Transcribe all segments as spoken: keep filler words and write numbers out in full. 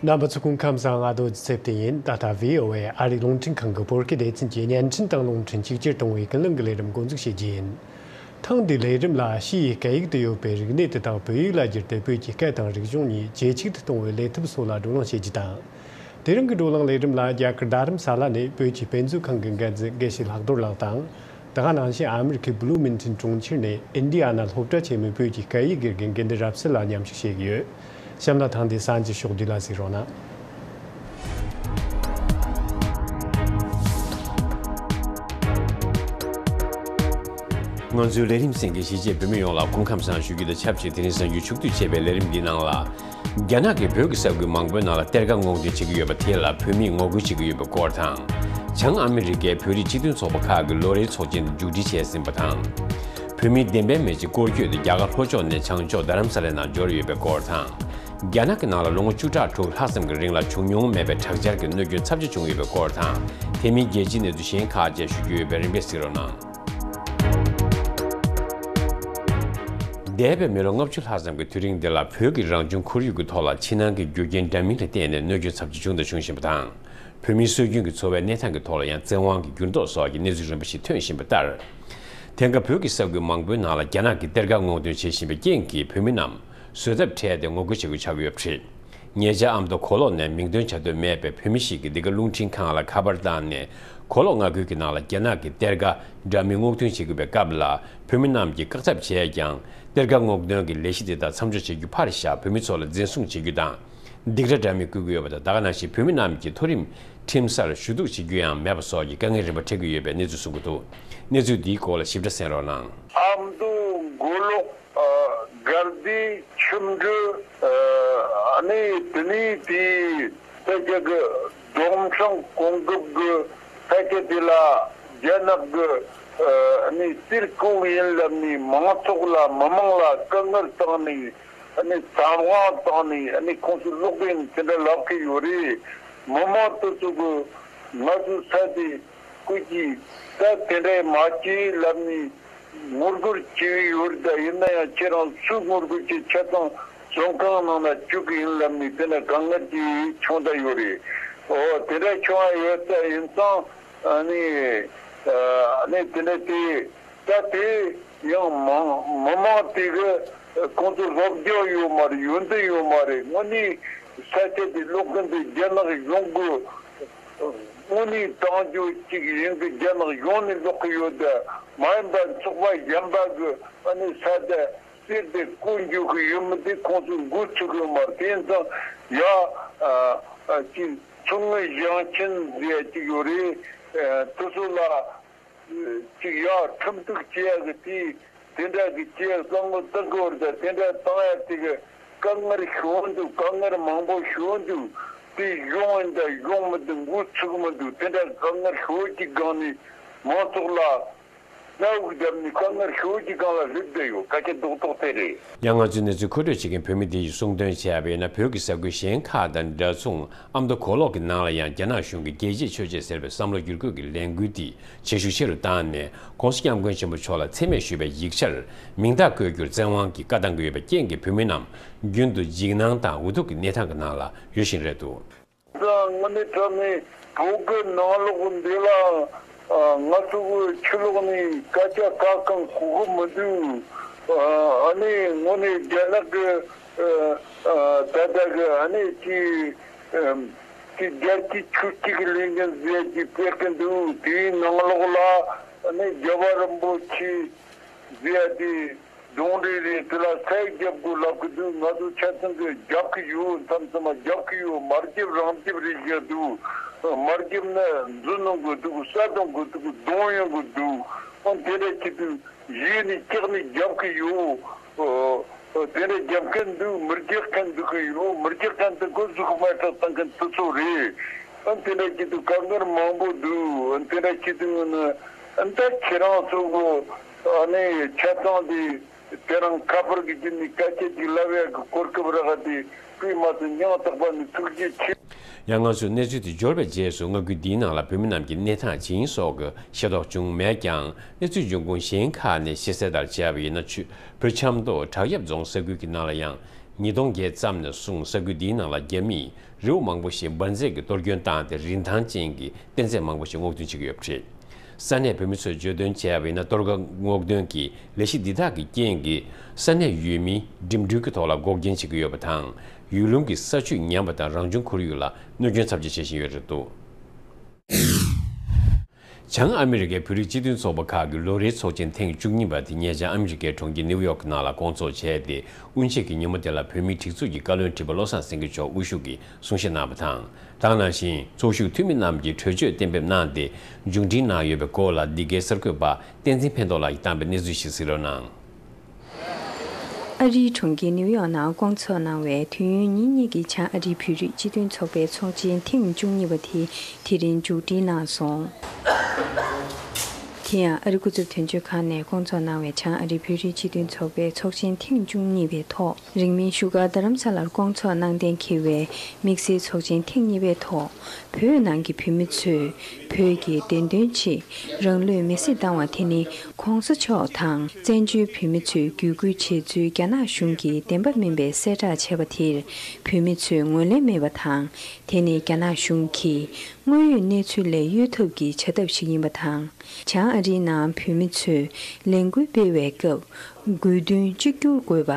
རྣམ་པ་ཚོ་སྐུ་ཁམས་བཟང་། ཨ་རྡོ་རྗེ་ཚེ་བརྟན་ཡིན། ད་ལྟ་བྷི་ཨོ་ཨེ་ཨ་རིའི་རླུང་འཕྲིན་ཁང་གི་བོད་སྐད་སྡེ་ཚན་གྱི་བརྙན་འཕྲིན་དང་རླུང་འཕྲིན་གཅིག་གྱུར་གཏོང་བའི་ཀུན་གླེང་གི་ལས་རིམ་འགོ་འཛུགས་བྱེད་རྒྱུ་ཡིན། ཐེངས་འདིའི་ལས་རིམ་ལ་ཕྱི་ཡི་སྐད་ཡིག་ཏུ་ཡོད་པའི་རིག་གནས་དེ་དག་བོད་ཡིག་ལ་བསྒྱུར་ཏེ་བོད་ཀྱི་སྐད་དང་རིག་གཞུང་གཉིས་ཇེ་གཅིག་ཏུ་གཏོང་བའི་ལས་ཐབས་སོགས་ལ་བགྲོ་གླེང་བྱེད་རྒྱུ་དང་། དེ་རིང་གི་བགྲོ་གླེང་ལས་རིམ་ལ་རྒྱ་གར་རྡ་རམ་ས་ལ་ནས་བོད་ཀྱི་དཔེ་མཛོད་ཁང་གི་འགན་འཛིན་དགེ་བཤེས་ལྷག་རྡོར་ལགས་དང་། དེ་ག་ནང་བཞིན་ཨ་མི་རི་ཀའི་བྷུ་ལུ་མིན་ཊོན་གྲོང་ཁྱེར་ནས་ཨིན་ཌི་ཡ་ན་སློབ་གྲྭ་ཆེན་མོའི་བོད་ཀྱི་སྐད་ཡིག་དགེ་རྒན་དགེ་འདུན་རབ་གསལ་ལགས་མཉམ་ཞུགས་བྱེད་ཀྱི་ཡོད། གཤམ་ལ་ཐེངས་འདིའི་གསར་འགྱུར་ཕྱོགས་བསྡུས་ལ་གཟིགས་རོགས་གནང་། ང་ཚོའི་ལས་རིམ་གསན་མཁན་གཞིས་བྱེས་བོད་མི་ཡོངས་ལ་སྐུ་ཁམས་བཟང་ཞུ་རྒྱུ་དང་ཆབས་ཅིག་དེ་རིང་གསར་འགྱུར་ཕྱོགས་བསྡུས་བྱས་པའི་ལས་རིམ་འདིའི་ནང་ལ། རྒྱ་ནག་གིས་བོད་ཀྱི་ས་ཁུལ་མང་པོའི་ནང་ལ་གཏེར་ཁ་སྔོག་འདོན་བྱེད་ཀྱི་ཡོད་པ་དེ་ལ་བོད་མིས་ངོ་རྒོལ་བྱེད་ཀྱི་ཡོད་པའི་སྐོར་དང་། བྱང་ཨ་མི་རི་ཀའི་བོད་རིགས་སྤྱི་མཐུན་ཚོགས་པ་ཁག་གི་ལོ་རེའི་ཚོགས་ཆེན་དུ་མཇུག་སྒྲིལ་བྱས་ཟིན་པ་དང་། བོད་མིའི་བདེན་པའི་མེ་ལྕེ་སྐོར་སྐྱོད་དེ་རྒྱ་གར་ལྷོ་ཕྱོགས་ནས་བྱང་ཕྱོགས་རྡ་རམ་ས་ལའི་ནང་འབྱོར་ཡོད་པའི་སྐོར་དང་། རྒྱ་ནག་གི་ནང་ལ་ལོ་ངོ་བཅུ་ཕྲག་དྲུག་ལྷག་ཙམ་གྱི་རིང་ལ་བྱུང་མྱོང་མེད་པའི་དྲག་ཆར་གྱི་གནོད་སྐྱོན་ཚབས་ཆེ་བྱུང་ཡོད་པའི་སྐོར་དང་། དེ་མིན་རྒྱལ་སྤྱིའི་གནས་ཚུལ་གཞན་ཁག་བཅས་ཞུ་རྒྱུ་ཡོད་པས་རིམ་པས་གཟིགས་རོགས་གནང་། འདས་པའི་མི་ལོ་ལྔ་བཅུ་ལྷག་ཙམ་གྱི་དུས་རིང་འདི་ལ་བོད་ཀྱི་རང་བྱུང་ཁོར་ཡུག་གི་ཐོག་ལ་ཕྱི་ནང་གི་རྒྱུ་རྐྱེན་འདྲ་མིན་ལ་བརྟེན་ནས་གནོད་སྐྱོན་ཚབས་ཆེ་བྱུང་དང་འབྱུང་བཞིན་པ་དང་། བོད་མིའི་སྲོལ་རྒྱུན་གྱི་འཚོ་བའི་གནས་སྟངས་ཀྱི་ཐོག་ལ་ཡང་བཙན་དབང་གི་འགྱུར་ལྡོག་སོགས་ཀྱི་གནས་ཚུལ་རིམ་པ་ཞིག་ཐོན་བཞིན་པ་ལྟར། དེང་སྐབས་བོད་ཀྱི་ས་ཁུལ་མང་པོའི་ནང་ལ་རྒྱ་ནག་གིས་གཏེར་ཁ་སྔོག་འདོན་བྱེད་བཞིན་པའི་རྐྱེན་གྱིས་བོད་མི་རྣམས་བཟོད་ཐབས་བྲལ་ཏེ་ངོ་རྒོལ་བྱེད་དགོས་ཆགས་ཀྱི་ཡོད་པ་རེད། ཉེ་ཆར་ཨ་མདོ་གོ་ལོག་ནས་མིང་འདོན་བྱ་འདོད་མེད་པའི་བོད་མི་ཞིག་གིས་འདི་ག་རླུང་འཕྲིན་ཁང་ལ་ཁ་པར་བཏང་ནས། གོ་ལོག་མངའ་ཁུལ་གྱི་ནང་ལ་རྒྱ་ནག་གི་གཏེར་ཁ་འདྲ་མིན་སྔོག་འདོན་བྱེད་དགོས་པའི་སྐབས་ལ། བོད་མི་རྣམས་ཀྱིས་བཀག་ཐབས་བྱས་ཀྱང་། གཏེར་ཁ་སྔོག་འདོན་གྱི་ལས་གཞི་དེ་དག་མཚམས་འཇོག་བྱེད་རྒྱུ་ཕར་བཞག་བོད་མི་ཚོ་ལ་འཛིན་བཟུང་བྱེད་རྒྱུ་དང་། སྡིགས་ར་འདྲ་མིན་བསྐུལ་གྱི་ཡོད་པ་དང་། ད་ག་ནང་བཞིན་བོད་མི་རྣམས་ཀྱིས་མཐོ་རིམ་ཁྲིམས་སར་ཞུ་གཏུག་བྱེད་རྒྱུ་ཡང་མེད་པ་སོགས་ཀྱི་དཀའ་ངལ་རིམ་པ་འཕྲད་ཀྱི་ཡོད་པའི་གནས་ཚུལ་གསུང་གི་འདུག། གནས་ཚུལ་འདིའི་སྐོར་ལ་ཞིབ་ཕྲ་གསན་རོགས་གནང་། ཨ་མདོ་མགོ་ལོག་ཨ། དགའ་བདེ་ཁྱིམ་འགྲུལ། ཨ་ནི་དེ་ནས་དེའི་ས་ཆ་གི་སྡོམ་ཧྲང་གོང་འགབ་གི་ས་ཆ་དེ་ལ་རྒྱ་ནག་གི་ཨ་ནི་གཏེར་བརྐོས་ཡིན་ལབ་ནས་མང་ཚོགས་ལ་མི་མང་ལ་དཀའ་ངལ་བཏང་ནས། ཨ་ནི་བཙན་དབང་བཏང་ནས། ཨ་ནི་ཁོང་ཚོས་ལོག་གི་ཡིན་དེ་འདྲ་ལབ་གི་ཡོད་རེད། མི་མང་དེ་ཚོ་གི་ང་ཚོའི་ས་དེ་ཁོ་གིས་ས་དེ་འདྲ་མ་བྱེད་ལབ་ནས། ངོ་རྒོལ་བྱས་ཡོད་རེད། ད་ཡིན་ན་ཡང་ཁྱེད་རང་ཚོས་ངོ་རྒོལ་བྱས་ཆ་ཚང་བཙོན་ཁང་ནང་ན་བཅུག་གི་ཡིན་ལབ་ནས་དེ་ན་དཀའ་ངལ་གྱིས་བྱུང་བསྡད་ཡོད་རེད། ཨོ་དེ་འདྲ་བྱུང་བ་ཡོད་ས་ཡིན་ཙང་། ཨ་ནི་ཨ་ནི་དེ་འདྲ་དེ་ད་དེ་ཡང་མང་མི་མང་དེ་གི་ཁོང་ཚོ་སློབ་སྦྱོང་ཡོད་མ་རེད། ཡོན་ཏན་ཡོད་མ་རེད། དངོས་གནས་ས་ཆ་དེ་ལོག་གི་འདུག། རྒྱ་ནག་གཞུང་གི་དངོས་གནས་དང་ཆོས་གཅིག་ཡིན་གི་རྒྱ་ནག་གཞུང་ནས་ལོག་གི་ཡོད། ད་མ་ཡིན་པ་ཚོགས་པ་གཞན་པ་གི་ཨ་ནི་ས་ཆ་གསེར་དེ་བརྐོས་འཇོག་གི་ཡོད་མི་དེ་ཁོང་ཚོས་འགོ་ཚུགས་གི་ཡོད་མ་རེད། དེ་ཡིན་ཙང་ཡ་ཨ་ཨ་ཅིག་མཚོ་སྔོན་ཞིང་ཆེན་ཟེར་ཡ་ཅིག་ཡོད་རེད། ཨ་དེ་ཚོ་ལ་ཅིག་ཡ་ཁྲིམས་གཏུག་བྱེད་ཡ་གི་དེ་དེ་འདྲ་གི་བྱེད་ཡ་བསམ་བློ་བཏང་གི་ཡོད་རེད། ད་དེ་འདྲ་བཏང་ཡ་དེ་གི་དཀའ་ངལ་ཤོར་འདུག། དཀའ་ངལ་མང་པོ་ཤོར་འདུག། དེ་གཞུང་ཡིན་ད་གཞུང་མི་འདུག། འགོ་ཚུགས་མི་འདུག། དེ་འདྲ་དཀའ་ངལ་ཤོར་གྱི་སྒང་ནས་མང་ཚོགས་ལ་གནའ་བོའི་རྒྱབ་ནས་དཀའ་ངལ་ཤོར་གྱི་སྒང་ལ་སླེབས་བསྡད་ཡོད། སྐད་ཆ་རྡོག་རྡོག་དེ་རེད། ཡང་ང་ཚོའི་གནས་ཚུལ་མཁོ་སྤྲོད་བྱེད་མཁན་བོད་མི་དེ་ཡིས་གསུངས་དོན་བྱས་པ་ཡིན་ན། བོད་ཀྱི་ས་ཁུལ་གཞན་ཁག་དང་འདྲ་མཚུངས། ཨ་མདོ་གོ་ལོག་གི་ནང་ལ་ཡང་རྒྱ་ནག་གཞུང་གིས་རྒྱལ་གཅེས་ཆོས་གཅེས་ཟེར་བའི་བསམ་བློ་བསྒྱུར་བཀོད་ཀྱི་ལས་འགུལ་འདི་བྱེད་ཤུགས་ཆེ་རུ་བཏང་ནས། ༸གོང་ས་༸སྐྱབས་མགོན་ཆེན་པོ་མཆོག་ལ་མཚན་སྨད་ཞུས་པའི་ཡིག་ཆར་མིང་རྟགས་བཀོད་རྒྱུར་བཙན་དབང་གིས་བཀའ་བཏང་གི་ཡོད་པའི་རྐྱེན་གྱིས། བོད་མི་རྣམས་རྒྱུན་དུ་འཇིགས་སྣང་དང་འུ་ཐུག་གི་གནས་སྟངས་ཀྱི་ནང་ལ་ཡོད་བཞིན་རེད་འདུག། དངོས་གནས་དྲང་གནས་བོད་ཀྱི་ནང་ལོགས་འདི་ལ་ང་ཚོ་གི་ཕྱི་ལོགས་ནས་སྐད་ཆ་གང་གང་གོ་གི་མི་འདུག། ཨ་ནི་དངོས་གནས་རྒྱ་ནག་གི་ད་ལྟ་གི་ཨ་ནི་ཅི་ཅི་རྒྱལ་སྤྱིའི་ཆོས་གཅིག་ལས་འགན་ཟེར་གྱི་སྤེལ་གི་འདུག། དེའི་ནང་ལོགས་ལ་ཨ་ནི་རྒྱལ་བ་རིན་པོ་ཆེ་ཟེར་དེ། གདོང་རིས་རེད། དེ་ལ་ས་ཡིག་རྒྱབ་དགོས་ལབ་གི་འདུག། ང་ཚོ་ཆ་ཚང་གིས་རྒྱབ་གི་ཡོད། མཚམས་མཚམས་མ་རྒྱབ་གི་ཡོད། མ་རྒྱབ་རང་རྒྱབ་རེད་བཞག་འདུག། མ་རྒྱབ་ན་འཛུལ་གནང་དགོས་འདུག། ས་གཏོང་དགོས་འདུག། གདོང་ཡོང་དགོས་འདུག། ཨ་དེ་འདྲ་བྱེད་དུས་གཞི་ནས་སྐྱག་ནས་རྒྱབ་གི་ཡོད། ཨ་དེ་འདྲ་རྒྱབ་མཁན་འདུག། མི་རྒྱག་མཁན་འདུག་གི་ཡོད། མི་རྒྱག་མཁན་དེ་ཁོ་གཟུགས་མ་དྲག་བཏང་མཁན་དེ་ཚོ་རེད། ཨ་དེ་འདྲ་བྱེད་དུས་དཀའ་ངལ་མང་པོ་འདུག། ཨ་དེ་འདྲ་བྱེད་དུས་ནི་ཨ་ད་ཁྱེད་རང་ཚོ་གི་ཨ་ནི་ཆ་ཚང་དེ། དེ་རིང་ཁ་པར་གྱི་བརྒྱུད་ནས་སྐད་ཆ་ཅིག་ལབ་ཡག་གི་གོ་སྐབས་རག་སྟེ། དཔེ་མ་ཚད་སྙིང་ཐག་པ་ནས་ཐུགས་རྗེ་ཆེ། ཡང་ང་ཚོས་གནས་ཚུལ་དེ་འབྱོར་བའི་རྗེས་སུ་མངའ་ཁུལ་འདིའི་ནང་ལ་བོད་མི་རྣམས་ཀྱི་གནས་སྟངས་ཇི་ཡིན་སོགས་ཀྱི་ཤེས་རྟོགས་བྱུང་མེད་ཀྱང་། གནས་ཚུལ་འབྱུང་ཁུངས་གཞན་ཁག་ནས་ཤེས་གསལ་ལྟར་བྱས་པ་ཡིན་ན། ཆུ་བོད་ཆབ་མདོ་བྲག་གཡབ་རྫོང་ས་ཁུལ་གྱི་ནང་ལ་ཡང་ ཉིས་སྟོང་བརྒྱད་ཙམ་ནས་བཟུང་ས་ཁུལ་འདིའི་ནང་ལ་རྒྱ་མིས་རི་བོ་མང་པོ་ཞིག་འབར་རྫས་ཀྱི་གཏོར་སྐྱོན་བཏང་སྟེ་རིན་ཐང་ཅན་གྱི་གཏེར་རྫས་མང་པོ་ཞིག་སྔོག་འདོན་བྱེད་ཀྱི་ཡོད་པ་རེད། ས་གནས་བོད་མི་ཚོས་བརྗོད་དོན་བྱས་པ་ཡིན་ན། གཏོར་སྐྱོན་སྔོག་འདོན་གྱི་ལས་གཞི་འདི་དག་གི་རྐྱེན་གྱིས་ས་གནས་ཡུལ་མི་འགྲིམ་འགྲུལ་གྱི་ཐོག་ལ་འགོག་རྐྱེན་བྱེད་ཀྱི་ཡོད་པ་དང་། ཡུལ་ལུང་གི་ས་ཆུ་ཉམས་པ་དང་རང་བྱུང་ཁོར་ཡུག་ལ་གནོད་སྐྱོན་ཚབས་ཆེ་བྱེད་བཞིན་ཡོད་རེད་འདུག། བྱང་ཨ་མི་རི་ཀའི་བོད་རིགས་སྤྱི་མཐུན་ཚོགས་པ་ཁག་གི་ལོ་རེའི་ཚོགས་ཆེན་ཐེངས་བཅུ་གཉིས་པ་དེ་ཉེ་ཆར་ཨ་མི་རི་ཀའི་གྲོང་ཁྱེར་ནིའུ་ཡོག་གི་ནང་ལ་སྐོང་ཚོགས་བྱས་ཏེ། དབུ་འབྱེད་ཀྱི་ཉིན་མོ་དེ་ལ་བོད་མིའི་སྒྲིག་འཛུགས་ཀྱི་བཀའ་བློན་ཁྲི་པ་བློ་བཟང་སེང་གེ་མཆོག་དབུ་བཞུགས་ཀྱིས་གསུང་བཤད་གནང་བ་དང་། དེ་ནང་བཞིན་ཚོགས་ཞུགས་འཐུས་མི་རྣམས་ཀྱིས་གྲོས་ཆོད་གཏན་འབེབས་གནང་སྟེ། མཇུག་སྒྲིལ་གནང་ཡོད་པའི་སྐོར་ལ་འདི་གའི་གསར་འགོད་པ་བསྟན་འཛིན་ཕན་ཐོགས་ལགས་ཀྱིས་བཏང་པའི་གནས་ཚུལ་ཞིག་གཟིགས་རོགས་གནང་། ཨ་རིའི་གྲོང་ཁྱེར་ནིའུ་ཡོག་ནང་སྐོང་ཚོགས་གནང་བའི་དུས་ཡུན་ཉིན་གཉིས་ཀྱི་བྱང་ཨ་རིའི་བོད་རིགས་སྤྱི་མཐུན་ཚོགས་པའི་ཚོགས་ཆེན་ཐེངས་བཅུ་གཉིས་པ་དེ་དེ་རིང་མཇུག་སྒྲིལ་གནང་སོང་། དེ་ཡང་ཨ་རི་སྐུ་ཚབ་དོན་གཅོད་ཁང་ནས་སྐོང་ཚོགས་གནང་བའི་བྱང་ཨ་རིའི་བོད་རིགས་སྤྱི་མཐུན་ཚོགས་པའི་ཚོགས་ཆེན་ཐེངས་བཅུ་གཉིས་པའི་ཐོག་རིང་མིན་བཞུགས་སྒར་རྡ་རམ་ས་ལར་སྐོང་ཚོགས་གནང་གཏན་འཁེལ་བའི་དམིགས་བསལ་ཚོགས་ཆེན་ཐེངས་གཉིས་པའི་ཐོག་བོད་ནང་གི་བོད་མི་ཚོས་བོད་ཀྱི་བདེན་དོན་ཆེད་རང་ལུས་མེར་སྲེག་བཏང་བ་དེ་ནི་༸གོང་ས་མཆོག་དང་བཙན་བྱོལ་བོད་མི་ཚོས་བརྒྱུད་སྐུལ་བྱས་ཚུལ་རྒྱ་ནག་གཞུང་གིས་བདེན་པ་མིན་པའི་གསལ་བསྒྲགས་བྱས་པ་དེར་བོད་མི་ཚོས་ངོས་ལེན་མེད་པ་དང་། དེ་ནི་རྒྱ་ནག་གཞུང་གིས་དངོས་ཡོད་གནས་ཚུལ་ལས་གཡོལ་ཐབས་ཀྱི་བྱ་ཐབས་ཤིག་ཡིན་པ་དང་། བྱང་ཨ་རིའི་ནང་བོད་མི་ཚོས་ལས་འགུལ་སྤེལ་བའི་སྐབས། དགོས་འདུན་གཅིག་གྱུར་དགོས་པ།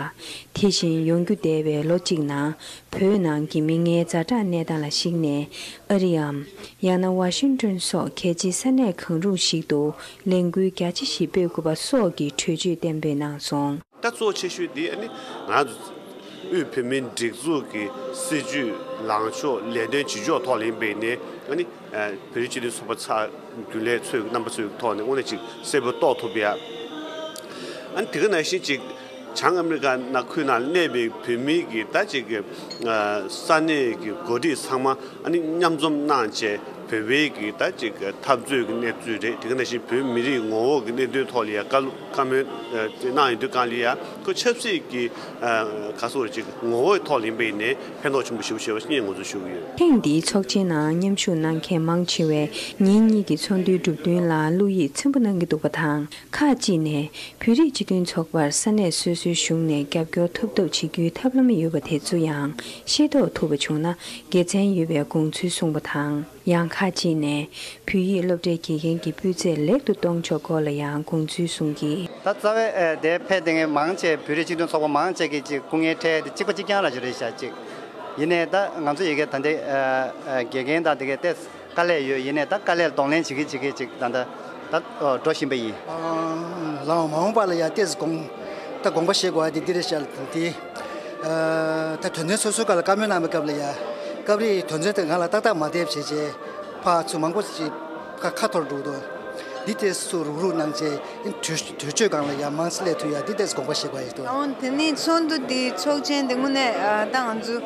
དེ་བཞིན་ཡོང་རྒྱུ་བསྡད་པའི་ལོ་གཅིག་ནང་བོད་ནང་གི་མི་ངན་ཛ་དྲག་གནས་སྟངས་ལ་གཞིགས་ནས། ཨ་རིའམ། ཡང་ན་ཝ་ཤིང་ཏོན་སོགས་གལ་ཆེའི་ས་གནས་གང་རུང་ཞིག་ཏུ་ལས་འགུལ་རྒྱ་ཆེ་ཞིག་སྤེལ་དགོས་པ་སོགས་ཀྱི་གྲོས་ཆོད་གཏན་འབེབས་གནང་སོང་། ད་གཙོ་ཆེ་ཤོས་འདི་ཨ་ནི་ང་ཚོ་དབུས་བོད་མིའི་སྒྲིག་འཛུགས་ཀྱི་སྲིད་བྱུས་ལངས་ཕྱོགས་ལས་དོན་བྱེད་ཕྱོགས་ཐོག་ལ་ཡིན་པས་ནས། ཨ་ནི་བོད་རིགས་སྤྱི་མཐུན་ཚོགས་པ་ཚོ་རྒྱུན་ལས་ཚོའི་རྣམ་པ་ཚོའི་ཐོག་ནས་དངོས་གནས་ཅིག་གསལ་པོ་རྟོགས་ཐུབ་ཡ། ཨ་ནི་དེ་ག་ནང་བཞིན་ཅིག་བྱང་ཨ་མི་རི་ཀ་ནང་ཁུལ་ནང་གནས་པའི་བོད་མིའི་གི་ད་ཅིག་གི་ས་གནས་ཀྱི་འགོ་ཁྲིད་ཚང་མ་ཨ་ནི་མཉམ་འཛོམས་གནང་བྱས། བོད་པའི་གི་ད་ཅིག་འཐབ་རྩོད་ཀྱི་གནས་ཚུལ་རེད། དེ་ག་ནང་བཞིན་བོད་མི་རིགས་ངོ་བོ་གི་གནད་དོན་ཐོག་ལ་ཡ་བཀའ་བཀའ་མོལ་གནང་ཡོང་དུས་སྒང་ལ་ཡ། ཁོ་ཆབ་སྲིད་ཀྱི་ག་ཟེར་ཅིག་ངོ་བོའི་ཐོག་ལ་ཡིན་པ་ཡིན་ནའི་ཕན་ཐོགས་ཆེན་པོ་ཞེ་པོ་ཞེ་པོ་ཞིག་ངོས་འཛིན་ཞུ་གི་ཡོད། ཐེངས་འདིའི་ཚོགས་ཆེན་ནང་མཉམ་ཞུགས་གནང་མཁན་མང་ཆེ་བས་ཉིན་གཉིས་ཀྱི་ཚོགས་འདུའི་གྲུབ་དོན་ལ་བློ་ཡིད་ཚིམ་པོ་གནང་གི་འདུག་པ་དང་། ཁག་ཅིག་ནས་བོད་རིགས་སྤྱི་མཐུན་ཚོགས་པར་ས་གནས་སོ་སོའི་གཞུང་ནས་རྒྱབ་སྐྱོར་ཐོབ་ཐབས་བྱེད་རྒྱུའི་ཐབས་ལམ་ཡོད་པ་དེ་ཚོ་ཡང་ཤེས་རྟོགས་ཐུབ་པ་བྱུང་ན་དགེ་མཚན་ཡོད་པའི་དགོངས་ཚུལ་གསུངས་པ་དང་། ཡང་ཁག་ཅིག་ནས་བོད་ཡིག་སློབ་གྲྭའི་དགེ་རྒན་གྱི་སྤུས་ཚད་ལེགས་སུ་གཏོང་ཕྱོགས་སྐོར་ལ་ཡང་དགོངས་ཚུལ་གསུངས་ཀྱིས། ད་རྩ་བའི་ཨ་དེ་ཕེབས་བསྡད་མཁན་མང་ཆེ་བོད་རིགས་སྤྱི་མཐུན་ཚོགས་པ་མང་ཆེ་གིས་ཅིག་སྐུ་ངལ་འཕྲད་དེ་གཅིག་པ་གཅིག་རྐྱང་རང་ཞིག་རེད་ཤག་ཅིག། ཡིན་ནའི་ད་ང་ཚོ་ཡ་གི་ད་ལྟའི་ཨ་ཨ་དགེ་རྒན་དང་དེ་གའི་ཏོག་ཙམ་དཀའ་ལས་ཡོད། ཡིན་ནའི་ད་དཀའ་ལས་གདོང་ལེན་བྱེད་ཀྱི་བྱེད་ཀྱི་ཅིག་ད་ད་ད་འགྲོ་བཞིན་པ་ཡིན། ལའང་མ་འོངས་པ་ལ་ཡ་ཏོག་ཙམ་དགོངས་ད་དགོངས་པ་བཞེས་དགོས་པ་དེ་འདི་རེད་ཤག། དེ་ཨ་ད་དོན་ཚན་སོ་སོའི་སྒང་ལ་བཀའ་མོལ་གནང་བའི་སྐབས་ལ་ཡ། སྐབས་རེ་བོད་དོན་ཚན་དེ་ང་ལ་ཏག་ཏག་མ་བསྡད་བྱས་རྗེས་ཕར་ཚུར་མང་པོ་ཞིག་ཁ་ཁ་འཐོར་འགྲོ་གི་འདུག། འདི་ཏོག་ཙམ་རུག་རུག་གནང་རྗེས་གྲོས་གྲོས་ཆོད་སྒང་ལ་ཡ་མང་ཙམ་སླེབས་ཐུབ་ཡ་འདི་ཏོག་ཙམ་དགོངས་པ་བཞེས་དགོས་ཡ་ཞིག་འདུག། འོ་དེ་ནི་ཚོགས་འདུ་འདི་ཚོགས་ཆེན་དེ་དངོས་གནས་ཨ་ད་ང་ཚོ་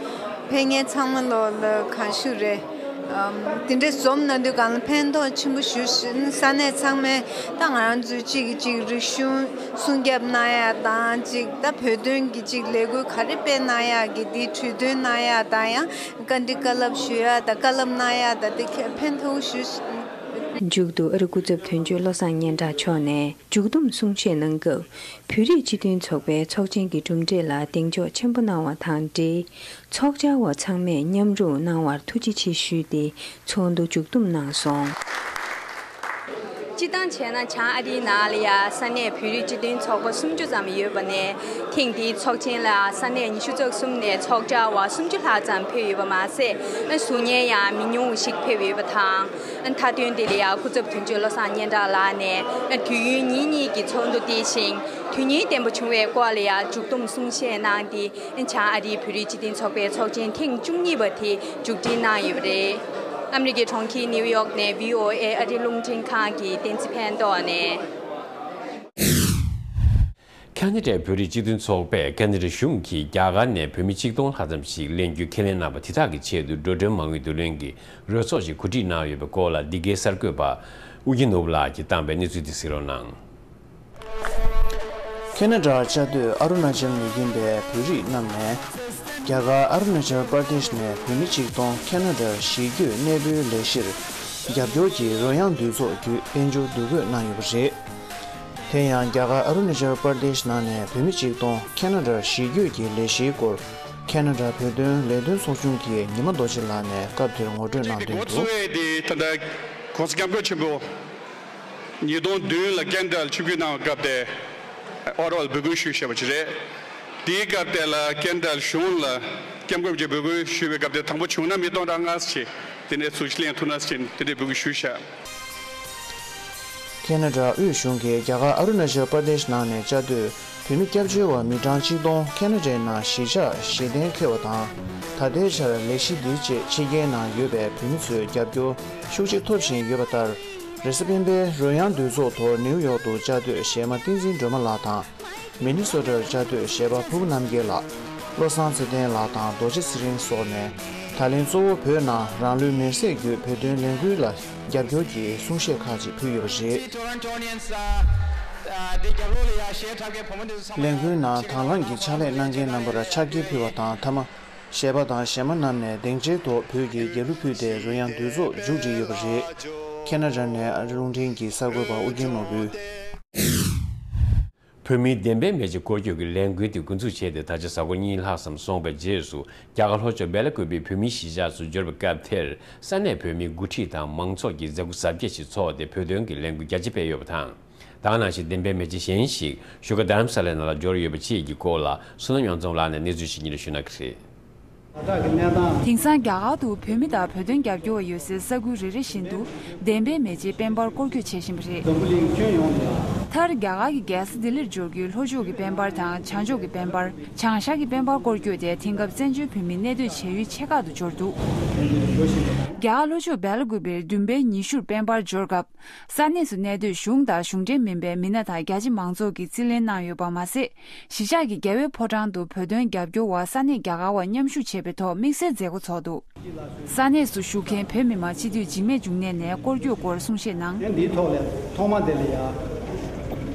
ཕེབས་མཁན་ཚང་མ་ལོ་ལ་གང་ཞུ་རེད། ཨམ་དེ་འདྲའི་འཛོམས་གནང་དུས་སྒང་ལ་ཕན་ཐོགས་ཆེན་པོ་ཞེ་པོ་ཞིག། ས་གནས་ཚང་མས་ད་ང་རང་ཚོའི་གཅིག་གིས་གཅིག་རིག་གཞུང་སྲུང་སྐྱོབ་གནང་ཡ་དང་། གཅིག་ད་བོད་དོན་གྱི་གཅིག་ལས་འགུལ་ག་རེ་སྤེལ་གནང་ཡ་གི་དེ་གྲོས་མཐུན་གནང་ཡ་དང་། ཡང་བཀའ་འདྲི་བཀའ་སློབ་ཞུ་ཡ་དང་། བཀའ་སློབ་གནང་ཡ་དང་། དེ་ག་ཕན་ཐོགས་ཞེ་པོ་ཞིག། མཇུག་ཏུ་ཨ་རི་སྐུ་ཚབ་དོན་གཅོད་བློ་བཟང་སྙན་གྲགས་མཆོག་ནས་མཇུག་བསྡོམས་གསུང་བཤད་གནང་སྐབས། བོད་རིགས་སྤྱི་མཐུན་ཚོགས་པའི་ཚོགས་ཆེན་གྱི་གྲུབ་འབྲས་ལ་གདེང་འཇོག་ཆེན་པོ་གནང་བ་དང་འབྲེལ། ཚོགས་བཅར་བ་ཚང་མས་མཉམ་རུབ་གནང་བར་ཐུགས་རྗེ་ཆེ་ཞུས་ཏེ། ཚོགས་འདུ་མཇུག་བསྡོམས་གནང་སོང་། སྤྱིར་བཏང་བྱས་ན་བྱང་ཨ་རིའི་ནང་ལ་ཡ་ས་གནས་བོད་རིགས་སྤྱི་མཐུན་ཚོགས་པ་སུམ་ཅུ་ཙམ་ཡོད་པ་ནས། ཐེངས་འདིའི་ཚོགས་ཆེན་ལ་ས་གནས་ཉི་ཤུ་རྩ་གསུམ་ནས་ཚོགས་བཅར་བ་སུམ་ཅུ་ལྷག་ཙམ་ཕེབས་ཡོད་པ་མ་ཟད། གཟུགས་བརྙན་ཡང་མི་ཉུང་བ་ཞིག་ཕེབས་ཡོད་པ་དང་། མཐའ་དོན་དེ་ལ་ཡ་སྐུ་ཚབ་དོན་གཅོད་བློ་བཟང་སྙན་གྲགས་ལགས་ནས་དུས་ཡུན་ཉིན་གཉིས་ཀྱི་ཚོགས་འདུ་དེ་བཞིན་དོན་སྙིང་ལྡན་པ་བྱུང་བའི་སྐོར་ལ་ཡ་མཇུག་བསྡོམས་གསུང་བཤད་གནང་སྟེ། བྱང་ཨ་རིའི་བོད་རིགས་སྤྱི་མཐུན་ཚོགས་པའི་ཚོགས་ཆེན་ཐེངས་བཅུ་གཉིས་པ་དེ་མཇུག་སྒྲིལ་གནང་ཡོད་པ་རེད། ཨ་མི་རི་ཀའི་གྲོང་ཁྱེར་ནིའུ་ཡོག་ནས་བྷི་ཨོ་ཨེ་ཨ་རིའི་རླུང་འཕྲིན་ཁང་གི་བསྟན་འཛིན་ཕན་ཐོགས་ནས། ཁ་ན་ཌའི་བོད་རིགས་སྤྱི་མཐུན་ཚོགས་པས་ཁ་ན་ཌ་གཞུང་གིས་རྒྱ་གར་ནས་བོད་མི་ཆིག་སྟོང་ལྷག་ཙམ་ཞིག་ལེན་རྒྱུའི་ཁས་ལེན་གནང་བ་དེ་དག་གི་ཆེད་དུ་འགྲོ་གྲོན་མ་དངུལ་བསྡུ་ལེན་གྱི་རོགས་ཚོགས་ཤིག་གོ་སྒྲིག་གནང་ཡོད་པའི་སྐོར་ལ་འདི་གའི་གསར་འགོད་པ་ཨུ་རྒྱན་ནོར་བུ་ལགས་ཀྱིས་བཏང་པའི་གནས་ཚུལ་དེ་གཟིགས་རོགས་གནང་། ཁེ་ན་ཌར་བཅའ་སྡོད་ཨ་རུ་ན་ཅལ་ནས་ཡིན་པའི་བོད་རིགས་རྣམས་ནས། རྒྱ་གར་ཨ་རུ་ན་ཅལ་པར་དེཤ་ནས་བོད་མི་ཆིག་སྟོང་ཁེ་ན་ཌར་གཞིས་བསྐྱོད་གནས་སྤོའི་ལས་གཞིར་རྒྱབ་སྐྱོར་གྱི་རོལ་དབྱངས་འདུས་ཚོགས་བརྒྱུད་དཔལ་འབྱོར་འདུ་འགོད་གནང་ཡོད་པ་རེད། དེ་ཡང་རྒྱ་གར་ཨ་རུ་ན་ཅལ་པར་དེཤ་ནང་ནས་བོད་མི་གཅིག་སྟོང་ཁེ་ན་ཌར་གཞིས་བསྐྱོད་ཀྱི་ལས་གཞིའི་སྐོར། ཁེ་ན་ཌ་བོད་དོན་ལས་དོན་ཚོགས་ཆུང་གི་ཉི་མ་རྡོ་རྗེ་ལགས་ནས་སྐབས་དེར་ངོ་སྤྲོད་གནང་དོན་དུ། ཚོགས་པ་དེ་ད་ལྟ་༸གོང་ས་༸སྐྱབས་མགོན་ཆེན་པོ་ཉིས་སྟོང་བདུན་ལ་ཀེ་ན་ཌར་ཆིབས་བསྒྱུར་གནང་བའི་སྐབས་དེ་ཨོ་རོལ་འབོད་སྐུལ་ཞུས་བཞག་པ་ཅིག་རེད། དེའི་སྐབས་དེ་ལ་ཀེ་ན་ཌ་གཞུང་ལ་༸སྐྱབས་མགོན་ཆེན་པོས་འབོད་སྐུལ་ཞུས་པའི་སྐབས་དེ་དང་པོ་བྱུང་ན་མི་སྟོང་ཕྲག་ལྔ་ཙམ་ཞིག་དེ་ནས་ཚུར་ལེན་ཐུབ་ན་ཟེར་དེ་འདྲའི་འབོད་སྐུལ་ཞུས་བཞག། ཁེ་ན་ཌ་དབུས་གཞུང་གིས་རྒྱ་གར་ཨ་རུ་ན་ཅལ་པར་དེཤ་ནང་ནས་བཅའ་སྡོད་བོད་མི་སྐྱབས་བཅོལ་བ་མི་གྲངས་གཅིག་སྟོང་ཁེ་ན་ཌའི་ནང་གཞིས་ཆགས་གཞི་གཏན་འཁེལ་བ་དང་། ད་ལྟའི་ཆར་ལས་གཞི་འདིའི་ཆེད་ཕྱི་རྒྱལ་ནང་ཡོད་པའི་བོད་མི་ཚོའི་རྒྱབ་སྐྱོར་ཤུགས་ཆེ་ཐོབ་བཞིན་ཡོད་པ་ལྟར། རེས་གཟའ་སྤེན་པའི་རོལ་དབྱངས་འདུས་ཚོགས་ཐོག་ནིའུ་ཡོག་ཏུ་བཅའ་སྡོད་གཞས་མ་བསྟན་འཛིན་སྒྲོལ་མ་ལགས་དང་། མི་ནི་སོ་ཊར་བཅའ་སྡོད་གཞས་པ་ཕུར་བུ་རྣམ་རྒྱལ་ལགས། བློ་བཟང་ཚེ་བརྟན་ལགས་དང་རྡོ་རྗེ་ཚེ་རིང་སོགས་ནས། ད་ལན་གཙོ་བོ་བོད་ནང་རང་ལུས་མེར་སྲེག་བརྒྱུད་བོད་དོན་ལས་འགུལ་ལ་རྒྱབ་སྐྱོར་གྱི་གསུང་བཤད་ཁག་ཅིག་ཕུལ་ཡོད་པ་རེད། ལས་འགུལ་ནང་དང་བླངས་ཀྱི་ཕྱག་ལས་གནང་མཁན་རྣམ་པར་ཕྱག་འཁྱེར་ཕུལ་བ་དང་། མཐའ་མ། གཞས་པ་དང་གཞས་མ་རྣམས་ནས་སྡིངས་ཆའི་ཐོག་བོད་ཀྱི་རྒྱལ་གླུ་ཕུལ་ཏེ་རོལ་དབྱངས་འདུས་ཚོགས་མཇུག་སྒྲིལ་ཡོད་པ་རེད། ཁེ་ན་ཌ་ནས་ཨ་རི་རླུང་འཕྲིན་གྱི་གསར་འགོད་པ་ཨུ་རྒྱན་ནོར་བུས། བོད་མིའི་བདེན་པའི་མེ་ལྕེ་སྐོར་སྐྱོད་ཀྱི་ལས་འགུལ་དེ་འགོ་འཛུགས་བྱས་ཏེ་ད་ཆ་གཟའ་འཁོར་གཉིས་ལྷག་ཙམ་སོང་བའི་རྗེས་སུ། རྒྱ་གར་ལྷོ་ཕྱོགས་སྦེ་ལ་ཀུ་པེའི་བོད་མིའི་གཞིས་ཆགས་སུ་འབྱོར་བའི་སྐབས་དེར། ས་གནས་བོད་མིའི་འགོ་ཁྲིད་དང་མང་ཚོགས་ཀྱིས་མཛད་སྒོ་གཟབ་རྒྱས་ཤིག་ཚོགས་ཏེ་བོད་དོན་གྱི་ལས་འགུལ་རྒྱ་ཆེ་སྤེལ་ཡོད་པ་དང་། ད་ག་ནང་བཞིན་བདེན་པའི་མེ་ལྕེ་གཞན་ཞིག་བཞུགས་སྒར་རྡ་རམ་ས་ལའི་ནང་ལ་འབྱོར་ཡོད་པ་བཅས་ཀྱི་སྐོར་ལ་བསོད་ནམས་གཡུ་རྫོང་ལགས་ནས་གནས་ཚུལ་ཞིག་སྙན་སྒྲོན་ཞུ་གནང་གི་རེད། དེང་སང་རྒྱ་གར་དུ་བོད་མི་དང་བོད་དོན་རྒྱབ་སྐྱོར་བ་ཡོད་སའི་ས་ཁུལ་རེ་རེ་བཞིན་དུ་བདེན་པའི་མེ་ལྕེའི་སྤེན་པར་སྐོར་སྐྱོད་བྱེད་བཞིན་པ་རེད། མཐར་རྒྱ་གར་གྱི་རྒྱལ་ས་ལྡི་ལིར་འབྱོར་རྒྱུའི་ལྷོ་ཕྱོགས་ཀྱི་སྤེན་པར་དང་བྱང་ཕྱོགས་ཀྱི་སྤེན་པར། བྱང་ཤར་གྱི་སྤེན་པར་སྐོར་སྐྱོད་དེ་དེང་སྐབས་བཙན་བྱོལ་བོད་མིའི་གནས་སྡོད་བྱ་ཡུལ་ཆེ་ཁག་ཏུ་འབྱོར་འདུག་རྒྱ་གར་ལྷོ་ཕྱོགས་སྦེ་ལ་ཀུ་པེར་བདུན་པའི་ཉི་ཤུར་སྤེན་པར་འབྱོར་སྐབས། ས་གནས་སུ་གནས་སྡོད་གཞུང་དང་གཞུང་འབྲེལ་མིན་པའི་མི་སྣ་དང་རྒྱ་ཆེ་མང་ཚོགས་ཀྱིས་རྩིས་ལེན་གནང་ཡོད་པ་མ་ཟད། གཞིས་ཆགས་ཀྱི་རྒྱལ་བའི་ཕོ་བྲང་དུ་བོད་དོན་རྒྱབ་སྐྱོར་བ་ས་གནས་རྒྱ་གར་བ་མཉམ་ཞུགས་བྱས་པའི་ཐོག་དམིགས་བསལ་མཛད་སྒོ་ཚོགས་འདུག་ས་གནས་སུ་བཞུགས་མཁན་བོད་མི་མང་སྤྱི་འཐུས་འཇིགས་མེད་འབྱུང་གནས་ནས་སྐོར་སྐྱོད་སྐོར་གསུང་བཤད་གནང་། ངས་འདིའི་ཐོག་ལ་ཐོག་མ་དེ་ལ་ཡ།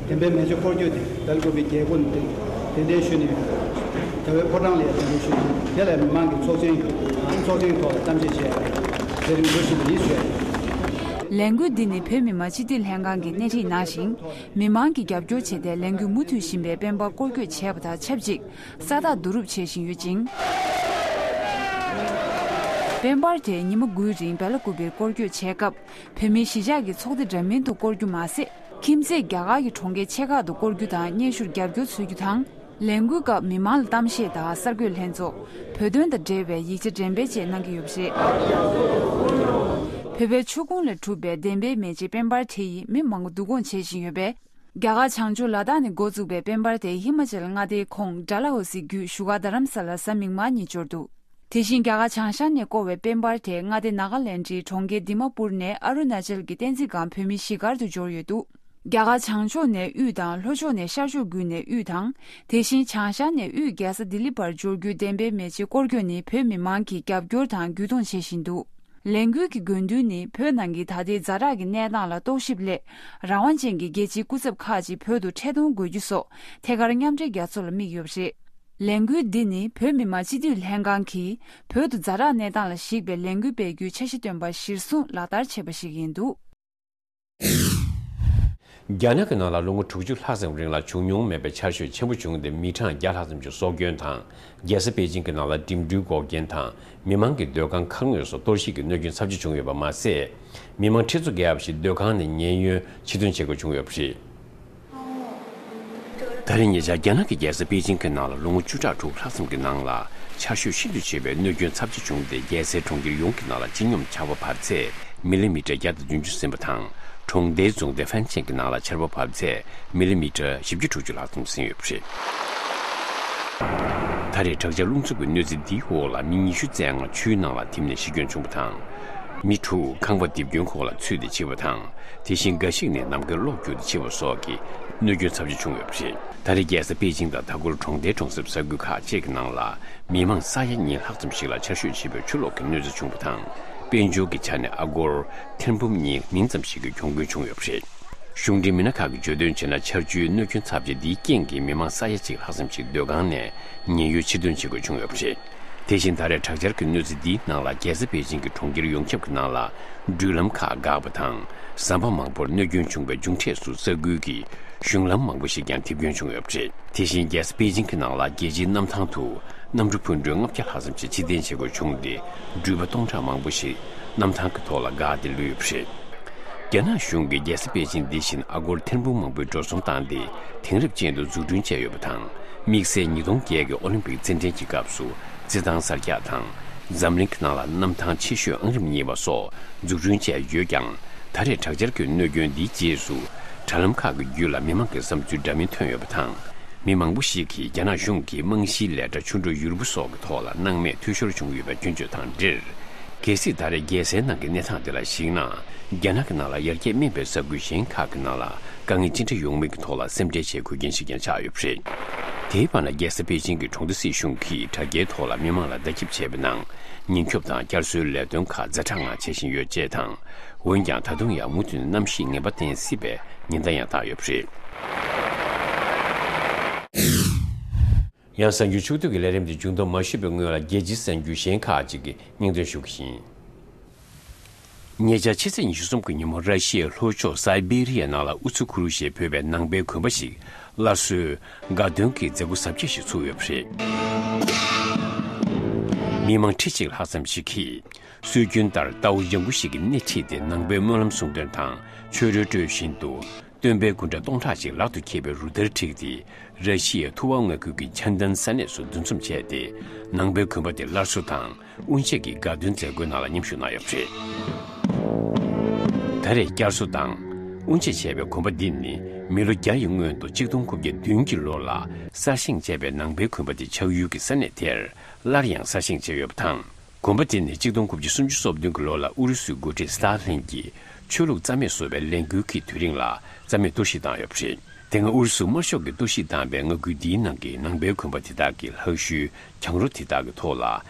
བདེན་པའི་མེ་ལྕེ་འཁོར་སྐྱོད་དེ་སྦེལ་ཀོབ་པའི་རྒྱལ་སྒོ་ནས་གདན་འདྲེན་ཞུས་ནས་ཡོད། རྒྱལ་བའི་ཕོ་བྲང་ལ་ཡ་གདན་འདྲེན་ཞུས་ནས་དེ་ལ་མི་མང་གི་ཚོགས་ཆེན་ཚོགས་ཐེངས་ཐོག་ལ་གཏམ་བཤད་བྱས་ཡ་མཛད་རིམ་འགྲོ་བཞིན་པ་ཡིན་ཞུས། ལས་འགུལ་འདི་ནི་བོད་མི་མང་སྤྱི་འཐུས་ལྷན་ཁང་གིས་སྣེ་ཁྲིད་གནང་ཞིང་། མི་མང་གིས་རྒྱབ་སྐྱོར་བྱས་ཏེ་ལས་འགུལ་མུ་མཐུད་བཞིན་པའི་སྤེན་པ་སྐོར་སྐྱོད་བྱས་པ་དང་ཆབས་ཅིག་ས་རྟགས་བསྡུ་རུབ་བྱེད་བཞིན་ཡོད་ཅིང་། སྤེན་པར་དེ་ཉི་མ་དགུའི་རིང་སྦེ་ལ་ཀུ་པེར་སྐོར་སྐྱོད་བྱས་སྐབས། བོད་མིའི་གཞིས་ཆགས་ཀྱི་ཚོགས་སྡེ་འདྲ་མིན་དུ་སྐོར་རྒྱུ་མ་ཟད། ཁྱིམ་མཚེས་རྒྱ་གར་གྱི་གྲོང་ཁྱེར་ཆེ་ཁག་ཏུ་སྐོར་རྒྱུ་དང་སྙན་ཞུར་རྒྱབ་སྐྱོར་འཚོལ་རྒྱུ་དང་། ལས་འགུལ་སྐབས་མི་མང་ལ་གཏམ་བཤད་དང་གསར་འགོད་ལྷན་ཚོགས། བོད་དོན་དང་འབྲེལ་བའི་ཡིག་ཆ་འགྲེམས་སྤེལ་བཅས་གནང་གི་ཡོད་པ་རེད། བོད་པའི་ཆུ་ཁུངས་ལས་གྲུབ་པའི་བདེན་པའི་མེ་ལྕེ་སྤེན་པར་དེ་ཡིས་མི་མང་པོ་བསྡུ་སྐོང་བྱེད་བཞིན་ཡོད་པས། རྒྱ་གར་བྱང་ཕྱོགས་ལ་དྭགས་ནས་འགོ་བཙུགས་པའི་སྤེན་པར་དེ་ཧི་མ་ཅལ་མངའ་སྡེའི་ཁོངས་ཌལ་ཧོ་སི་བརྒྱུད་བཞུགས་སྒར་རྡ་རམ་ས་ལར་གཟའ་མིག་དམར་ཉིན་འབྱོར་འདུག་དེ་བཞིན་རྒྱ་གར་བྱང་ཤར་ནས་བསྐོར་བའི་སྤེན་པར་དེ་མངའ་སྡེ་ནཱ་ག་ལན་ཌིའི་གྲོང་ཁྱེར་དི་མ་པུར་ནས་ཨ་རུ་ན་ཅལ་གྱི་བསྟན་འཛིན་སྒང་བོད་མིའི་གཞིས་སྒར་དུ་འབྱོར་ཡོད་འདུག་རྒྱ་གར་བྱང་ཕྱོགས་ནས་དབུས་དང་ལྷོ་ཕྱོགས་ནས་ཤར་ཕྱོགས་བརྒྱུད་ནས་དབུས་དང་། དེ་བཞིན་བྱང་ཤར་ནས་དབུས་རྒྱལ་ས་ལྡི་ལི་བར་འབྱོར་རྒྱུའི་བདེན་པའི་མེ་ལྕེ་སྐོར་སྐྱོད་ནི་བོད་མི་མང་གིས་རྒྱབ་སྐྱོར་དང་བརྒྱུད་གཏོང་བྱེད་བཞིན་འདུག་ལས་འགུལ་གྱི་དགོས་འདུན་ནི་བོད་ནང་གི་ད་ལྟའི་ཛ་དྲག་གི་གནས་སྟངས་ལ་རྟོག་ཞིབ་སླད། རང་དབང་ཅན་གྱི་རྒྱལ་སྤྱིའི་སྐུ་ཚབ་ཁག་ཅིག་བོད་དུ་འཕྲལ་གཏོང་དགོས་རྒྱུ་སོགས་ཐད་ཀར་མཉམ་འབྲེལ་རྒྱལ་ཚོགས་ལ་དམིགས་ཡོད་པ་རེད། ལས་འགུལ་འདི་ནི་བོད་མི་མང་སྤྱི་འཐུས་ལྷན་ཁང་གིས་བོད་དུ་ཛ་དྲག་གནས་སྟངས་ལ་གཞིགས་པའི་ལས་འགུལ་སྤེལ་རྒྱུའི་འཆར་གཞི་བཏོན་པ་གཞིར་བཟུང་ལག་བསྟར་བྱས་པ་ཞིག་ཡིན་འདུག་རྒྱ་ནག་གི་ནང་ལ་ལོ་ངོ་དྲུག་ཅུ་ལྷག་ཙམ་རིང་ལ་བྱུང་མྱོང་མེད་པའི་ཆར་ཞོད་ཆེན་པོ་བྱུང་སྟེ་མི་གྲངས་བརྒྱ་ལྷག་ཙམ་ཞིག་སྲོག་སྐྱོན་དང་། རྒྱལ་ས་པེ་ཅིང་གི་ནང་ལ་འགྲིམ་འགྲུལ་འགོག་རྐྱེན་དང་། མི་མང་གི་སྡོད་ཁང་ཁང་ངོས་སུ་གཏོར་བཤིག་གི་གནོད་སྐྱོན་ཚབས་ཆེ་བྱུང་ཡོད་པ་མ་ཟད། མི་མང་ཁྲི་ཚོ་བརྒལ་བ་ཞིག་སྡོད་ཁང་ནས་ཉེན་གཡོལ་ཕྱིར་ཐོན་བྱེད་དགོས་བྱུང་ཡོད་པ་རེད། ད་རེས་ཉེ་ཆར་རྒྱ་ནག་གི་རྒྱལ་ས་པེ་ཅིང་གི་ནང་ལ་ལོ་ངོ་བཅུ་ཕྲག་དྲུག་ལྷག་ཙམ་གྱི་ནང་ལ་ཆར་ཞོད་ཤིན་ཏུ་ཆེ་བའི་གནོད་སྐྱོན་ཚབས་ཆེ་བྱུང་སྟེ། རྒྱལ་སའི་གྲོང་ཁྱེར་ཡོངས་ཀྱི་ནང་ལ་སྤྱི་སྙོམས་ཆར་པ་བབས་ཚད་མི་ལི་མི་ཊར་བརྒྱ་དང་བདུན་ཅུ་ཟིན་པ་དང་། གྲོང་རྡལ་རྫོང་སྡེ་ཧྥན་ཆེན་གྱི་ནང་ལ་ཆར་པ་བབས་ཚད་མི་ལི་མི་ཊར་བཞི་བཅུ་དྲུག་ཅུ་ལྷག་ཙམ་ཟིན་ཡོད་པ་རེད། ད་རེས་དྲག་ཆར་རླུང་འཚུབ་ཀྱི་གནོད་འཚེ་འདིའི་འོག་ལ་མི་ཉི་ཤུ་རྩ་ལྔ་ཆུའི་ནང་ལ་ཐིམ་ནས་ཤི་སྐྱོན་བྱུང་བ་དང་། མི་དྲུག་ཁང་པ་རྡིབ་སྐྱོན་འོག་ལ་ཚུད་དེ་འཆི་བ་དང་། དེ་བཞིན་འགའ་ཞིག་ནི་ནམ་མཁའི་གློག་འགྱུར་ཏེ་འཆི་བ་སོགས་ཀྱི་གནོད་སྐྱོན་ཚབས་ཆེ་བྱུང་ཡོད་པ་རེད། ད་རེས་རྒྱལ་ས་པེ་ཅིང་དང་མཐའ་འཁོར་གྲོང་རྡལ་གྲོང་གསེབ་ས་ཁུལ་ཁག་ཅིག་གི་ནང་ལ་མི་མང་ས་ཡ་གཉིས་ལྷག་ཙམ་ཞིག་ལ་ཆར་ཞོད་ཆེ་བའི་ཆུ་ལོག་གི་གནོད་འཚེ་བྱུང་བ་དང་། དཔལ་འབྱོར་གྱི་ཆ་ནས་ཨ་སྒོར་ཐེར་འབུམ་གཉིས་མིན་ཙམ་ཞིག་གི་གྱོང་གུན་བྱུང་ཡོད་པ་རེད། གཞུང་འབྲེལ་མི་སྣ་ཁག་གིས་བརྗོད་དོན་བྱས་ན། ཆར་ཆུའི་གནོད་སྐྱོན་ཚབས་ཆེ་འདིའི་རྐྱེན་གྱིས་མི་མང་ས་ཡ་གཅིག་ལྷག་ཙམ་ཞིག་སྡོད་ཁང་ནས་ཉེན་གཡོལ་ཕྱིར་ཐོན་བྱེད་དགོས་བྱུང་ཡོད་པ་རེད། དེ་བཞིན་ད་རེས་དྲག་ཆར་གྱི་གནོད་འཚེ་འདིའི་ནང་ལ་རྒྱལ་ས་པེ་ཅིང་གི་གྲོང་ཁྱེར་ཡོངས་ཁྱབ་ཀྱི་ནང་ལ་འགྲུལ་ལམ་ཁག་འགག་པ་དང་། ཟམ་པ་མང་པོར་གནོད་སྐྱོན་བྱུང་བའི་མཇུག་འབྲས་སུ་ས་ཁུལ་གྱི་ གཞུང་ལམ་མང་པོ་ཞིག་ཀྱང་ཐེབས་སྐྱོན་བྱུང་ཡོད་པ་རེད། དེ་བཞིན་རྒྱལ་ས་པེ་ཅིང་གི་ནང་ལ་རྒྱལ་སྤྱིའི་གནམ་ཐང་དུ་གནམ་གྲུ་འཕུར་མགྲོན་ལྔ་བརྒྱ་ལྷག་ཙམ་ཞིག་ཕྱིར་འཐེན་བྱེད་དགོས་བྱུང་སྟེ། འགྲུལ་པ་སྟོང་ཕྲག་མང་པོ་ཞིག་གནམ་ཐང་གི་ཐོག་ལ་འགག་སྟེ་ལུས་ཡོད་པ་རེད། རྒྱ་ནག་གཞུང་གིས་རྒྱལ་ས་པེ་ཅིང་འདི་བཞིན་ཨ་སྒོར་ཐེར་འབུམ་མང་པོའི་འགྲོ་སོང་བཏང་སྟེ་དེང་རབས་ཅན་དུ་འཛུགས་སྐྲུན་བྱས་ཡོད་པ་དང་། དམིགས་བསལ་ཉིས་སྟོང་བརྒྱད་ཀྱི་ཨོ་ལིམ་པིག་རྩེད་འགྲན་གྱི་སྐབས་སུ་རྩེད་ཐང་གསར་རྒྱག་དང་། འཛམ་གླིང་གི་ནང་ལ་གནམ་ཐང་ཆེ་ཤོས་ཨང་རིམ་གཉིས་པ་སོགས་འཛུགས་སྐྲུན་བྱས་ཡོད་ཀྱང་། ད་རེས་དྲག་ཆར་གྱི་གནོད་སྐྱོན་འདིའི་རྗེས་སུ་དྲ་ལམ་ཁག་གི་བརྒྱུད་ལ་མི་མང་གི་བསམ་ཚུལ་འདྲ་མིན་ཐོན་ཡོད་པ་དང་། མི་མང་པོ་ཞིག་གིས་རྒྱ་ནག་གཞུང་གིས་རྨང་གཞིའི་ལས་གྲྭ་ཆུ་འགྲོ་ཡུར་བུ་སོགས་ཀྱི་ཐོག་ལ་སྣང་མེད་འཐུས་ཤོར་བྱུང་ཡོད་པའི་སྐྱོན་བརྗོད་དང་འབྲེལ། གལ་སྲིད་ད་རེས་རྒྱལ་སའི་ནང་གི་གནས་སྟངས་དེ་ལ་གཞིགས་ན། རྒྱ་ནག་གི་ནང་ལ་ཡར་རྒྱས་སྨིན་པའི་ས་ཁུལ་གཞན་ཁག་གི་ནང་ལ་དཀའ་ངལ་ཅི་འདྲ་ཡོང་མིན་གྱི་ཐོག་ལ་སེམས་ཁྲལ་བྱེད་དགོས་རྐྱེན་ཞིག་ཀྱང་ཆགས་ཡོད་པ་རེད། དེའི་བར་ན་རྒྱལ་ས་པེ་ཅིང་གི་གྲོང་སྡེ་སྲིད་གཞུང་གིས་དྲ་རྒྱའི་ཐོག་ལ་མི་མང་ལ་བརྡ་ཁྱབ་བྱས་པའི་ནང་། ཉེན་སྐྱོབ་དང་བསྐྱར་གསོའི་ལས་དོན་ཁག་ཛ་དྲག་ངང་བྱེད་བཞིན་ཡོད་ཅེས་དང་། འོན་ཀྱང་ད་དུང་ཡང་མུ་མཐུད་ནས་གནམ་གཤིས་ངན་པ་བསྟན་སྲིད་པའི་ཉེན་བརྡ་ཡང་བཏང་ཡོད་པ་རེད། ཡང་གསར་འགྱུར་ཕྱོགས་བསྡུས་ཀྱི་ལས་རིམ་དེ་མཇུག་བསྡོམས་མ་ཞུས་པའི་སྔོན་ལ། རྒྱལ་སྤྱིའི་གསར་འགྱུར་གཞན་ཁག་ཅིག་གི་སྙིང་དོན་ཞུ་གི་ཡིན། ཉེ་ཆར་ཕྱི་ཚེས་ཉི་ཤུ་གསུམ་གྱི་ཉིན་མོ། ར་ཤི་ཡའི་ལྷོ་ཕྱོགས་སའི་བེ་རི་ཡའི་ནང་ལ་ཨུ་ཚུགས་ཁུ་རུ་ཞེས་འབོད་པའི་ནང་པའི་གོན་པ་ཞིག་སླར་གསོའི་དགའ་སྟོན་གྱི་མཛད་སྒོ་གཟབ་རྒྱས་ཤིག་ཚུགས་ཡོད་པ་རེད། མི་མང་ཁྲི་གཅིག་ལྷག་ཙམ་ཞིག་གིས་སྲོལ་རྒྱུན་ལྟར་རྟའུ་ལྗང་གུ་ཞིག་གི་སྣེ་ཁྲིད་དེ། ནང་པའི་སྨོན་ལམ་གསུང་འདོན་དང་ཆོས་རོལ་དཀྲོལ་བཞིན་དུ། སྟོན་པའི་སྐུ་འདྲ་སྟོང་ཕྲག་ཅིག་ལག་ཏུ་འཁྱེར་བའི་རུ་སྟར་འཁྲིགས་ཏེ། ར་ཤི་ཡའི་ཐུ་བ་མངའ་ཁུལ་གྱི་ཆན་ཏན་ས་གནས་སུ་འདུ་འཛོམས་བྱས་ཏེ། ནང་པའི་གོན་པ་དེ་སླར་གསོ་དང་། དབུ་འབྱེད་ཀྱི་དགའ་སྟོན་མཛད་སྒོའི་ནང་ལ་མཉམ་ཞུགས་གནང་ཡོད་པ་རེད། ད་རེས་བསྐྱར་གསོ་དང་དབུ་འབྱེད་བྱས་པའི་གོན་པ་འདི་ནི། མི་ལོ་བརྒྱ་ཡི་སྔོན་དུ་གཅིག་སྟོང་དགུ་བརྒྱ་བདུན་གྱི་ལོ་ལ་གསར་བཞེངས་བྱས་པའི་ནང་པའི་གོན་པ་དེ་ཆགས་ཡུལ་གྱི་ས་གནས་དེར་སླར་ཡང་གསར་བཞེངས་བྱས་ཡོད་པ་དང་། གོམ་པ་དེ་ནི་གཅིག་སྟོང་དགུ་བརྒྱ་སུམ་ཅུ་སོ་བདུན་གྱི་ལོ་ལ་ཨུ་རུ་སུའི་འགོ་ཁྲིད་སི་ཏཱ་ལིན་གྱིས་ཆོས་ལུགས་རྩ་མེད་བཟོ་བའི་ལས་འགུལ་གྱི་དུས་རིང་ལ་རྩ་མེད་གཏོར་བཤིག་བཏང་ཡོད་པ་རེད། དེ་སྔ་ཨུ་རུ་སུ་དམར་ཤོག་གིས་གཏོར་བཤིག་བཏང་པའི་མངའ་ཁུལ་འདིའི་ནང་གི་ནང་པའི་དགོན་པ་དེ་དག་གི་ལྷག་ཤུལ་གྱང་རོ་དེ་དག་གི་ཐོག་ལ་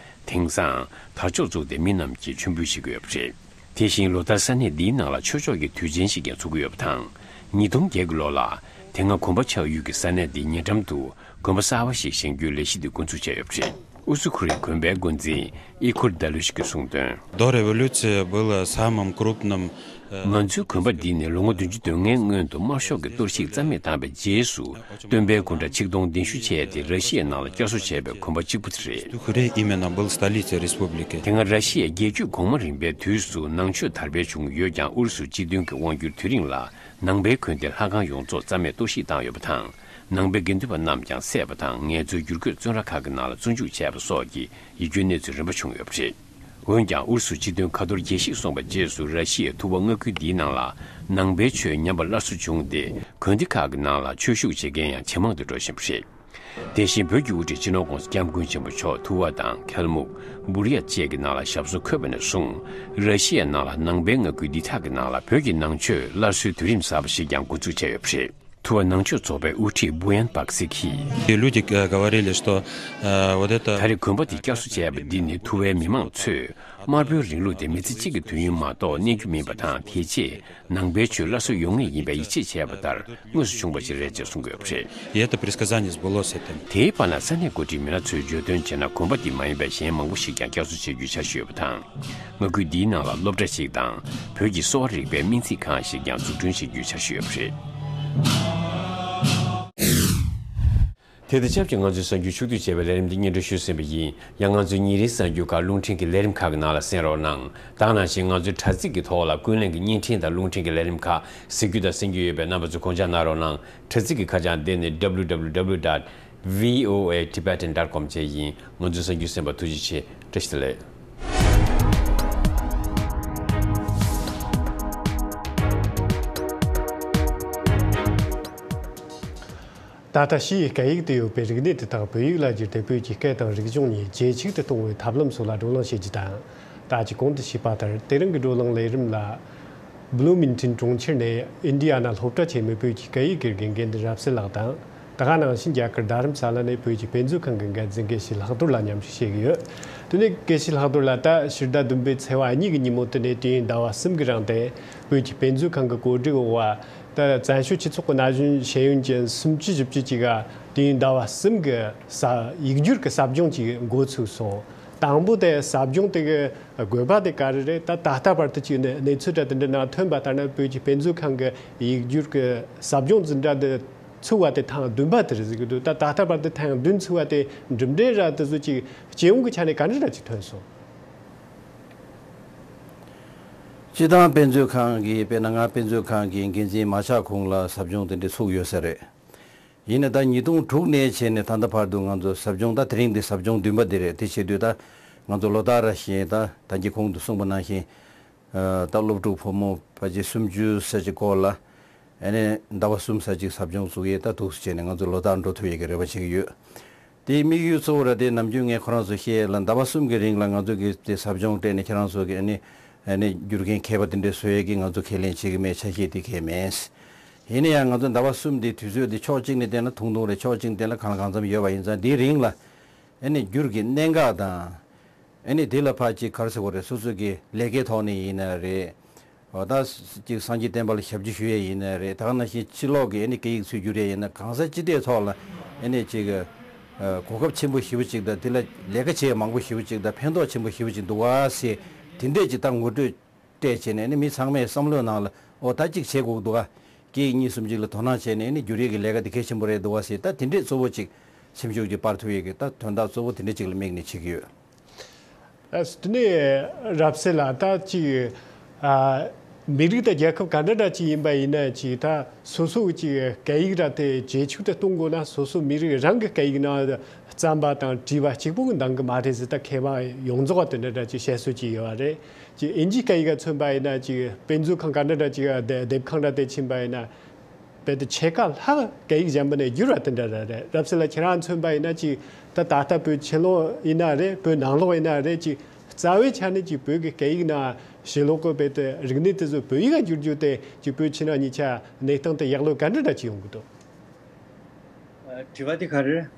དེང་སང་དར་ལྕོག་བཙུགས་ཏེ་མི་རྣམས་ཀྱིས་མཆོད་འབུལ་བྱེད་ཀྱི་ཡོད་པ་རེད། དེ་བཞིན་ལོ་ལྟར་ས་གནས་འདིའི་ནང་ལ་ཆོས་ཕྱོགས་ཀྱི་དུས་ཆེན་ཞིག་ཀྱང་ཚོགས་ཀྱི་ཡོད་པ་དང་། ཉིས་སྟོང་བརྒྱད་ཀྱི་ལོ་ལ་དེ་སྔ་གོམ་པ་ཆགས་ཡུལ་གྱི་ས་གནས་འདིའི་ཉེ་འགྲམ་དུ་དགོན་པ་གསར་པ་ཞིག་བཞེངས་རྒྱུའི་ལས་གཞི་འདི་འགོ་འཛུགས་བྱས་ཡོད་པ་རེད། ཨུ་ཚུ་ཁུ་རི་དགོན་པའི་འགོ་འཛིན་ཨི་ཁུར་ད་ལུ་ཤི་གིས་གསུངས་དོན། До революции было самым крупным, э, ང་ཚོའི་དགོན་པ་འདི་ནི་ལོ་ངོ་བདུན་ཅུ་དོན་ལྔའི་སྔོན་དུ་དམར་ཤོག་གིས་གཏོར་བཤིག་རྩ་མེད་བཏང་བའི་རྗེས་སུ། སྟོན་པའི་སྐུ་འདྲ་ཆིག་སྟོང་བདུན་ཅུ་བྱས་ཏེ་ར་ཤི་ཡའི་ནང་ལ་བསྐྱར་གསོ་བྱས་པའི་དགོན་པ་གཅིག་པུ་དེ་རེད། Тухуре именно был столицей республики. དེ་སྔ་ར་ཤི་ཡའི་རྒྱལ་རྒྱུད་གོང་མ་རིམ་པའི་དུས་སུ་ནང་ཆོས་དར་སྤེལ་བྱུང་ཡོད་ཀྱང་། ཨུ་རུ་སུ་སྤྱི་མཐུན་གྱི་དབང་སྒྱུར་དུས་རིང་ལ་ནང་པའི་དགོན་སྡེ་ལྷ་ཁང་ཡོངས་རྫོགས་རྩ་མེད་གཏོར་བཤིག་བཏང་ཡོད་པ་དང་། ནང་པའི་དགེ་འདུན་པ་རྣམས་ཀྱང་བསད་པ་དང་། ངལ་རྩོལ་བསྒྱུར་བཀོད་བཙོན་ར་ཁག་གི་ནང་ལ་བཙོན་འཇུག་བྱས་པ་སོགས་ཀྱི་ཡིད་སྐྱོའི་གནས་ཚུལ་རིམ་པ་བྱུང་ཡོད་པ་རེད། འོན་ཀྱང་ཨུ་རུ་སུ་སྤྱི་མཐུན་ཁ་ཐོར་རྒྱལ་བཤིག་སོང་བའི་རྗེས་སུ། ར་ཤི་ཡའི་ཐུ་བ་མངའ་ཁུལ་འདིའི་ནང་ལ་ནང་པའི་ཆོས་ཉམས་པ་སླར་གསོ་བྱུང་སྟེ། དགོན་སྡེ་ཁག་གི་ནང་ལ་ཆོས་ཞུགས་བྱེད་མཁན་ཡང་ཇེ་མང་དུ་འགྲོ་བཞིན་པ་རེད། དེ་བཞིན་བོད་ཀྱི་དབུ་ཁྲིད་སྤྱི་ནོར་༧གོང་ས་༧སྐྱབས་མགོན་ཆེན་པོ་མཆོག་ཐུ་བ་དང་ཁལ་མུག་འབུར་ཡ་བཅས་ཀྱི་ནང་ལ་ཞབས་སོར་འཁོད་པ་ནས་བཟུང་། ར་ཤི་ཡའི་ནང་ལ་ནང་པའི་མངའ་ཁུལ་འདི་དག་གི་ནང་ལ་བོད་ཀྱི་ནང་ཆོས་སླར་གསོའི་དུས་རིམ་གསར་པ་ཞིག་ཀྱང་འགོ་འཛུགས་བྱས་ཡོད་པ་རེད། ཐུ་བ་ནང་ཆོས་ཚོགས་པའི་དབུ་ཁྲིད་བུ་ཡན་པག་སི་གིས། Те люди, э, говорили, что, э, вот это ད་རེས་དགོན་པ་འདི་བསྐྱར་གསོ་བྱས་པ་འདི་ནི་ཐུ་བའི་མི་མང་ཚོས་དམར་པོའི་རིང་ལུགས་དེ་མི་ཚེ་གཅིག་གི་དུས་ཡུན་མ་གཏོགས་གནས་རྒྱུ་མིན་པ་དང་། དེ་རྗེས་ནང་པའི་ཆོས་སླར་གསོ་ཡོང་ངེས་ཡིན་པའི་ཡིད་ཆེས་བྱས་པ་ལྟར་དངོས་སུ་བྱུང་བ་ཞིག་རེད་ཅེས་གསུང་གི་ཡོད་པ་རེད། И это предсказание сбылось это. དེའི་བར་ན་ས་གནས་འགོ་ཁྲིད་མི་སྣ་ཚོས་བརྗོད་དོན་བྱས་ན། དགོན་པ་འདི་མ་ཡིན་པའི་གཞན་མང་པོ་ཞིག་ཀྱང་བསྐྱར་གསོ་བྱེད་རྒྱུའི་འཆར་གཞི་ཡོད་པ་དང་། མངའ་ཁུལ་འདིའི་ནང་ལ་སློབ་གྲྭ་ཞིག་དང་བོད་ཀྱི་གསོ་བ་རིག་པའི་སྨན་རྩིས་ཁང་ཞིག་ཀྱང་འཛུགས་སྐྲུན་བྱེད་རྒྱུའི་འཆར་གཞི་ཡོད་པ་རེད། དེ་དང་ཆབས་ཅིག་ང་ཚོའི་གསར་འགྱུར་ཕྱོགས་བསྡུས་བྱས་པའི་ལས་རིམ་འདི་སྙན་སྒྲོན་ཞུས་ཟིན་པ་ཡིན། ཡང་ང་ཚོའི་ཉིན་རེའི་གསར་འགྱུར་ཁག་རླུང་འཕྲིན་གྱི་ལས་རིམ་ཁག་གི་ནང་ལ་གསན་རོགས་གནང་། ད་ག་ནང་བཞིན་ང་ཚོའི་དྲ་ཚིགས་ཀྱི་ཐོག་ལ་ཀུན་གླེང་གི་བརྙན་འཕྲིན་དང་རླུང་འཕྲིན་གྱི་ལས་རིམ་ཁག་གཟིགས་རྒྱུ་དང་གསན་རྒྱུ་ཡོད་པས། རྣམ་པ་ཚོས་དགོངས་འཇགས་གནང་རོགས་གནང་། དྲ་ཚིགས་ཀྱི་ཁ་བྱང་དེ་ནི་W W W dot V O A Tibetan dot com བཅས་ཡིན། ང་ཚོའི་གསར་འགྱུར་གསན་པར་ཐུགས་རྗེ་ཆེ། བཀྲ་ཤིས་བདེ་ལེགས། ད་ལྟ་ཕྱིའི་སྐད་ཡིག་ཏུ་ཡོད་པའི་རིག་གནས་དེ་དག་བོད་ཡིག་ལ་བསྒྱུར་ཏེ། བོད་ཀྱི་སྐད་དང་རིག་གཞུང་གཉིས་ཇེ་ཕྱུག་ཏུ་གཏོང་བའི་ཐབས་ལམ་སོགས་ལ་བགྲོ་གླེང་བྱེད་རྒྱུ་དང་། ད་ཅི་གོང་དུ་ཞུས་པ་ལྟར། དེ་རིང་གི་བགྲོ་གླེང་ལས་རིམ་ལ། བྷི་ལུ་མིང་ཊོན་གྲོང་ཁྱེར་ནས་ཨིན་ཌི་ཡ་ན་སློབ་གྲྭ་ཆེན་མོའི་བོད་ཀྱི་སྐད་ཡིག་དགེ་རྒན་འགན་འཛིན་རབ་གསལ་ལགས་དང་། ད་ག་ནང་བཞིན་རྒྱ་གར་རྡ་རམ་ས་ལ་ནས་བོད་ཀྱི་དཔེ་མཛོད་ཁང་གི་འགན་འཛིན་དགེ་བཤེས་ལྷག་རྡོར་ལགས་མཉམ་ཞུགས་བྱེད་ཀྱི་ཡོད། དེ་ནས་དགེ་བཤེས་ལྷག་རྡོར་ལགས། ད་ཕྱི་ཟླ་བདུན་པའི་ཚེས་པ་གཉིས་ཀྱི་ཉིན་མོ་དེ་ནས་དུས་ཡུན་ཟླ་བ་གསུམ་གྱི་རིང་དེ་བོད་ཀྱི་དཔེ་མཛོད་ཁང་གི་གོ་སྒྲིག་འོག་ད་བཙན་བྱོལ་སྤྱི་ཚོགས་ཀྱི་ན་གཞོན་ཤེས་ཡོན་ཅན་སུམ་ཅུ་བཞི་བཅུ་ཅིག་ག་དུས་ཡུན་ཟླ་བ་གསུམ་གྱི་ས་ཡིག་སྒྱུར་གྱི་ཟབ་སྦྱོང་ཅིག་འགོ་ཚུགས་སོང་། དང་པོ་དེ་ཟབ་སྦྱོང་དེ་གི་དགོས་པ་དེ་ག་རེ་རེད། ད་ད་ལྟ་བར་དུ་ཅིག་གནས་གནས་ཚུལ་འདྲ་དེ་འདྲ་ནང་ཐོན་པ་ལྟར་ན། བོད་ཀྱི་དཔེ་མཛོད་ཁང་གི་ཡིག་སྒྱུར་གྱི་ཟབ་སྦྱོང་འཛིན་གྲྭ་འདི་ཚུགས་པ་དེ་ཐེངས་བདུན་པ་དེ་རེད་ཟེར་གྱི་འདུག་ད་ད་ལྟ་བར་དུ་ཐེངས་བདུན་ཚུགས་པ་དེ་གྲུབ་འབྲས་ར་དེ་ཚོ་ཅིག་སྤྱི་ཡོངས་ཀྱི་ཆ་ནས་ག་འདྲ་འདྲ་ཅིག་ཐོན་སོང་། སྤྱི་བཏང་དཔེ་མཛོད་ཁང་གི་དཔེར་ན་ང་དཔེ་མཛོད་ཁང་གི་འགན་འཛིན་མ་ཆགས་གོང་ལ་ཟབ་སྦྱོང་དེ་འདྲ་ཚུགས་ཡོད་ས་རེད། ཡིན་ན་ད་ཉིས་སྟོང་དྲུག་ནས་བྱས་ནས་ད་ལྟ་བར་དུ་ང་ཚོ་ཟབ་སྦྱོང་ད་དེ་རིང་འདི་ཟབ་སྦྱོང་བདུན་པ་འདི་རེད། དེ་བྱེད་དུས་ད་ང་ཚོ་ལོ་ལྟར་བཞིན་ད་ད་གིན་གོང་དུ་གསུངས་པ་ནང་བཞིན། ཨ། ད་སློབ་ཕྲུག་ཕོ་མོ་ཕལ་ཆེར་སུམ་ཅུ་ཙམ་ཅིག་སྐོར་ལ་ཨ་ནི་ཟླ་བ་གསུམ་ཙམ་ཅིག་ཟབ་སྦྱོང་བཙུགས་ཡས་ད་འདུག་སེ་བྱས་ནས་ང་ཚོ་ལོ་ལྟར་འགྲོ་ཐུབ་ཡས་ཀྱི་རེ་བ་བྱེད་ཀྱི་ཡོད། དེའི་དམིགས་ཡུལ་གཙོ་བོ་ར་དེ་ནམ་རྒྱུན་ངས་ཁོ་རང་ཚོ་བཤད་ཡས་ལ་ཟླ་བ་གསུམ་གྱི་རིང་ལ་ང་ཚོ་གིས་དེ་ཟབ་སྦྱོང་སྤྲད་ནས་ཁྱེད་རང་ཚོ་གི་ཨ་ནི་ཨ་ནི་བསྒྱུར་མཁན་མཁས་པ་དེ་འདྲ་བཟོ་ཡས་ཀྱི་ང་ཚོ་ཁས་ལེན་བྱེད་ཀྱི་མེད། ཆ་ཤས་དེ་གས་མེད། ཡིན་ན་ཡང་ང་ཚོ་ཟླ་བ་གསུམ་དེ་དུས་ཚོད་དེ་ཕྱོགས་གཅིག་ནས་བལྟས་ན་ཐུང་ཐུང་རེད། ཕྱོགས་གཅིག་ནས་བལྟས་ན་གང་ལ་གང་འཚམ་ཡོད་པ་ཡིན་ཙང་། དེའི་རིང་ལ་ཨ་ནི་བསྒྱུར་གྱི་གནད་འགག་དང་། ཨ་ནི་དེ་ལ་ཕར་ཅིག་ག་རེ་ཟེར་དགོས་རེད། སོ་སོ་གི་ལས་ཀའི་ཐོག་ནས་ཡིན་ན་རེད། འོ་ད་ཅིག་སངས་རྒྱས་བསྟན་པ་ལ་ཞབས་ཕྱི་ཞུ་ཡས་ཡིན་ན་རེད། ད་ག་ནང་བཞིན་ཕྱི་ལོགས་ཀྱི་ཨ་ནི་སྐད་ཡིག་ཚུར་བསྒྱུར་ཡས་ཡིན་ན། གང་ཟག་སྤྱི་སྟེགས་ཐོག་ལ་ཨ་ནི་ཅིག་ཨ་གོ་སྐབས་ཆེན་པོ་ཞེ་པོ་ཅིག་དང་། དེ་ལ་ལས་ཀ་བྱེད་མང་པོ་ཞེ་པོ་ཅིག་དང་། ཕན་ཐོགས་ཆེན་པོ་ཞེ་པོ་ཅིག་འདུག་བ་ཟེར། དེ་འདྲས་ཅིག་ད་ངོ་སྤྲོད་སྤྲད་བྱས་ནས་ཨ་ནི་མི་ཚང་མས་བསམ་བློའི་ནང་ལ་འོ་ད་ཅིག་བྱེད་དགོས་འདུག་ག་སྐད་ཡིག་གཉིས་གསུམ་ཅིག་ལ་དོ་སྣང་བྱས་ནས་ཨ་ནི་བསྒྱུར་ཡས་ཀྱི་ལས་ཀ་དེ་གལ་ཆེན་པོ་རེད་འདུག་བ་ཟེར། ད་དེ་འདྲས་གཙོ་བོ་ཅིག་སེམས་ཤུགས་ཅིག་སྤར་ཐུབ་ཡས་ཀྱི་ད་དོན་དག་གཙོ་བོ་དེ་འདྲས་ཅིག་ལ་དམིགས་ནས་བྱེད་ཀྱི་ཡོད། ཨ་དེ་ནས་རབ་གསལ་ལགས། ད་ཅིག་ཨ་མི་རིགས་དང་རྒྱལ་ཁབ་ག་འདྲ་འདྲ་ཅིག་ཡིན་པ་ཡིན་ན་ཅིག་ད་སོ་སོ་ཅིག་སྐད་ཡིག་ར་དེ་ཇེ་ཕྱུག་ཏུ་གཏོང་དགོས་ན་སོ་སོ་མི་རིགས་རང་གི་སྐད་ཡིག་ནང་བརྩམས་པ་དང་བྲིས་པ་གཅིག་པུ་གིས་འདང་གི་མ་རེད་ཟེར། ད་མཁས་པ་ཡོངས་རྫོགས་དེ་འདྲ་འདྲ་ཅིག་བཤད་སྲོལ་ཅིག་ཡོད་པ་རེད། ཅིག་ཨིན་ཇིའི་སྐད་ཡིག་ག་མཚོན་པ་ཡིན་ན་ཅིག་དཔེ་མཛོད་ཁང་ག་འདྲ་འདྲ་ཅིག་དེབ་ཁང་ར་དེ་ཕྱིན་པ་ཡིན་ན། དཔེ་དེ་ཕྱེད་ཀ་ལྷག་སྐད་ཡིག་གཞན་པ་ནས་བསྒྱུར་བ་དེ་འདྲ་ར་རེད། རབ་གསལ་ལགས་ཁྱེད་རང་མཚོན་པ་ཡིན་ན་ཅིག་ད་ད་ལྟ་བོད་ཕྱི་ལོགས་ཡིན་ན་རེད། བོད་ནང་ལོགས་ཡིན་ན་རེད། ཅིག་རྩ་བའི་ཆ་ནས་ཅིག་བོད་ཀྱི་སྐད་ཡིག་ནང་ཕྱི་ལོགས་ཀྱི་དཔེ་དེ་རིག་གནས་དེ་ཚོ་བོད་ཡིག་ག་བསྒྱུར་རྒྱུ་དེ་ཅིག་བོད་ཕྱི་ནང་གཉིས་ཆ་གནས་སྟངས་དེ་ཡག་ལོས་ག་འདྲ་འདྲ་ཅིག་ཡོང་གི་འདུག་ཨ། དྲི་བ་དེ་ག་རེ་རེད།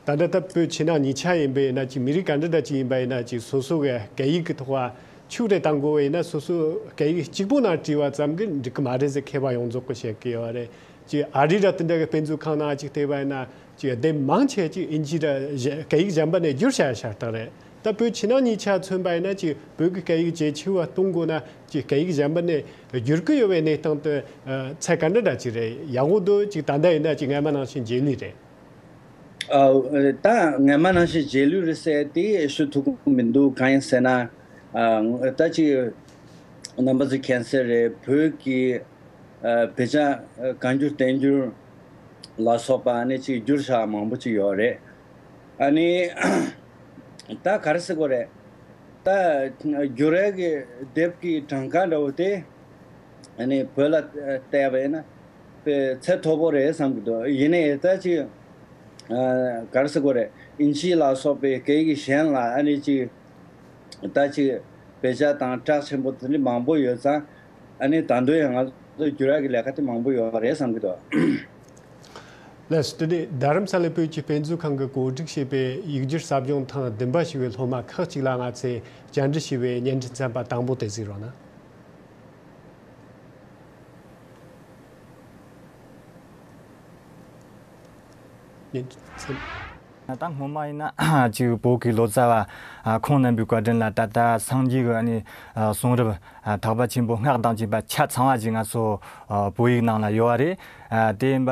ད་ལྟ་ད་བོད་ཕྱི་ནང་གཉིས་ཆ་ཡིན་པ་ཡིན་ན་ཅིག་མི་རིགས་ག་འདྲ་འདྲ་ཅིག་ཡིན་པ་ཡིན་ན་ཅིག་སོ་སོ་གི་སྐད་ཡིག་གི་ཐོག་ལ་ཤུགས་རེ་བཏང་དགོས་པ་ཡིན་ན་སོ་སོ་སྐད་ཡིག་གཅིག་པོ་ནང་བྲིས་པ་ཙམ་གྱིས་འགྲིག་གི་མ་རེད་ཟེར་མཁས་པ་ཡོངས་རྫོགས་ཀྱིས་བཤད་ཀྱི་ཡོད་རེད། ཅིག་ཨ་རི་ར་དེ་འདྲ་གི་དཔེ་མཛོད་ཁང་ནང་ཅིག་བལྟས་པ་ཡིན་ན་ཅིག་དེབ་མང་ཆེ་ཅིག་ཨིན་ཇི་ར་གཞན་སྐད་ཡིག་གཞན་པ་ནས་བསྒྱུར་བྱས་ཤ་སྟག་རེད། ད་བོད་ཕྱི་ནང་གཉིས་ཆ་མཚོན་པ་ཡིན་ན་ཅིག་བོད་ཀྱི་སྐད་ཡིག་ཇེ་ཕྱུག་པ་གཏོང་དགོས་ན་ཅིག་སྐད་ཡིག་གཞན་པ་ནས་བསྒྱུར་གྱི་ཡོད་པའི་གནས་སྟངས་དེ་ཚད་ག་འདྲ་འདྲ་ཅིག་རེད། ཡག་པོ་འདུག་ཅིག་ད་ལྟ་ཡིན་ན་ཅིག་སྔ་མ་ནང་བཞིན་རྗེས་ལུས་རེད། ཨ། ད་སྔ་མ་ནང་བཞིན་རྗེས་ལུས་རེད་ཟེར་དེ་ཞུ་ཐུབ་ཀྱི་མི་འདུག་གང་ཡིན་ཟེར་ན། ཨ། ད་ཅིག་རྣམ་པ་ཚོས་མཁྱེན་གསལ་རེད། བོད་ཀྱི་ཨ་བེད་སྤྱོད་བཀའ་འགྱུར་བསྟན་འགྱུར་ལ་སོགས་པ་ཨ་ནི་ཅིག་བསྒྱུར་བཞག་མང་པོ་ཅིག་ཡོད་རེད། ཨ་ནི་ད་ག་རེ་ཟེར་དགོས་རེད། ད་བསྒྱུར་ཡས་ཀྱི་དེབ་ཀྱི་གྲངས་ཀ་འདྲ་བོ་དེ་ཨ་ནི་བོད་ལ་བལྟས་པ་ཡིན་ན་དཔེ་ཚད་མཐོ་པོ་རེད་བསམ་གྱི་འདུག་ཡིན་ནའི་ད་ཅིག་ཨ་ག་རེ་ཟེར་དགོས་རེད། ཨིན་ཇི་ལ་སོགས་པའི་སྐད་ཡིག་གཞན་ལ་ཨ་ནི་ཅིག་ད་ཅིག་བེད་སྤྱོད་དང་གྲགས་ཆེན་པོ་དེ་འདྲ་མང་པོ་ཡོད་ཙང་། ཨ་ནི་ད་དུང་ཡང་ང་ཚོ་བསྒྱུར་ཡག་གི་ལས་ཀ་དེ་མང་པོ་ཡོད་རེད་བསམ་གྱི་འདུག་ལགས་སོ། དེ་ནས་རྡ་རམ་ས་ལའི་བོད་ཀྱི་དཔེ་མཛོད་ཁང་གིས་གོ་སྒྲིག་བྱས་པའི་ཡིག་སྒྱུར་ཟབ་སྦྱོང་ཐེངས་བདུན་པ་ཞུ་བའི་སློབ་མ་ཁག་ཅིག་ལ་ང་ཚོས་བཅར་འདྲི་ཞུས་པའི་བརྙན་འཕྲིན་ཚན་པ་དང་པོ་དེ་གཟིགས་རོགས་གནང་། ད་སྔོན་མ་ཡིན་ན་ཅིག་བོད་ཀྱི་ལོ་ཙཱ་བ་ཁོང་རྣམ་པའི་བཀའ་དྲིན་ལ་ད་ལྟ་སངས་རྒྱས་ཀྱི་ཨ་ནི་གསུང་རབ་ཐེག་པ་ཆེན་པོ་སྔགས་དང་བཅས་པ་ཆ་ཚང་བ་ཞིག་ང་ཚོ་བོད་ཡིག་ནང་ལ་ཡོད་པ་རེད། དེ་ཡིན་པ་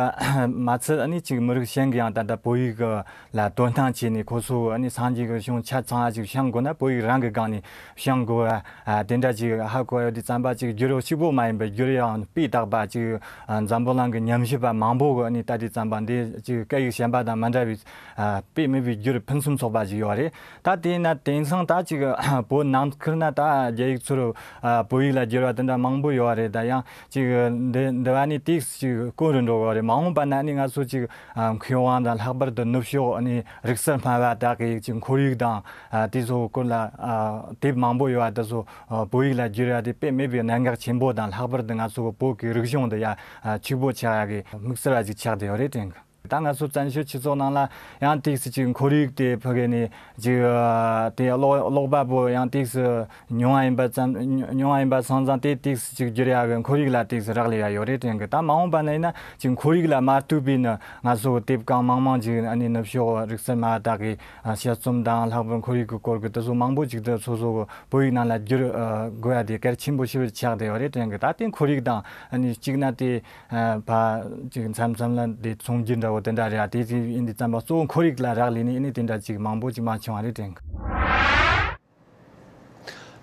མ་ཚད་ཨ་ནི་ཅིག་མི་རིགས་གཞན་གྱིས་ཡང་ད་ལྟ་བོད་ཡིག་ལ་དོ་སྣང་བྱས་ནས་ཁོ་ཚོ་ཨ་ནི་སངས་རྒྱས་ཀྱི་གཞུང་ཆ་ཚང་བ་ཞིག་སྦྱང་དགོས་ན་བོད་ཡིག་རང་གི་སྒང་ནས་སྦྱང་དགོས་པ། ཨ། དེ་འདྲ་ཅིག་ཧ་གོ་ཡོད་དེ། རྩོམ་པ་ཅིག་བསྒྱུར་ཡག་གཅིག་པོ་མ་ཡིན་པར་བསྒྱུར་ཡག་སྤུས་དག་པ་ཅིག་ཨ། འཛམ་བུ་གླིང་གི་ཉམས་ཞིབ་པ་མང་པོ་གིས་ཨ་ནི་ད་ལྟའི་རྩོམ་པ་འདི་ཅིག་སྐད་ཡིག་གཞན་པ་དང་མི་འདྲ་བའི། ཨ། དཔེ་མེད་པའི་བསྒྱུར་ཕུན་སུམ་ཚོགས་པ་ཅིག་ཡོད་རེད། ད་དེས་ན་དེང་སང་ད་ཅིག་བོད་ནང་ཁུལ་ན་ད་རྒྱ་ཡིག་ཚུར། ཨ། བོད་ཡིག་ལ་བསྒྱུར་བ་དེ་འདྲ་མང་པོ་ཡོད་རེད། ད་ཡང་ཅིག་འདི་འདི་བ་ནི་ཏིག་ཅིག་དཀོན་རུ་འགྲོ་གི་རེད། མ་འོངས་པ་ན་ནི་ང་ཚོ་ཅིག་ཨ། མཁས་དབང་དང་ལྷག་པར་དུ་ནུབ་ཕྱོགས་ཨ་ནི་རིག་གསར་སྨྲ་བ་དག་གི་ཅིག་ཁོར་ཡུག་དང་། ཨ། དེ་ཚོའི་སྐོར་ལ། ཨ། དེབ་མང་པོ་ཡོད་པ་དེ་ཚོ། ཨ། བོད་ཡིག་ལ་བསྒྱུར་ཡ་དེ་དཔེ་མེད་པའི་གནད་འགག་ཆེན་པོ་དང་། ལྷག་པར་དུ་ང་ཚོ་གི་བོད་ཀྱི་རིག་གཞུང་འདི་ཡ། ཨ། ཕྱུག་པོ་ཆགས་ཡ་གི་དམིགས་བསལ་བ་ཞིག་ཆགས་བསྡད་ཡོད་རེད་དྲན་གི། ད་ང་ཚོ་བཙན་བྱོལ་སྤྱི་ཚོགས་ནང་ལ་ཡང་ཏོག་ཙམ་ཅིག་ཁོར་ཡུག་དེ་ཕ་གི་ནས་ཅིག་ཨ་དེ་ཀློག་ཀློག་པ་པོ་ཡང་ཏོག་ཙམ་ཉུང་བ་ཡིན་པ་ཙམ་ཉུང་བ་ཡིན་པ་སོང་ཙང་དེ་ཏོག་ཙམ་ཅིག་བསྒྱུར་ཡག་གི་ཁོར་ཡུག་ལ་ཏོག་ཙམ་རག་ལས་ཡ་ཡོད་རེད་དྲན་གི། ད་མ་འོངས་པ་ན་ཡིན་ན་ཅིག་ཁོར་ཡུག་ལ་མ་ལྟོས་པའི་ནི་ང་ཚོ་དེབ་གང་མང་མང་ཅིག་ཨ་ནི་ནུབ་ཕྱོགས་རིག་གསར་མ་དག་གི་དཔྱད་རྩོམ་དང་ལྷག་པར་ཁོར་ཡུག་གི་སྐོར་གི་དེ་ཚོ་མང་པོ་ཅིག་དེ་སོ་སོ་གི་བོད་ཡིག་ནང་ལ་བསྒྱུར་ཨ་དགོས་ཡ་དེ་གལ་ཆེན་པོ་ཞེ་པོ་ཆགས་བསྡད་ཡོད་རེད་དྲན་གི། ད་དེ་ཁོར་ཡུག་དང་ཨ་ནི་གཅིག་ན་དེ་ཨ་ཕ་ཅིག་མཚམས་མཚམས་ལ་དེ་མཚུངས་རྒྱུ་འདྲ་བོ་དེ་འདྲ་རེད་ཨ། དེ་ཅིག་ཡིན་དུས་ཙམ་པ་གཙོ་བོ་ཁོར་ཡུག་ལ་རག་ལས་ནས་ཨ་ནི་དེ་འདྲ་ཅིག་མང་པོ་ཅིག་མ་བྱུང་བ་རེད་དྲན་གི།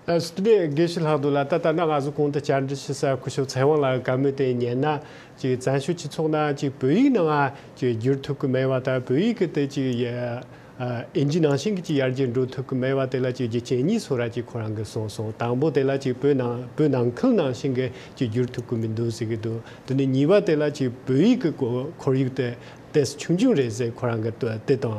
ཨ་སི་ཏུ་ནས་དགེ་བཤེས་ལྷག་འདུག་ལ། ད་ལྟ་ན་ང་ཚོ་གོང་དུ་བཅར་འདྲི་ཞུ་ས་སྐུ་ཞབས་ཚེ་དབང་ལགས་བཀའ་མོལ་དེ་ཉན་ན་ཅིག་བཙན་བྱོལ་སྤྱི་ཚོགས་ནང་ཅིག་བོད་ཡིག་ནང་ཅིག་བསྒྱུར་ཐུབ་ཀྱི་མེད་པ་དང་བོད་ཡིག་གི་དེ་ཅིག་ཨ་ཨིན་ཇི་ནང་བཞིན་གྱི་ཅིག་ཡར་རྒྱས་འགྲོ་ཐུབ་ཀྱི་མེད་པ་དེ་ལ་ཅིག་རྒྱུ་རྐྱེན་གཉིས་བཟོ་ར་ཅིག་ཁོ་རང་གིས་གསུངས་སོང་། དང་པོ་དེ་ལ་ཅིག་བོད་ནང་བོད་ནང་ཁུལ་ནང་བཞིན་གྱི་ཅིག་བསྒྱུར་ཐུབ་ཀྱི་མི་འདུག་ཟེར་གྱི་འདུག་དེ་ནས་གཉིས་པ་དེ་ལ་ཅིག་བོད་ཡིག་གི་ཁོར་ཡུག་དེ་ཏོག་ཙམ་ཆུང་ཆུང་རེད་ཟེར་ཁོ་རང་གིས་དེ་དང་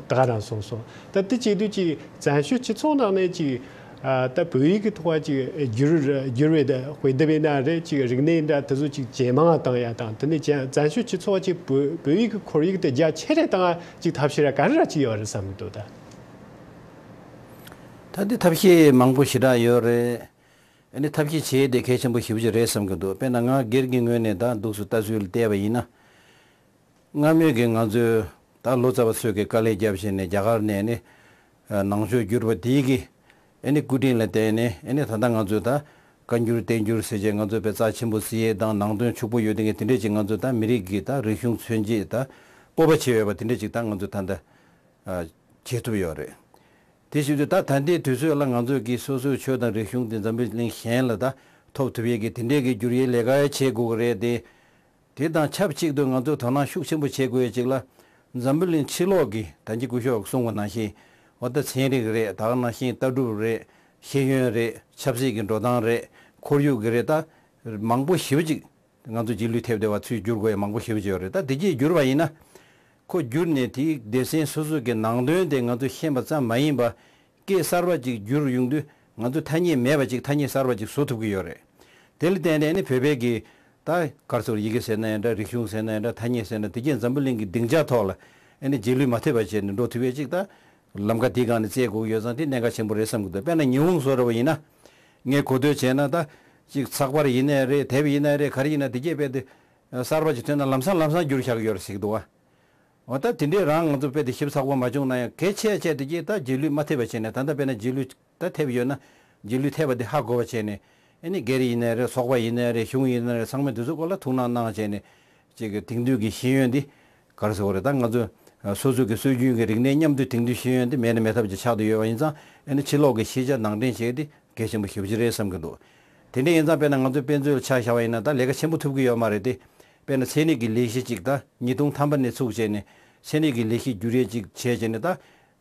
ད་ག་རང་གསུངས་སོང་། ད་དེ་བྱེད་དུས་ཅིག་བཙན་བྱོལ་སྤྱི་ཚོགས་ནང་ནས་ཅིག་ཨ་ད་བོད་ཡིག་གི་ཐོག་ཅིག་བསྒྱུར་བསྒྱུར་བའི་དཔེ་དེབ་ཡིན་ན་རེད། ཅིག་རིག་གནས་འདྲ་དེ་ཚོ་ཅིག་ཇེ་མང་བཏང་ཡ་དང་དེ་ནས་ཅིག་བཙན་བྱོལ་སྤྱི་ཚོགས་ཅིག་བོད་བོད་ཡིག་གི་ཁོར་ཡུག་དེ་རྒྱ་ཆེ་རེ་བཏང་ཡ་ཅིག་ཐབས་ཤེས་ར་ག་རེ་ར་ཅིག་ཡོད་རེད་བསམ་གྱི་འདུག་ད། ད་འདི་ཐབས་ཤེས་མང་པོ་ཞེ་དྲག་ཡོད་རེད། ཨ་ནི་ཐབས་ཤེས་བྱེད་དེ་གལ་ཆེན་པོ་ཞེ་པོ་ཅིག་རེད་བསམ་གྱི་འདུག་དཔེར་ན་ང་སྒེར་གྱི་ངོས་ནས་ད་འདུག་སུ་ལྟ་ཚུལ་བལྟས་པ་ཡིན་ན། སྔ་མོས་ཀྱི་ང་ཚོའི་ད་ལོ་ཙཱ་བ་ཚོས་ཀྱི་དཀའ་ལས་བརྒྱབ་བྱས་ནས་རྒྱ་གར་ནས་ནི་ནང་ཆོས་བསྒྱུར་བ་དེའི་གི་ཨ་ནི་སྐུ་དྲིན་ལ་བརྟེན་ནས་ཨ་ནི་ད་ལྟ་ང་ཚོས་ད་བཀའ་འགྱུར་བསྟན་འགྱུར་ཟེར་བྱས་ང་ཚོས་དཔེ་རྩ་ཆེན་པོ་བརྩི་ཡས་དང་ནང་དོན་ཕྱུག་པོ་ཡོད་དེ་གི་དེ་འདྲས་ཅིག་ང་ཚོས་ད་མི་རིགས་ཀྱི་ད་རིག་གཞུང་མཚོན་བྱེད་ད་སྤོབས་པ་བྱེད་འོས་པ་དེ་འདྲས་ཅིག་ད་ང་ཚོས་ད་ལྟ་བྱེད་ཐུབ་ཡོད་རེད། དེ་བཞིན་དུ་ད་ད་ལྟའི་དུས་ཚོད་ལ་ང་ཚོས་ཀྱི་སོ་སོའི་ཆོས་དང་རིག་གཞུང་དེ་འཛམ་བུ་གླིང་གཞན་ལ་ད་ཐོབ་ཐུབ་ཡས་ཀྱི་དེ་འདྲས་ཀྱི་བསྒྱུར་ཡས་ལས་ཀ་བྱེད་དགོས་ཀྱི་རེད་དེ། དེ་དང་ཆབས་ཅིག་ཏུ་ང་ཚོས་དོ་སྣང་ཤུགས་ཆེན་པོ་བྱེད་དགོས་ཡས་ཅིག་ལ། འཛམ་བུ་གླིང་ཕྱི་ལོགས་ཀྱི་ད་གིན་སྐུ་ཞབས་གསུངས་པ་ནང་བཞིན་འོ་ད་ཚན་རིག་རེད། ད་ག་ནང་བཞིན་ལྟ་གྲུབ་རེད། ཤེས་ཡོན་རེད། ཆབ་སྲིད་ཀྱི་འགྲོ་སྟངས་རེད། ཁོར་ཡུག་གི་རེད། ད་མང་པོ་ཞེ་པོ་ཅིག་ང་ཚོ་རྗེས་ལུས་ཐེབས་བསྡད་པ་ཚུར་བསྒྱུར་དགོས་ཡས་མང་པོ་ཞེ་པོ་ཅིག་ཡོད་རེད། ད་དེ་གྱིས་བསྒྱུར་བ་ཡིན་ན། ཁོ་བསྒྱུར་ནས་དེའི་སྡེ་ཚན་སོ་སོ་གི་ནང་དོན་དེ་ང་ཚོས་ཤེས་པ་ཙམ་མ་ཡིན་པ། སྐད་གསར་པ་ཅིག་བསྒྱུར་ཡོང་དུས་ང་ཚོས་ཐ་སྙད་མེད་པ་ཅིག་ཐ་སྙད་གསར་པ་ཅིག་བཟོ་ཐུབ་ཀྱི་ཡོད་རེད། དེ་ལ་བརྟེན་ནས་ནི་བོད་པའི་གི་ད་ག་རེ་ཟེར། ཡི་གེ་ཟེར་ན་ཡང་འདྲ། རིག་གཞུང་ཟེར་ན་ཡང་འདྲ། ཐ་སྙད་ཟེར་ན་དེ་གས་འཛམ་བུ་གླིང་གི་སྡིངས་ཆ་ཐོག་ལ་ཨ་ནི་རྗེས་ལུས་མ་ཐེབས་པ་བྱས་ནས་འགྲོ་ཐུབ་ཡས་ཅིག་ད་ལམ་ཁ་དེའི་སྒང་ནས་བཙལ་དགོས་ཀྱི་ཡོད་ཙང་དེ་གནད་འགག་ཆེན་པོ་རེད་བསམ་གྱི་འདུག་དཔེར་ན་ཉི་ཧོང་བཟོ་འདྲ་བོ་ཡིན་ན། ངས་གོ་ཐོས་བྱས་ན་ད་ཅིག་ཚགས་པར་ཡིན་ནའི་རེད། དེབ་ཡིན་ནའི་རེད། ག་རེ་ཡིན་ན་དེ་གས་རྦད་དེ་གསར་པ་ཅིག་ཐོན་ན་ལམ་སང་ལམ་སང་བསྒྱུར་བཞག་གི་ཡོད་རེད་ཟེར་གྱི་འདུག་བ། འོ་ད་དེ་འདྲས་རང་ང་ཚོ་དཔེ་དེ་ཞིབ་ཚགས་པོ་མ་བྱུང་ན་ཡང་གལ་ཆེ་ཆེ་དེ་གྱིས་ད་རྗེས་ལུས་མ་ཐེབས་པ་བྱས་ནས། ད་ལྟ་དཔེར་ན་རྗེས་ལུས་ད་ཐེབས་ཡོད་ན་རྗེས་ལུས་ཐེབས་པ་དེ་ཧ་གོ་བ་བྱས་ནས། ཨ་ནི་སྒེར་ཡིན་ནའི་རེད། ཚོགས་པ་ཡིན་ནའི་རེད། གཞུང་ཡིན་ནའི་རེད། ཚང་མས་དེ་ཚོ་སྐོར་ལ་ཐུགས་སྣང་གནང་བྱས་ནས་ཅིག་གི་དེང་དུས་ཀྱི་ཤེས་ཡོན་འདི་ག་རེ་ཟེར་དགོས་རེད། ད་ང་ཚོ་སོ་སོ་གི་སྲོལ་རྒྱུན་གྱི་རིག་གནས་མཉམ་དུ་དེང་དུས་ཤེས་ཡོན་འདི་མེད་ན་མེད་ཐབས་ཅིག་ཆགས་བསྡད་ཡོད་པ་ཡིན་ཙང་། ཨ་ནི་ཕྱི་ལོགས་ཀྱི་ཤེས་བྱ་ནང་འདྲེན་བྱེད་ཡས་འདི་གལ་ཆེན་པོ་ཞེ་པོ་ཅིག་རེད་བསམ་གྱི་འདུག་དེ་འདྲ་ཡིན་ཙང་དཔེར་ན་ང་ཚོའི་དཔེ་མཛོད་ལ་ཆ་བཞག་པ་ཡིན་ན་ད་ལས་ཀ་ཆེན་པོ་ཐུབ་ཀྱི་ཡོད་མ་རེད་དེ། དཔེར་ན་ཚན་རིག་གི་ལས་གཞི་ཅིག་ད་ཉིས་སྟོང་ཐམ་པ་ནས་ཚུགས་བྱས་ནས་ཚན་རིག་གི་ལས་གཞི་བསྒྱུར་ཡས་ཅིག་བྱས་བྱས་ནས་ད་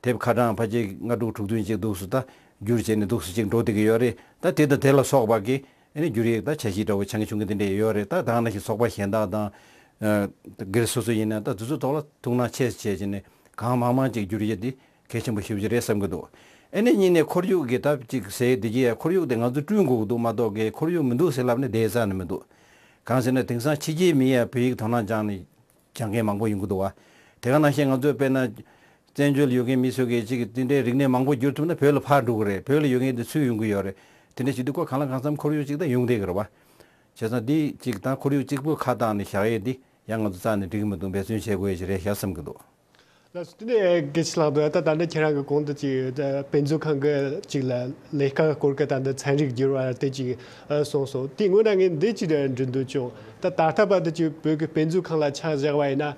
དེབ་ཁ་གྲངས་ཕལ་ཆེར་ལྔ་དྲུག་དྲུག་བདུན་ཅིག་འདུག་སུ་ད་བསྒྱུར་བྱས་ནས་འདུག་སུ་ཅིག་འགྲོ་བསྡད་ཀྱི་ཡོད་རེད། ད་དེ་དང་དེ་ལ་སོགས་པ་གི་ཨ་ནི་བསྒྱུར་ཡས་ད་འཆར་གཞི་འདྲ་བོ་ཆང་ཆུང་གི་དེ་འདྲ་ཡོད་རེད། ད་ད་ག་ནང་བཞིན་ཚོགས་པ་གཞན་དག་དང་། ཨ་སྒེར་སོ་སོ་ཡིན་ན་ད་དེ་ཚོ་ཐོག་ལ་ཐུགས་སྣང་ཆེ་ཙམ་བྱས་བྱས་ནས་གང་མང་མང་ཅིག་བསྒྱུར་ཡས་དེ་གལ་ཆེན་པོ་ཞེ་པོ་ཅིག་རེད་བསམ་གྱི་འདུག་ཨ་ནི་གཉིས་ནས་ཁོར་ཡུག་གི་ད་ཅིག་ཟེར་འདི་གྱི་ཁོར་ཡུག་དེ་ང་ཚོ་བསྐྲུན་དགོས་ཀྱི་འདུག་མ་གཏོགས་གི་ཁོར་ཡུག་མི་འདུག་ཟེར་ལབ་ན་དེའི་རྩ་ནས་མི་འདུག་གང་ཟེར་ན་དེང་སང་ཕྱི་རྒྱལ་མི་ཡས་བོད་ཡིག་དོ་སྣང་སྦྱངས་ནས་སྦྱང་མཁན་མང་པོ་ཡོང་གི་འདུག་བ། དེ་ག་ནང་བཞིན་ང་ཚོ་དཔེར་ན་བཙན་བྱོལ་ཡོད་མཁན་མི་ཚོ་གིས་ཅིག་དེ་འདྲའི་རིག་གནས་མང་པོ་བསྒྱུར་ཐུབ་ན་བོད་ལ་ཕར་འགྲོ་གི་རེད། བོད་ལ་ཡོད་མཁན་དེ་ཚུར་ཡོང་གི་ཡོད་རེད། དེ་འདྲ་བྱེད་དུས་ཁོ་གང་ལ་གང་འཚམ་ཁོར་ཡུག་ཅིག་ད་ཡོང་བསྡད་ཀྱི་རེད་བ། བྱས་ཙང་འདི་ཅིག་ད་ཁོར་ཡུག་གཅིག་པུ་ཁ་བཏང་ནས་བཞག་ཡས་འདི་ཡང་ང་ཚོ་རྩ་ནས་འགྲིག་གི་མི་འདུག་འབད་བརྩོན་བྱེད་དགོས་ཡས་ཅིག་རེད་ཤག་བསམ་གྱི་འདུག་ལགས་སོ། དེ་ནས་དགེ་བཤེས་ལགས་འདུག་ད་ད་ནི་ཁྱེད་རང་གི་གོང་དུ་ཅིག་དཔེ་མཛོད་ཁང་གི་ཅིག་ལ་ལས་ཀ་སྐོར་གི་ད་འདི་ཚན་རིག་བསྒྱུར་བ་དེ་ཅིག་གསུངས་སོང་། དེའི་སྔོན་ན་ངས་འདི་ཅིག་འདྲི་འདོད་བྱུང་། ད་ད་ལྟ་བར་དུ་ཅིག་བོད་ཀྱི་དཔེ་མཛོད་ཁང་ལ་ཆ་བཞག་པ་ཡིན་ན།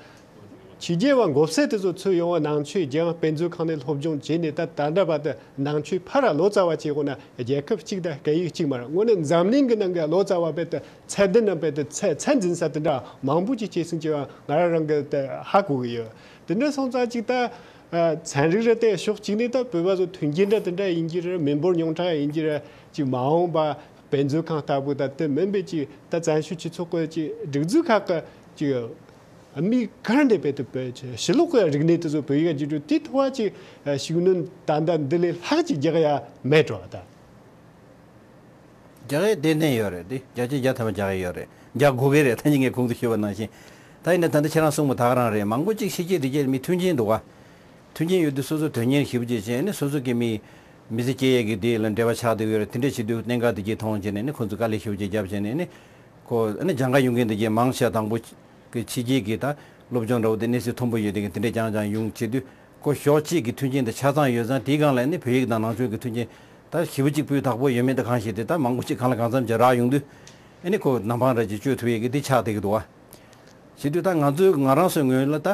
ཕྱི་རྒྱལ་བ་མགོ་སེར་དེ་ཚོ་ཚུར་ཡོང་བ་ནང་ཆོས་སྦྱངས། དཔེ་མཛོད་ཁང་ནས་སློབ་སྦྱོང་བྱས་ནས་ད་ད་ལྟ་བར་དུ་ནང་ཆོས་ཕར་ལོ་ཙཱ་བ་བྱས་དགོས་ན་རྒྱལ་ཁབ་གཅིག་དང་སྐད་ཡིག་གཅིག་མ་རེད། དངོས་གནས་འཛམ་གླིང་གི་ནང་གི་ལོ་ཙཱ་བ་དཔེ་དེ་ཚད་ལྡན་ནམ་དཔེ་དེ་ཚད་ཚད་འཛིན་ས་དེ་འདྲ་མང་པོ་ཅིག་སྐྱེས་སོང་ཅེས་པ་ང་རང་རང་གི་དེ་ཧ་གོ་གི་ཡོད། དེ་འདྲ་སོང་ཙང་ཅིག་ད་ཚན་རིག་རེད་དེ་ཕྱོགས་གཅིག་ནས་ད་བོད་པ་ཚོ་མཐུན་རྐྱེན་འདྲ་དེ་འདྲ་ཡིན་གྱི་རེད། མི་འབོར་ཉུང་དྲགས་ཡིན་གྱི་རེད། ཅིག་མ་འོངས་པ་དཔེ་མཛོད་ཁང་ལྟ་བུ་ད་དེ་མིན་པའི་ཅིག་ད་བཙན་བྱོལ་སྤྱི་ཚོགས་ཀྱི་ཅིག་སྒྲིག་འཛུགས་ཁག་གི་ཅིག་མི་ག་རེ་འདྲ་དཔེ་དེ་བོད་ཕྱི་ལོགས་ཀྱི་རིག་གནས་དེ་ཚོ་བོད་ཡིག་བསྒྱུར་རྒྱུ་དེ་ཐོག་ཅིག་ཤུགས་སྣོན་ད་ལྟ་འདི་ལས་ལྷག་ཅིག་རྒྱག་ཡ་མེད་འགྲོ་ད། རྒྱག་ཡ་དེ་ནས་ཡོད་རེད། དེ་བརྒྱ་ཆ་བརྒྱ་ཐམ་པ་རྒྱག་ཡ་ཡོད་རེད། རྒྱག་དགོས་ཀྱི་རེད། ད་ནི་ངས་གོང་དུ་ཞུས་པ་ནང་བཞིན། ད་ཡིན་ན་ད་ལྟ་ཁྱེད་རང་གསུངས་པ་ད་ག་རང་རེད། མང་པོ་ཅིག་ཕྱི་རྒྱལ་འདི་རྒྱལ་མི་མཐུན་རྐྱེན་འདུག་ག་མཐུན་རྐྱེན་ཡོད་དུས་སོ་སོ་དོན་གཉེར་ཞེ་པོ་ཅིག་བྱས་ནས་སོ་སོ་གི་མི་མི་ཚེ་སྐྱེལ་ཡས་ཀྱི་དེ་ལ་འབྲེལ་བ་ཆགས་བསྡད་ཡོད་རེད། དེ་འདྲ་བྱེད་དུས་གནད་འགག་འདི་རྒྱལ་མཐོང་བྱས་ནས་ནི་ཁོ་ཚོ་དཀའ་ལས་ཞེ་པོ་ཅིག་བརྒྱབ་བྱས་ནས་ནི་ཁོ་ཨ་ནི་སྦྱང་ག་ཡོང་མཁན་འདི་རྒྱལ་མང་ཆེ་དང་པོ་གི་ཕྱི་རྒྱལ་གྱི་ད་སློབ་སྦྱོང་འདྲ་བོ་དེ་གནས་ཚད་མཐོན་པོ་ཡོད་དེ་གི་དེ་འདྲ་རྐྱང་རྐྱང་ཡོང་བྱེད་དུས་ཁོ་ཕྱོགས་གཅིག་གི་མཐུན་རྐྱེན་དེ་ཆ་ཚང་ཡོད་ཙང་དེའི་སྒང་ལ་ནི་བོད་ཡིག་དང་ནང་ཆོས་ཀྱི་མཐུན་རྐྱེན་ད་ཞེ་པོ་ཅིག་སྤུས་དག་པོ་ཡོད་མེད་དེ་གང་ཤེས་དེ་ད་མང་པོ་ཅིག་གང་ལ་གང་འཚམ་ཅིག་རག་ཡོང་དུས་ཨ་ནི་ཁོ་ནམ་འཕང་ར་ཅིག་གཅོད་ཐུབ་ཡས་ཀྱི་དེ་ཆགས་བསྡད་ཀྱི་འདུག་བ། བྱེད་དུས་ད་ང་ཚོའི་ང་རང་ཚོའི་ངོས་ལ་ད་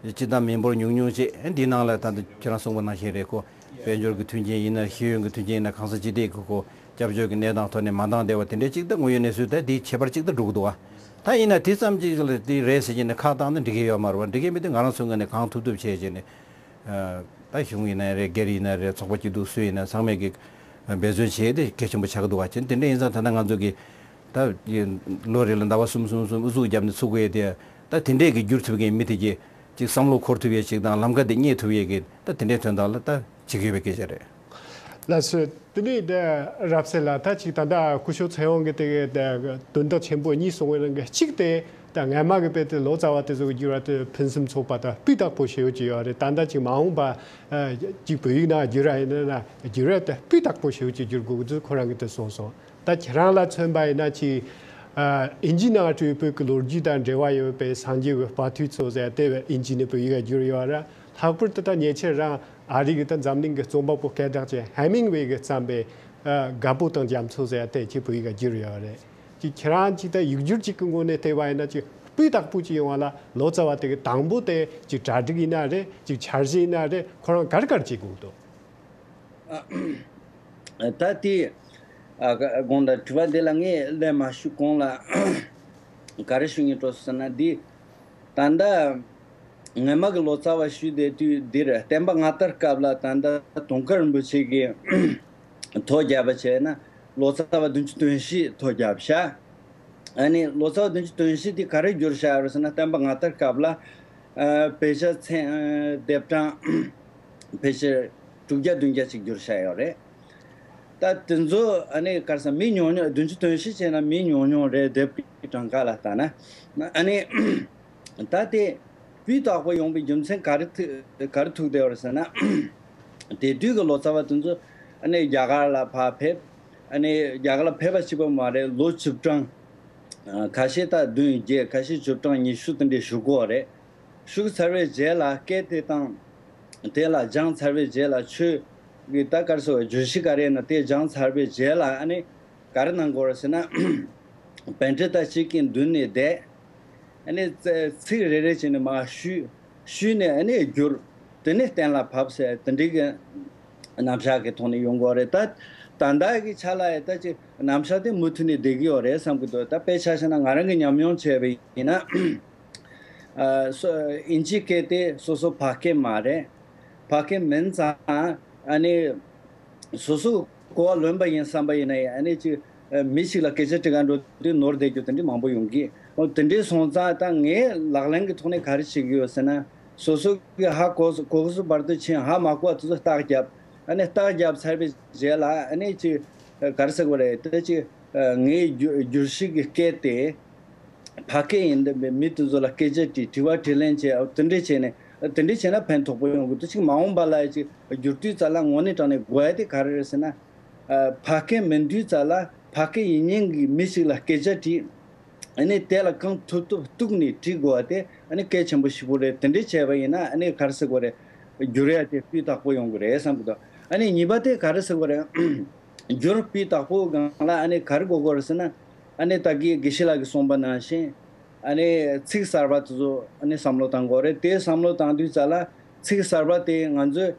སྤྱི་བཏང་མི་འབོར་ཉུང་ཉུང་བྱས་ཨ་འདིའི་ནང་ལ་ད་ལྟ་ཁྱེད་རང་གསུངས་པ་ནང་བཞིན་རེད། ཁོ་དཔལ་འབྱོར་གྱི་མཐུན་རྐྱེན་ཡིན་ན་ཤེས་ཡོན་གྱི་མཐུན་རྐྱེན་ཡིན་ན་གང་ས་ཅི་ཐད་ཀྱི་ཁོ་སྐྱབས་བཅོལ་གྱི་གནས་སྟངས་ཐོག་ནས་མ་འདང་བསྡད་པ་དེ་འདྲའི་ཅིག་ད་དངོས་ཡོད་གནས་ཚུལ་ད་དེའི་ཁྱད་པར་ཅིག་ད་འགྲོ་གི་འདུག་བ། ད་ཡིན་ན་དེ་ཙམ་ཅིག་ལ་དེ་རེད་ཟེར་གྱི་ནས་ཁག་བཏང་ན་འགྲིག་གི་ཡོད་མ་རེད་བ། འགྲིག་གི་མེད་དུས་ང་རང་ཚོའི་ངོས་ནས་གང་ཐུབ་ཐུབ་བྱས་བྱས་ནས་ད་གཞུང་ཡིན་ན་རེད། སྒེར་ཡིན་ན་རེད། ཚོགས་པ་སྐྱིད་སྡུག་སུ་ཡིན་ན་ཚང་མས་ཀྱི་འབད་བརྩོན་བྱས་ཏེ་གལ་ཆེན་པོ་ཆགས་ཀྱི་འདུག་བ། ཅན་དེ་འདྲ་ཡིན་ཙང་ད་ལྟ་ང་ཚོ་གི་ད་ལོ་རེ་ལ་ཟླ་བ་གསུམ་གསུམ་གསུམ་ཨུ་ཚུགས་བརྒྱབ་ནས་ཚུགས་དགོས་དེ་ད་དེ་འདྲས་ཀྱི་བསྒྱུར་ཐུབ་མཁན་མི་དེ་གྱིས་ཅིག་བསམ་བློ་འཁོར་ཐུབ་ཡས་ཅིག་དང་ལམ་ཁ་དེ་རྙེད་ཐུབ་ཡས་ཀྱི་ད་དེ་འདྲའི་དོན་དག་ལ་ད་བྱེད་ཀྱི་ཡོད་པའི་སྐད་ཆ་རེད། ལགས་སོ། དེ་ནས་ད་རབ་གསལ་ལ་ད་ཅིག་ད་ལྟ་སྐུ་ཞབས་ཚེ་དབང་གིས་དེ་གའི་ད་དོན་དག་ཆེན་པོ་གཉིས་གསུངས་པའི་ནང་གི་གཅིག་དེ་ད་སྔ་མ་གི་དཔེ་དེ་ལོ་ཙཱ་བ་དེ་ཚོ་གི་བསྒྱུར་བ་དེ་ཕུན་སུམ་ཚོགས་པ་དང་སྤུས་དག་པོ་ཞེ་པོ་ཅིག་ཡོད་རེད། ད་ལྟ་ཅིག་མ་འོངས་པ་ཅིག་བོད་ཡིག་ནང་བསྒྱུར་བ་ཡིན་ན་བསྒྱུར་བ་དེ་སྤུས་དག་པོ་ཞེ་པོ་ཅིག་བསྒྱུར་དགོས་ཀྱི་འདུག་ཁོ་རང་གིས་དེ་གསུངས་སོང་། ད་ཁྱེད་རང་ལ་མཚོན་པ་ཡིན་ན་ཅིག་ཨིན་ཇི་ནང་སྤྲོས་པའི་གི་ལོ་རྒྱུས་དང་འབྲེལ་བ་ཡོད་པའི་སངས་རྒྱས་ཀྱི་དཔའ་ཐུལ་ཚོ་ཟེར་དེ་ཨིན་ཇི་ནས་བོད་ཡིག་ལ་བསྒྱུར་ཡོད་ར། ལྷག་པར་དུ་ད་ཉེ་ཆར་རང་ཨ་རི་གི་ད་འཛམ་གླིང་གི་རྩོམ་པ་པོ་སྐད་གྲགས་ཅན་ཧེ་མིང་ཝེ་གིས་བརྩམས་པའི་ཨ་རྒད་པོ་དང་རྒྱ་མཚོ་ཟེར་ཡ་དེ་ཅིག་བོད་ཡིག་ལ་བསྒྱུར་ཡོད་རེད། ཅིག་ཁྱེད་རང་ཅིག་ད་ཡིག་སྒྱུར་ཅིག་གི་ངོས་ནས་བལྟས་པ་ཡིན་ན་ཅིག་སྤུས་དག་པོ་ཅིག་ཡོང་བ་ལ་ལོ་ཙཱ་བ་དེ་གི་དང་པོ་དེ་ཅིག་གྲ་སྒྲིག་ཡིན་ན་རེད། ཅིག་འཆར་གཞི་ཡིན་ན་རེད། ཁོ་རང་ག་རེ་ག་རེ་བྱེད་དགོས་འདུག་ད་དེ་ཨ་དགོངས་དག་དྲི་བ་འདི་ལ་ངས་ལན་མ་ཞུ་གོང་ལ་ག་རེ་ཞུ་སྙིང་བྲོ་སོང་ཟེར་ན། འདི་ད་ལྟ་སྔོན་མ་གི་ལོ་ཙཱ་བ་ཞུས་བསྡད་དུས་འདིར་བསྟན་པ་སྔ་དར་སྐབས་ལ་ད་ལྟ་དུང་དཀར་རིན་པོ་ཆེ་གིས་ཐོ་བརྒྱབ་པ་བྱས་ན་ལོ་ཙཱ་བ་བདུན་ཅུ་དོན་བཞི་ཐོ་བརྒྱབ་ཤག་ཨ་ནི་ལོ་ཙཱ་བ་བདུན་ཅུ་དོན་བཞི་དེ་ག་རེ་བསྒྱུར་བཞག་ཡོད་རེད་ཟེར་ན། བསྟན་པ་སྔ་དར་སྐབས་ལ་ཨ་དཔེ་ཆ་ཚན་ཨ་ལྡེབ་གྲངས་ཕལ་ཆེར་དྲུག་བརྒྱ་བདུན་བརྒྱ་ཅིག་བསྒྱུར་བཞག་ཡོད་རེད། ད་དེ་ཚོ་ཨ་ནི་ག་རེ་ཟེར་མི་ཉུང་ཉུང་བདུན་ཅུ་དོན་བཞི་བྱས་ན་མི་ཉུང་ཉུང་རེད། ལྡེབ་ཀྱི་གྲངས་ཀ་ལ་ལྟ་ན་ཨ་ནི་ད་དེ་སྤུས་དག་པོ་ཡོང་བའི་རྒྱུ་མཚན་ག་རེ་ཐུག་ག་རེ་ཐུག་བསྡད་ཡོད་རེད་ཟེར་ན། དེ་དུས་ཀྱི་ལོ་ཙཱ་བ་དེ་ཚོ་ཨ་ནི་རྒྱ་གར་ལ་ཕར་ཕེབས། ཨ་ནི་རྒྱ་གར་ལ་ཕེབས་པ་གཅིག་པོ་མ་རེད། ལོ་བཅུ་གྲངས་ཨ་ཁ་ཤས་ད་བདུན་བརྒྱད་ཁ་ཤས་བཅུ་གྲངས་ཉི་ཤུ་དེ་འདྲའི་བཞུགས་ཡོད་རེད། བཞུགས་ཚར་བའི་རྗེས་ལ་སྐད་དེ་དང་དེ་ལ་སྦྱངས་ཚར་བའི་རྗེས་ལ་ཆོས་ཀྱི་ད་ག་རེ་ཟེར་བ་བརྗོད་གཞི་ག་རེ་ཡིན་ན་དེ་སྦྱངས་ཚར་བའི་རྗེས་ལ་ཨ་ནི་ག་རེ་གནང་དགོས་རེད་ཟེར་ན། པཎྜི་ཏ་གཅིག་གི་མདུན་ནས་བསྡད། ཨ་ནི་ཚ་ཚིག་རེ་རེ་བྱས་ནས་མར་ཞུས། ཞུས་ནས་ཨ་ནི་བསྒྱུར། དེ་ནས་གཏན་ལ་ཕབ་ཟེར་དེ་འདྲའི་གི་རྣམ་གཞག་གི་ཐོག་ནས་ཡོང་གི་ཡོད་རེད། ད་ད་ལྟ་གི་ཆ་ལ་ཡ་ད་ཅིག་རྣམ་གཞག་དེ་མུ་མཐུད་ནས་བསྡད་ཀྱི་ཡོད་རེད་བསམ་གྱི་འདུག་ད་དཔེ་ཆ་བཞག་ན་ང་རང་གི་ཉམས་མྱོང་བྱས་པ་ཡིན་ན། ཨ་སོ་ཨིན་ཇིའི་སྐད་དེ་སོ་སོ་ཕ་སྐད་མ་རེད། ཕ་སྐད་མིན་ཙང་ཨ་ནི་སོ་སོ་གོ་བ་ལོན་པ་ཡིན་བསམ་པ་ཡིན་ན་ཡང་ཨ་ནི་ཅིག་ཨ་མི་ཞིག་ལ་སྐད་ཆ་དྲི་ག་འགྲོ་དུས་ནོར་བསྡད་རྒྱུ་དེ་འདྲ་མང་པོ་ཡོང་གི། འོ་དེ་འདྲའི་སོང་ཙང་ད་ངས་ལག་ལེན་གྱི་ཐོག་ནས་ག་རེ་བྱེད་ཀྱི་ཡོད་ཟེར་ན། སོ་སོ་གི་ཧ་གོ་གོ་གི་སུ་བར་དུ་ཕྱིན་ཧ་མ་གོ་བ་དེ་ཚོ་རྟགས་བརྒྱབ། ཨ་ནི་རྟགས་བརྒྱབ་ཚར་བའི་རྗེས་ལ་ཨ་ནི་ཅིག་ཨ་ག་རེ་ཟེར་དགོས་རེད། དེ་ཅིག་ཨ་ངའི་བསྒྱུར་བསྒྱུར་བཤད་ཀྱི་སྐད་དེ། ཕ་སྐད་ཡིན་བསྡད་པའི་མི་དེ་ཚོ་ལ་སྐད་ཆ་དྲིས། དྲི་བ་དྲིས་ལན་བྱས། དེ་འདྲས་བྱས་ནས་དེ་འདྲས་བྱས་ན་ཕན་ཐོགས་པོ་ཡོང་གི་འདུག་ཅིག་མ་འོངས་པ་ལ་ཅིག་བསྒྱུར་དུས་ཙ་ལ་དངོས་གནས་དྲང་གནས་དགོས་ཡ་དེ་ག་རེ་རེད་ཟེར་ན། ཨ་ཕ་སྐད་མིན་དུས་ཙ་ལ་ཕ་སྐད་ཡིན་མཁན་གྱི་མི་ཞིག་ལ་སྐད་ཆ་དྲིས། ཨ་ནི་དེ་ལ་གང་ཐུབ་ཐུབ་གཏུགས་ནས་དྲིས་དགོས་པ་དེ་ཨ་ནི་གལ་ཆེན་པོ་ཞིག་པོ་རེད། དེ་འདྲས་བྱས་པ་ཡིན་ན་ཨ་ནི་ག་རེ་ཟེར་དགོས་རེད། བསྒྱུར་ཡ་དེ་སྤུས་དག་པོ་ཡོང་གི་རེད་བསམ་གི་འདུག་ཨ་ནི་གཉིས་པ་དེ་ག་རེ་ཟེར་དགོས་རེད། འགྱུར་སྤུས་དག་པོ་སྒང་ལ་ཨ་ནི་ག་རེ་དགོས་དགོས་རེད་ཟེར་ན། ཨ་ནི་ད་གིན་དགེ་བཤེས་ལགས་ཀྱིས་གསུངས་པ་ནང་བཞིན་ཨ་ནི་ཚིག་གསར་པ་དེ་ཚོ་ཨ་ནི་བསམ་བློ་བཏང་དགོས་རེད། དེ་བསམ་བློ་བཏང་དུས་ཙ་ལ་ཚིག་གསར་པ་དེ་ང་ཚོས་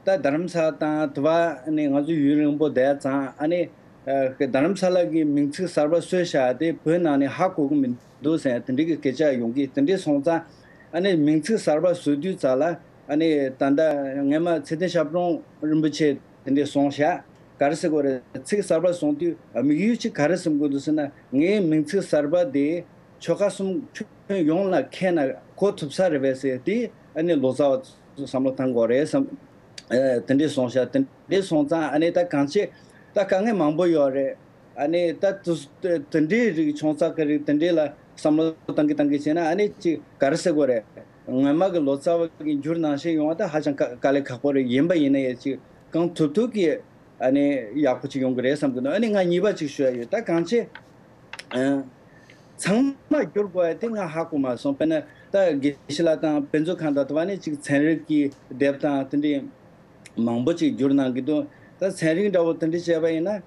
ད་རྡ་རམ་ས་ལ་དང་དེ་བ་ཨ་ནི་ང་ཚོ་ཡུན་རིང་པོ་བསྡད་ཙང་ཨ་ནི་ཨ་རྡ་རམ་ས་ལ་གི་མིང་ཚིག་གསར་པ་བཟོས་བཞག་དེ་བོད་ནང་ནས་ཧ་གོ་གི་མི་འདུག་ཟེར་དེ་འདྲའི་གི་སྐད་ཆ་ཡོང་གི། དེ་འདྲའི་སོང་ཙང་ཨ་ནི་མིང་ཚིག་གསར་པ་བཟོ་དུས་ཙ་ལ་ཨ་ནི་ད་ལྟ་སྔོན་མ་ཚེ་བརྟན་ཞབས་དྲུང་རིན་པོ་ཆེ་དེ་འདྲས་གསུངས་ཤག་ག་རེ་ཟེར་དགོས་རེད། ཚིག་གསར་པ་གསུང་དུས་དམིགས་ཡུལ་གཅིག་ག་རེ་སེམས་དགོས་འདུག་ཟེར་ན། ངའི་མིང་ཚིག་གསར་པ་དེ་ཆོལ་ཁ་གསུམ་ཁྱོན་ཡོངས་ལ་མཁྱེན་ན་གོ་ཐུབ་ས་རེད་པས་ཟེར་དེ་ཨ་ནི་ལོ་ཙཱ་བ་ཚོས་བསམ་བློ་བཏང་དགོས་རེད་བསམ། ཨ་དེ་འདྲས་གསུངས་ཤག་དེ་འདྲས་སོང་ཙང་ཨ་ནི་ད་གང་ཆེ་ད་དཀའ་ངལ་མང་པོ་ཡོད་རེད། ཨ་ནི་ད་དུ་དེ་འདྲའི་རིགས་ཆུང་ཙག་གི་རིགས་དེ་འདྲས་ལ་ བསམ་བློ་བཏང་གི་བཏང་གི་བྱས་ན་ཨ་ནི་ཅིག་ག་རེ་ཟེར་དགོས་རེད། སྔོན་མ་གི་ལོ་ཙཱ་བ་གི་འགྱུར་ནང་བཞིན་ཡོང་བ་ད་ཧ་ཅང་དཀའ་དཀའ་ལས་ཁག་པོ་རེད། ཡིན་པ་ཡིན་ན་ཡང་ཅིག་གང་ཐུབ་ཐུབ་ཀྱིས་ཨ་ནི་ཡག་པོ་ཅིག་ཡོང་གི་རེད་བསམ་གི་འདུག་ཨ་ནི་ང་གཉིས་པ་ཅིག་ཞུ་ཡ་ཡོད། ད་གང་ཅི། ཨ། ཚང་མ་བསྒྱུར་དགོས་ཡ་དེ་ང་ཧ་གོ་མ་སོང་། དཔེར་ན་ད་དགེ་བཤེས་ལགས་དང་དཔེ་མཛོད་ཁང་དང་དུ་བ་ནི་ཅིག་ཚན་རིག་གི་དེབ་དང་དེ་འདྲའི་མང་པོ་ཅིག་བསྒྱུར་གནང་གི་འདུག་ད་ཚན་རིག་འདྲ་བོ་དེ་འདྲ་བྱས་པ་ཡིན་ན།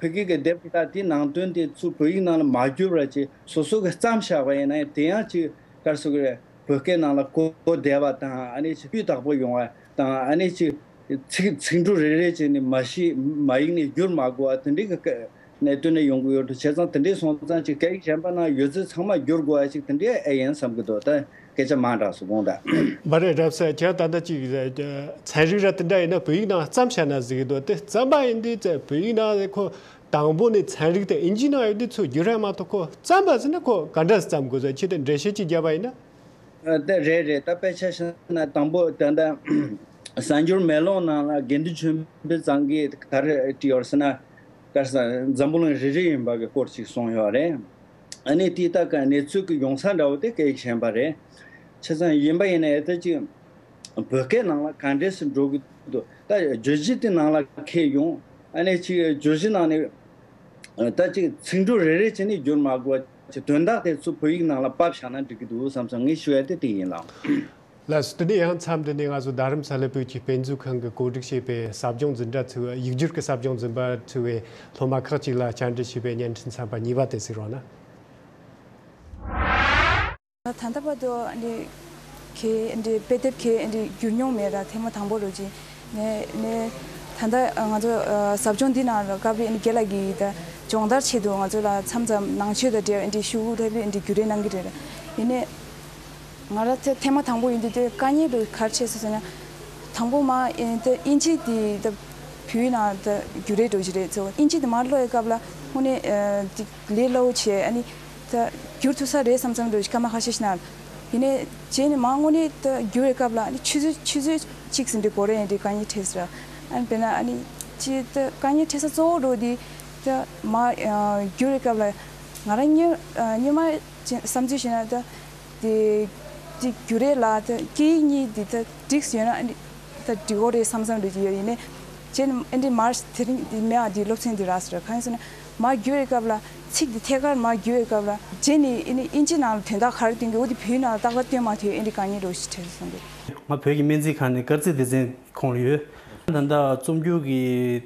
བོད་སྐད་ཀྱི་དེབ་དེ་དག་དེའི་ནང་དོན་དེ་ཚུར་བོད་ཡིག་ནང་ལ་མ་བསྒྱུར་བར་ཅིག་སོ་སོ་གིས་བརྩམས་བཞག་པ་ཡིན་ན་དེ་ཡང་ཅིག་ག་རེ་ཟེར་དགོས་རེད། བོད་སྐད་ནང་ལ་གོ་བདེ་བ་དང་ཨ་ནི་ཅིག་སྤུས་དག་པོ་ཡོང་བ་དང་ཨ་ནི་ཅིག་ཚིག་ཚིག་འབྲུ་རེ་རེ་བྱས་ནས་མ་ཤེས་མ་ཡིག་ནས་བསྒྱུར་མ་དགོས་པ་དེ་འདྲའི་གི་གནད་དོན་ནས་ཡོང་གི་ཡོད་འགྲོ། བྱས་ཙང་དེ་འདྲའི་སོང་ཙང་ཅིག་སྐད་ཡིག་གཞན་པ་ནང་ཡོད་ཚད་ཚང་མ་བསྒྱུར་དགོས་ཡ་ཅིག་དེ་འདྲའི་ཨེ་ཡིན་བསམ་གི་འདུག་ད་སྐད་ཆ་མང་དྲགས་སོང་དགོངས་དག་མ་རེད་རབ་གསལ་ཁྱེད་ད་ལྟ་ཅིག་ཚན་རིག་ར་དེ་འདྲ་ཡིན་ན་བོད་ཡིག་ནང་བརྩམས་བཞག་ན་ཟེར་གི་འདུག་དེ་བརྩམས་པ་ཡིན་དུས་ཚེ་བོད་ཡིག་ནང་ཁོ་དང་པོ་ནས་ཚན་རིག་དེ་ཨིན་ཇི་ནང་ཡོད་དུས་ཚུར་བསྒྱུར་ཡ་མ་གཏོགས་ཁོ་བརྩམས་པ་ཟེར་ན་ཁོ་ག་འདྲ་བརྩམས་དགོས་ཟེར་ཁྱེད་དེ་འགྲེལ་བཤད་ཅིག་བརྒྱབ་པ་ཡིན་ན། ཨ། དེ་རེད་རེད། ད་དཔེ་ཆ་བཞག་ན་དང་པོ་ད་ལྟ་གསར་འགྱུར་མེ་ལོང་ནང་ལ་དགེ་འདུན་ཆོས་འཕེལ་ཚང་གིས་ག་རེ་བྲིས་ཡོད་ཟེར་ན། ག་རེ་ཟེར་འཛམ་བུ་གླིང་རེ་རེ་ཡིན་པ་གི་སྐོར་ཅིག་གསུངས་ཡོད་རེད། ཨ་ནི་དེ་ད་ག་གནས་ཚུལ་གི་ཡོང་ས་འདྲ་བོ་དེ་སྐད་ཡིག་གཞན་པ་རེད། བྱས་ཙང་ཡིན་པ་ཡིན་ན་ཨེ་ད་ཅིག་བོད་སྐད་ནང་ལ་ག་འདྲས་སེ་འགྲོ་གི་འདུག་ད་བརྗོད་གཞི་དེ་ནང་ལ་འཁེལ་ཡོང་། ཨ་ནི་ཅིག་བརྗོད་གཞི་ནང་ནས་ད་ཅིག་ཚིག་འབྲུ་རེ་རེ་བྱས་ནས་བསྒྱུར་མ་དགོས་པ་ཅིག་དོན་དག་དེ་ཚོ་བོད་ཡིག་ནང་ལ་ཕབ་བཞག་ན་འགྲིག་གི་འདུག་བསམ་སོང་། ངས་ཞུ་ཡ་དེ་དེ་ཡིན་ལགས། ལགས་སོ། དེ་ནས་ཡང་མཚམས་འདི་ནས་ང་ཚོ་རྡ་རམ་ས་ལའི་བོད་ཀྱི་དཔེ་མཛོད་ཁང་གིས་གོ་སྒྲིག་བྱས་པའི་ཟབ་སྦྱོང་འཛིན་གྲྭ་ཚུགས། ཡིག་སྒྱུར་གྱི་ཟབ་སྦྱོང་འཛིན་པ་ཚུགས་པའི་སློབ་མ་ཁག་ཅིག་ལ་བཅར་འདྲི་བྱས་པའི་བརྙན་འཕྲིན་ཚན་པ་གཉིས་པ་དེ་གཟིགས་རོགས་གནང་། ད་ལྟ་བར་དུ་འདི་གའི་འདི་དཔེ་དེབ་གའི་འདི་བསྒྱུར་མྱོང་མེད། ད་ཐེངས་མ་དང་པོ་རེད་ཅིག་ནས་ནས་ད་ལྟ་ང་ཚོ་ཟབ་སྦྱོང་འདི་ནང་ལ་སྐབས་རེ་འདི་རྒན་ལགས་ཀྱིས་ད་སྦྱོང་བརྡར་ཆེད་དུ་ང་ཚོ་ལ་མཚམས་མཚམས་ནང་ཆོས་དང་འབྲེལ་བའི་འདི་ཤོག་བུ་འདྲ་བོ་འདི་བསྒྱུར་རེས་གནང་གི་རེད། ཡིན་ནའི་ང་རང་ཚོ་ཐེངས་མ་དང་པོ་ཡིན་དུས་དེ་དཀའ་ངལ་འདྲ་བོ་ག་རེ་འཕྲད་སོང་ཟེར་ན། དང་པོ་མ་ཨེ་ད་ཨིན་ཇི་དེ་ད་བོད་ཡིག་ནང་ད་བསྒྱུར་རེས་འགྲོ་གི་རེད་ཚོ། ཨིན་ཇི་དེ་མར་ཀློག་པའི་སྐབས་ལ་དངོས་གནས་ཨེ་ད་ལས་སླ་བོ་བྱས། ཨ་ནི་ད་བསྒྱུར་ཐུབ་ས་རེད་བསམ་བསམ་འདྲ་བོ་ཞིག་སྐར་མ་ཁ་ཤས་ཤིག་ན། ཡིན་ནའི་རྗེས་ནས་མར་དངོས་གནས་ད་བསྒྱུར་བའི་སྐབས་ལ་ཨ་ནི་ཆུ་ཚོད་ཆུ་ཚོད་གཅིག་ཙམ་འདྲ་འགོར་རེད། ཡིན་དུས་དཀའ་ངལ་འཕྲད་སོང་། ཨ་ནི་དཔེར་ན་ཨ་ནི་ཅི་ད་དཀའ་ངལ་འཕྲད་ས་གཙོ་བོ་འདྲ་བོ་དེ་ད་མར་ཨེ་བསྒྱུར་བའི་སྐབས་ལ་ང་རང་སྔོན་ཨེ་སྔོན་མ་ཅི་བསམ་ཚུལ་བྱས་ན་ད། དེ་དེ་བསྒྱུར་རེས་ལ་ད་སྐད་ཡིག་གཉིས་དེ་ད་འགྲིག་ཡོད་ན་ཨ་ནི་ད་འགྲིག་གོ་རེད་བསམ་བསམ་འདྲ་ཅིག་ཡོད། ཡིན་ནའི་བྱས་ནས་ཨ་འདི་མར་དེ་རིང་འདི་མེད་ཨ་འདི་སློབ་ཚན་འདི་རག་སོང་ར། གང་ཡིན་ཟེར་ན་མར་བསྒྱུར་བའི་སྐབས་ལ་ཚིག་འདི་ཐད་ཀར་མར་བསྒྱུར་བའི་སྐབས་ལ་རྗེས་ནས་ཨ་ནི་ཨིན་ཇི་ནང་ལ་དོན་དག་ག་རེ་སྟོན་གྱི་འོ་དེ་བོད་ཡིག་ནང་ལ་ཏག་ཏག་སྟོན་མ་ཐུབ། ཨ་འདི་དཀའ་ངལ་འདྲ་ཞིག་འཕྲད་སོང་འདུག་ང་བོད་ཀྱི་སྨན་རྩིས་ཁང་ནས་སྐར་རྩིས་སྡེ་ཚན་ཁོངས་ལ་ཡོད། ད་ལྟ་རྩོམ་སྒྱུར་གྱི་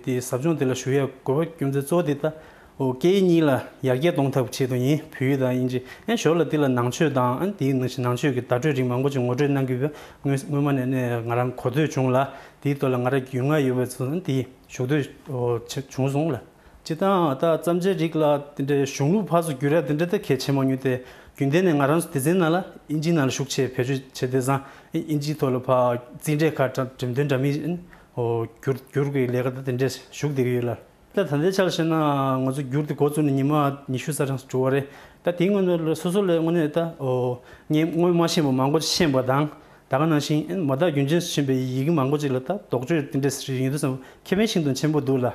དེ་ཟབ་སྦྱོང་དེ་ལ་ཞུགས་ཡ་དགོས་པ་རྒྱུ་མཚན་གཙོ་བོ་དེ་ད། ཨོ་སྐད་ཡིག་གཉིས་ལ་ཡར་རྒྱས་གཏོང་ཐབས་ཆེད་དུ་ཡིན། བོད་ཡིག་དང་དབྱིན་ཇི། ཨན་ཞོར་ལ་དེ་ལ་ནང་ཆོས་དང་ཨན་དེའི་ནང་བཞིན་ནང་ཆོས་ཀྱི་བརྡ་སྤྲོད་རིགས་མང་པོ་ཅིག་ངོ་སྤྲོད་གནང་གི་ཡོད་པས་སྔོན་སྔོན་མ་ནས་ནས་ང་རང་གོ་ཐོས་བྱུང་ལ། དེའི་ཐོག་ལ་ང་རང་རྒྱུས་མངའ་ཡོད་པས་ཚོ་ཨན་དེ་ཞུགས་འདོད་ཨོ་ཆེ་བྱུང་སོང་ལ། སྤྱིར་བཏང་ད་བརྩམས་ཆོས་རིགས་ལ་དེ་འདྲའི་གཞུང་ལུགས་ཕར་ཚུར་བསྒྱུར་ཡ་དེ་འདྲ་ད་གལ་ཆེ་མ་མྱོང་སྟེ། རྒྱུན་ལྡན་ནས་ང་རང་ཚོ་སྡེ་ཚན་ནང་ལ་དབྱིན་ཇིའི་ནང་ལ་ཤུགས་ཆེ་བེད་སྤྱོད་བྱེད་བསྡད་ཙང་དབྱིན་ཇིའི་ཐོག་ལ་ཕར་རྩིས་འབྲས་ཁག་འགྲེམས་སྟོན་འདྲ་མིན་ཨོ་བསྒྱུར་བསྒྱུར་གྱི་ལས་ཀ་ད་དེ་འདྲས་ཞུགས་བསྡད་ཀྱི་ཡོད་ལ། ད་ད་ལྟའི་ཆར་བཤད་ན་ང་ཚོ་བསྒྱུར་དེ་འགོ་བཙུགས་ནས་ཉི་མ་ཉི་ཤུ་རྩ་གྲངས་སུ་འགྲོ་བ་རེད། ད་དེའི་སྔོན་ལ་སོ་སོ་ལས་དངོས་གནས་ད་ཨོ་ངས་སྔོན་མ་ཤེས་པ་མང་པོ་ཤེས་པ་དང་ད་ག་ནང་བཞིན་མ་དག་རྒྱུན་ཆད་ཕྱིན་པའི་ཡི་གེ་མང་པོ་ཅིག་ལ་ད་དོགས་གཅོད་དེ་འདྲས་ཡིན་དུས་ཙམ་ཁེ་ཕན་ཤིན་ཏུ་ཆེན་པོ་འདུག་ལ།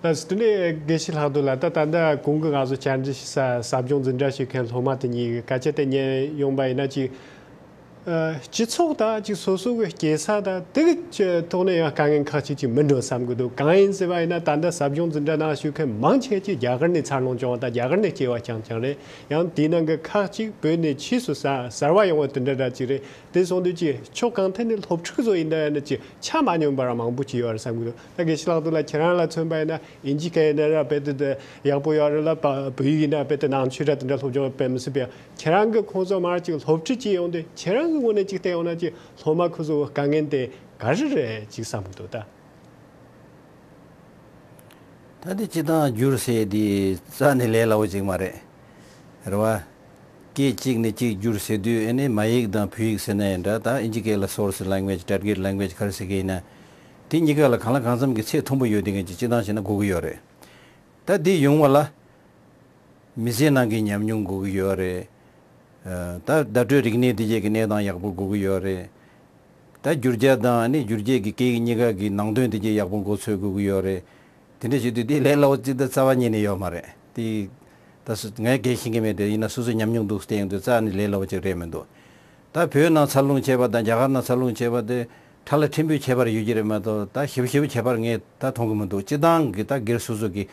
ལགས་སོ། དེ་ནས་དགེ་བཤེས་ལྷག་རྡོར་ལགས། ད་ད་ལྟ་གོང་གི་ང་ཚོ་བཅར་འདྲི་ཞུ་ས་ཟབ་སྦྱོང་འཛིན་གྲྭ་ཞུགས་མཁན་སློབ་མ་དེ་གཉིས་ཀྱི་སྐད་ཆ་དེ་ཉན་ཡོང་པ་ཡིན་ན་ཅིག་ཨ། སྤྱི་ཚོགས་དང་ཅིག་སོ་སོ་གི་སྐྱེ་ས་དང་དེ་གི་ཐོག་ནས་ཡང་དཀའ་ངལ་ཁག་ཅིག་ཅིག་མིན་འགྲོ་བསམ་གི་འདུག་གང་ཡིན་ཟེར་བ་ཡིན་ན་ད་ལྟ་ཟབ་སྦྱོང་འཛིན་གྲྭ་ནང་ཞུགས་མཁན་མང་ཆེ་ཅིག་རྒྱ་གར་ནས་འཚར་ལོངས་བྱུང་བ་དང་རྒྱ་གར་ནས་སྐྱེ་བ་རྐྱང་རྐྱང་རེད། ཡང་དེའི་ནང་གི་ཁག་ཅིག་བོད་ནས་ཕྱིས་སུ་གསར་གསར་བ་ཡོང་བ་དེ་འདྲ་འདྲ་ཅིག་རེད། དེ་སོང་དུས་ཀྱི་ཕྱོགས་གང་ཐད་ནས་སློབ་ཕྲུག་ཚོ་ཡིན་ན་ཡང་ན་ཅིག་ཆ་མ་སྙོམས་པ་རང་མང་པོ་ཅིག་ཡོད་རེད་བསམ་གི་འདུག་ད་དགེ་བཤེས་ལྷག་རྡོར་ལགས་ཁྱེད་རང་ལ་མཚོན་པ་ཡིན་ན་ཨིན་ཇི་སྐད་ཡིན་ན་ར་དཔེ་དེ་དེ་ཡག་པོ་ཡོད་རེད་ལ། བོད་ཡིག་ཡིན་ན་དཔེ་དེ་ནང་ཆོས་ར་དེ་འདྲ་སློབ་སྦྱོང་དཔེ་མི་སྲིད་པས། ཁྱེད་རང་གི་ཁོང་ཚོ་མར་ཅིག་སློབ་ཁྲིད་ཅིག་ཡོང་དུས་ཁྱེད་རང་གི་ངོས་ནས་ཅིག་བལྟས་ཡོང་ན་ཅིག་སློབ་མ་ཁོ་ཚོ་དཀའ་ངལ་དེ་ག་རེ་རེད་ཅིག་བསམ་གི་འདུག་ད། ད་དེ་སྤྱིར་བཏང་བསྒྱུར་ཟེར་དེ་རྩ་ནས་ལས་སླ་བོ་ཅིག་མ་རེད། རེད་བ། སྐད་གཅིག་ནས་གཅིག་བསྒྱུར་ཟེར་དུས་ཨེ་ནས་མ་ཡིག་དང་བོད་ཡིག་ཟེར་ན་ཡང་འདྲ། ད་ཨིན་ཇི་སྐད་ལ་source language, target language ག་རེ་ཟེར་གི་ཡིན་ན། དེ་གཉིས་ཀ་ལ་གང་ལ་གང་འཚམ་གྱི་ཚད་མཐོན་པོ་ཡོད་དེ་ངས་ཅིག་སྤྱིར་བཏང་བྱས་ན་དགོས་ཀྱི་ཡོད་རེད། ད་དེ་ཡོང་བ་ལ། མི་ཚེ་ནང་གི་ཉམས་མྱོང་དགོས་ཀྱི་ཡོད་རེད། ཨ། ད་བརྡ་སྤྲོད་རིག་གནས་དེ་གའི་གི་གནས་སྟངས་ཡག་པོ་དགོས་ཀྱི་ཡོད་རེད། ད་བསྒྱུར་རྒྱ་དང་ནི་བསྒྱུར་རྒྱའི་གི་སྐད་ཡིག་གཉིས་ཀ་གི་ནང་དོན་དེ་གའི་ཡག་པོ་མགོ་ཚོས་དགོས་ཀྱི་ཡོད་རེད། དེ་འདྲ་བྱེད་དུས་དེ་ལས་སླ་བོ་ཅིག་ད་རྩ་བ་ཉིད་ནས་ཡོད་མ་རེད། དེ་ད་སུ་ངས་འགན་ཤེས་ཀྱི་མེད་དེ། ཡིན་ན་སོ་སོའི་ཉམས་མྱོང་འདུག་བལྟས་ཡོང་དུས་རྩ་ནས་ལས་སླ་བོ་ཅིག་རེད་མི་འདུག་ད་བོད་ནང་འཚར་ལོངས་བྱས་པ་དང་རྒྱ་གར་ནང་འཚར་ལོངས་བྱས་པ་དེ་ཁྲ་ལ་ཕྲན་བུའི་ཁྱད་པར་ཡོད་ཀྱི་རེད་མ་གཏོགས། ད་ཞེ་པོ་ཞེ་པོ་ཁྱད་པར་ངས་ད་མཐོང་གི་མི་འདུག་སྤྱིར་བཏང་གི་ད་སྒེར་སོ་སོ་གི་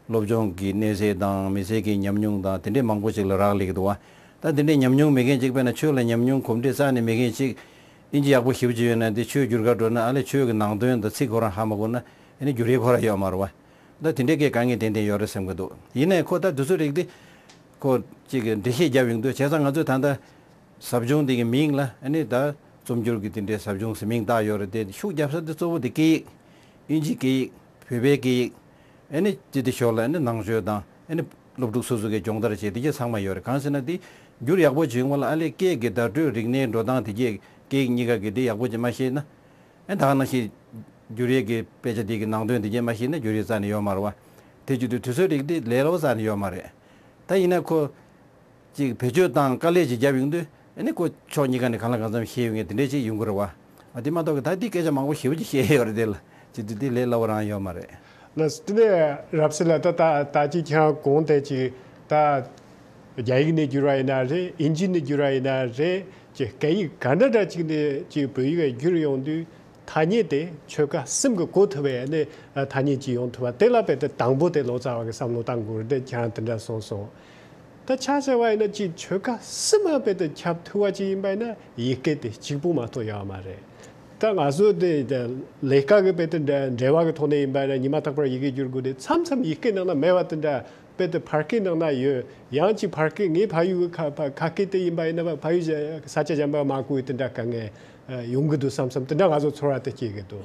སློབ་སྦྱོང་གི་གནས་ཚད་དང་མི་ཚེ་གི་ཉམས་མྱོང་དང་དེ་འདྲའི་མང་པོ་ཅིག་ལ་རག་ལས་ཀྱི་འདུག་བ། ད་དེ་འདྲའི་ཉམས་མྱོང་མེད་མཁན་ཅིག་དཔེར་ན་ཆོས་ལ་ཉམས་མྱོང་གོམས་འདྲིས་རྩ་ནས་མེད་མཁན་ཅིག་ཨིན་ཇི་ཡག་པོ་ཞེ་པོ་ཅིག་ཡོད་ན་དེ་ཆོས་བསྒྱུར་ག་འགྲོ་ན་ཨ་ལས་ཆོས་ཀྱི་ནང་དོན་དང་ཚིག་ཁོ་རང་ཧ་མ་གོ་ན་ཨ་ནི་བསྒྱུར་ཡས་ཁོ་རང་ཡོད་མ་རེད་བ། ད་དེ་འདྲའི་གི་དཀའ་ངལ་ཏན་ཏན་ཡོད་རེད་བསམ་གྱི་འདུག་ཡིན་ནའི་ཁོ་ད་དུས་ཚོད་རིགས་དེ་ཁོ་ཅིག་གི་འགྲེལ་བཤད་རྒྱབ་ཡོང་དུས། བྱས་ཙང་ང་ཚོས་ད་ལྟ་ཟབ་སྦྱོང་དེ་གི་མིང་ལ་ཨ་ནི་ད་རྩོམ་སྒྱུར་གྱི་དེ་འདྲའི་ཟབ་སྦྱོང་ཟེར་མིང་བཏགས་ཡོད་རེད་དེ། ཤུགས་རྒྱབ་ས་དེ་གཙོ་བོ་དེ་སྐད་ཡིག་ཨིན་ཇིའི་སྐད་ཡིག་བོད་པའི་སྐད་ཡིག་ཨ་ནི་དེ་དེ་ཞོར་ལ་ཨ་ནི་ནང་ཆོས་དང་ཨ་ནི་སློབ་ཕྲུག་སོ་སོ་གི་སྦྱོང་བརྡར་བྱས་དེ་གྱད་ཚང་མ་ཡོད་རེད། གང་ཟེར་ན་དེ་འགྱུར་ཡག་པོ་བྱུང་བ་ལ་ཨ་ལས་སྐད་ཀྱི་བརྡ་སྤྲོད་རིག་གནས་འགྲོ་སྟངས་དེ་གྱད་སྐད་ཡིག་གཉིས་ཀ་གི་དེ་ཡག་པོ་ཅིག་མ་ཤེས་ན། ཨ་ད་ག་ནང་བཞིན་བསྒྱུར་ཡས་ཀྱི་དཔེ་ཆ་དེ་གི་ནང་དོན་དེ་གྱད་མ་ཤེས་ན་བསྒྱུར་ཡས་རྩ་ནས་ཡོད་མ་རེད་བ། དེ་བྱེད་དུས་དུས་ཚོད་རིགས་དེ་ལས་སླ་བོ་རྩ་ནས་ཡོད་མ་རེད། ད་ཡིན་ན་ཁོ་ཅིག་བེད་སྤྱོད་བཏང་དཀའ་ལས་ཅིག་བརྒྱབ་ཡོང་དུས་ཨ་ནི་ཁོ་ཕྱོགས་གཉིས་ཀ་ནས་གང་ལ་གང་འཚམ་ཤེས་ཡོང་ངེས་དེ་འདྲས་ཅིག་ཡོང་གི་རེད་བ། ཨ་དེ་མ་གཏོགས་གི་ད་དེ་སྐད་ཆ་མང་པོ་ཞེ་པོ་ཅིག་བཤད་ཡོད་རེད། དེ་ལ་བྱེད་དུས་དེ་ལས་སླ་བོ་རང་ཡོད་མ་རེད། ལགས་སོ། དེ་ནས་རབ་གསལ་ལགས། ད་ད་ད་ཅིག་ཁྱེད་རང་གོང་དེ་ཅིག་ད་རྒྱ་ཡིག་ནས་བསྒྱུར་བ་ཡིན་ན་རེད། ཨིན་ཇི་ནས་བསྒྱུར་བ་ཡིན་ན་རེད། ཅིག་སྐད་ཡིག་ག་འདྲ་འདྲ་ཅིག་ནས་ཅིག་བོད་ཡིག་བསྒྱུར་ཡོང་དུས་ཐ་སྙད་དེ་ཆོལ་ཁ་གསུམ་གྱིས་གོ་ཐུབ་པའི་ཨ་ནི་ཐ་སྙད་ཅིག་ཡོང་ཐུབ་པ་དེ་ལ་དཔེ་དེ་དང་པོ་དེ་ལོ་ཙཱ་བ་གི་བསམ་བློ་བཏང་དགོས་རེད། དེ་ཁྱེད་རང་དེ་འདྲ་གསུངས་སོང་། ད་ཆ་བཞག་པ་ཡིན་ན་ཅིག་ཆོལ་ཁ་གསུམ་མ་དཔེ་དེ་ཁྱབ་ཐུབ་པ་ཅིག་ཡིན་པ་ཡིན་ན་ཡིག་སྐད་དེ་གཅིག་པུ་མ་གཏོགས་ཡོད་མ་རེད། ད་ང་ཚོ་དེ་དེ་ལས་ཀ་གི་དཔེ་དེ་འབྲེལ་འབྲེལ་བ་གི་ཐོག་ནས་ཡིན་པ་ཡིན་ན་ཉི་མ་རྟག་པར་ཡི་གེ་བསྒྱུར་དགོས་དེ། མཚམས་མཚམས་ཡིག་སྐད་ནང་ན་མེད་པ་དེ་འདྲ། དཔེ་དེ་ཕ་སྐད་ནང་ན་ཡོད། ཡང་ཅིག་ཕ་སྐད་ངའི་ཕ་ཡུལ་གི་ཁ་ཕ་ཁ་སྐད་དེ་ཡིན་པ་ཡིན་ན་ཕ་ཕ་ཡུལ་ས་ཆ་གཞན་པ་མ་གོ་བའི་དེ་འདྲ་དཀའ་ངལ་ཡོང་གི་འདུག་བསམ་བསམ་དེ་འདྲ་ང་ཚོ་ཚོར་བ་དེ་སྐྱེ་གི་འདུག་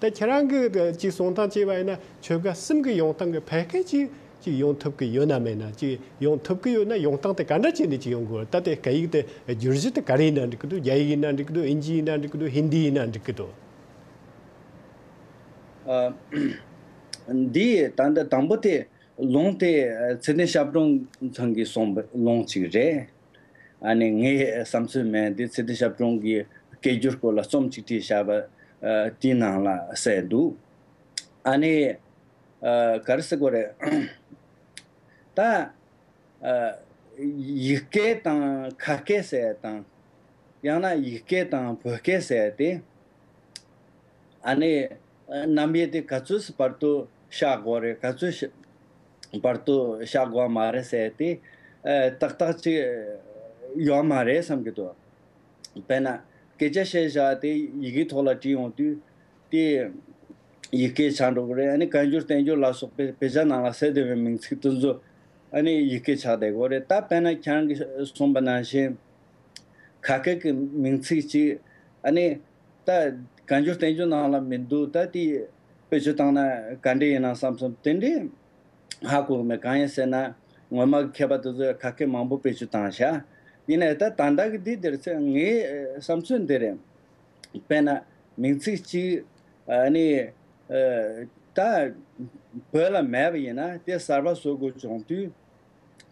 ད་ཁྱེད་རང་གི་ཅིག་གསུང་སྟངས་བྱས་པ་ཡིན་ན་ཆོལ་ཁ་གསུམ་གི་ཡོང་སྟངས་གི་ཕལ་སྐད་ཅིག་ཅིག་ཡོང་ཐུབ་ཀྱི་ཡོད་ན་མེད་ན། ཅིག་ཡོང་ཐུབ་ཀྱི་ཡོད་ན་ཡོང་སྟངས་དེ་ག་འདྲ་བྱས་ནས་ཅིག་ཡོང་དགོས། ད་དེ་སྐད་ཡིག་དེ་བསྒྱུར་གཞི་དེ་ག་རེ་ཡིན་ན་འགྲིག་གི་འདུག་རྒྱ་ཡིག་ཡིན་ན་འགྲིག་གི་འདུག་ཨིན་ཇི་ཡིན་ན་འགྲིག་གི་འདུག་ཧིན་དི་ཡིན་ན་འགྲིག་གི་འདུག་ཨ། འདི་ད་ལྟ་དང་པོ་དེ་ལུང་དེ་ཚེ་བརྟན་ཞབས་དྲུང་ཚང་གིས་གསུངས་པའི་ལུང་ཅིག་རེད། ཨ་ནི་ངའི་བསམ་ཚུལ་མིན། འདི་ཚེ་བརྟན་ཞབས་དྲུང་གིས་སྐད་སྒྱུར་སྐོར་ལ་རྩོམ་ཅིག་བྲིས་བཞག་པ་ཨ་དེའི་ནང་ལ་གསལ་འདུག་ཨ་ནི་ཨ་ག་རེ་ཟེར་དགོས་རེད། ད་ཨ་ཡིག་སྐད་དང་ཁ་སྐད་ཟེར་དང་། ཡང་ན་ཡིག་སྐད་དང་བོད་སྐད་ཟེར་དེ། ཨ་ནི་རྣམ་དབྱེ་དེ་ག་ཚོད་བར་དུ་བཞག་དགོས་རེད། ག་ཚོད་བར་དུ་བཞག་དགོས་མ་རེད་ཟེར་དེ་ཨ་ཏག་ཏག་ཅིག་ཡོད་མ་རེད་བསམ་གྱི་འདུག་དཔེར་ན་སྐད་ཆ་བཤད་བཞག་དེ་ཡི་གེ་ཐོག་ལ་བྲིས་ཡོང་དུས་དེ་ཡི་གེ་ཆགས་འགྲོ་གི་རེད། ཨ་ནི་བཀའ་འགྱུར་བསྟན་འགྱུར་ལ་སོགས་པའི་དཔེ་ཆ་ནང་ལ་གསལ་བསྡད་པའི་མིང་ཚིག་དེ་ཚོ་ཨ་ནི་ཡི་གེ་ཆགས་བསྡད་ཀྱི་ཡོད་རེད། ད་དཔེར་ན་ཁྱེད་རང་གིས་གསུངས་པ་ནང་བཞིན་ཁ་སྐད་ཀྱི་མིང་ཚིག་ཅིག་ཨ་ནི་ད་བཀའ་འགྱུར་བསྟན་འགྱུར་ནང་ལ་མི་འདུག་ད་དེ་བེད་སྤྱོད་བཏང་ན་ག་འདྲ་ཡིན་ན་བསམ་བསམ་དེ་འདྲའི་ཧ་གོ་གི་མེད། གང་ཡིན་ཟེར་ན་སྔོན་མ་གི་མཁས་པ་དེ་ཚོས་ཁ་སྐད་མང་པོ་བེད་སྤྱོད་བཏང་ཤག་ཡིན་ནའི་ད་ད་ལྟ་གི་འདི་འདིར་ཚེ་ངའི་བསམ་ཚུལ་འདི་རེད། དཔེར་ན་མིང་ཚིག་གཅིག་ཨ་ནི་ཨ་ད་བོད་ལ་མེད་པ་ཡིན་ན་དེ་གསར་པ་བཟོ་དགོས་བྱུང་དུས་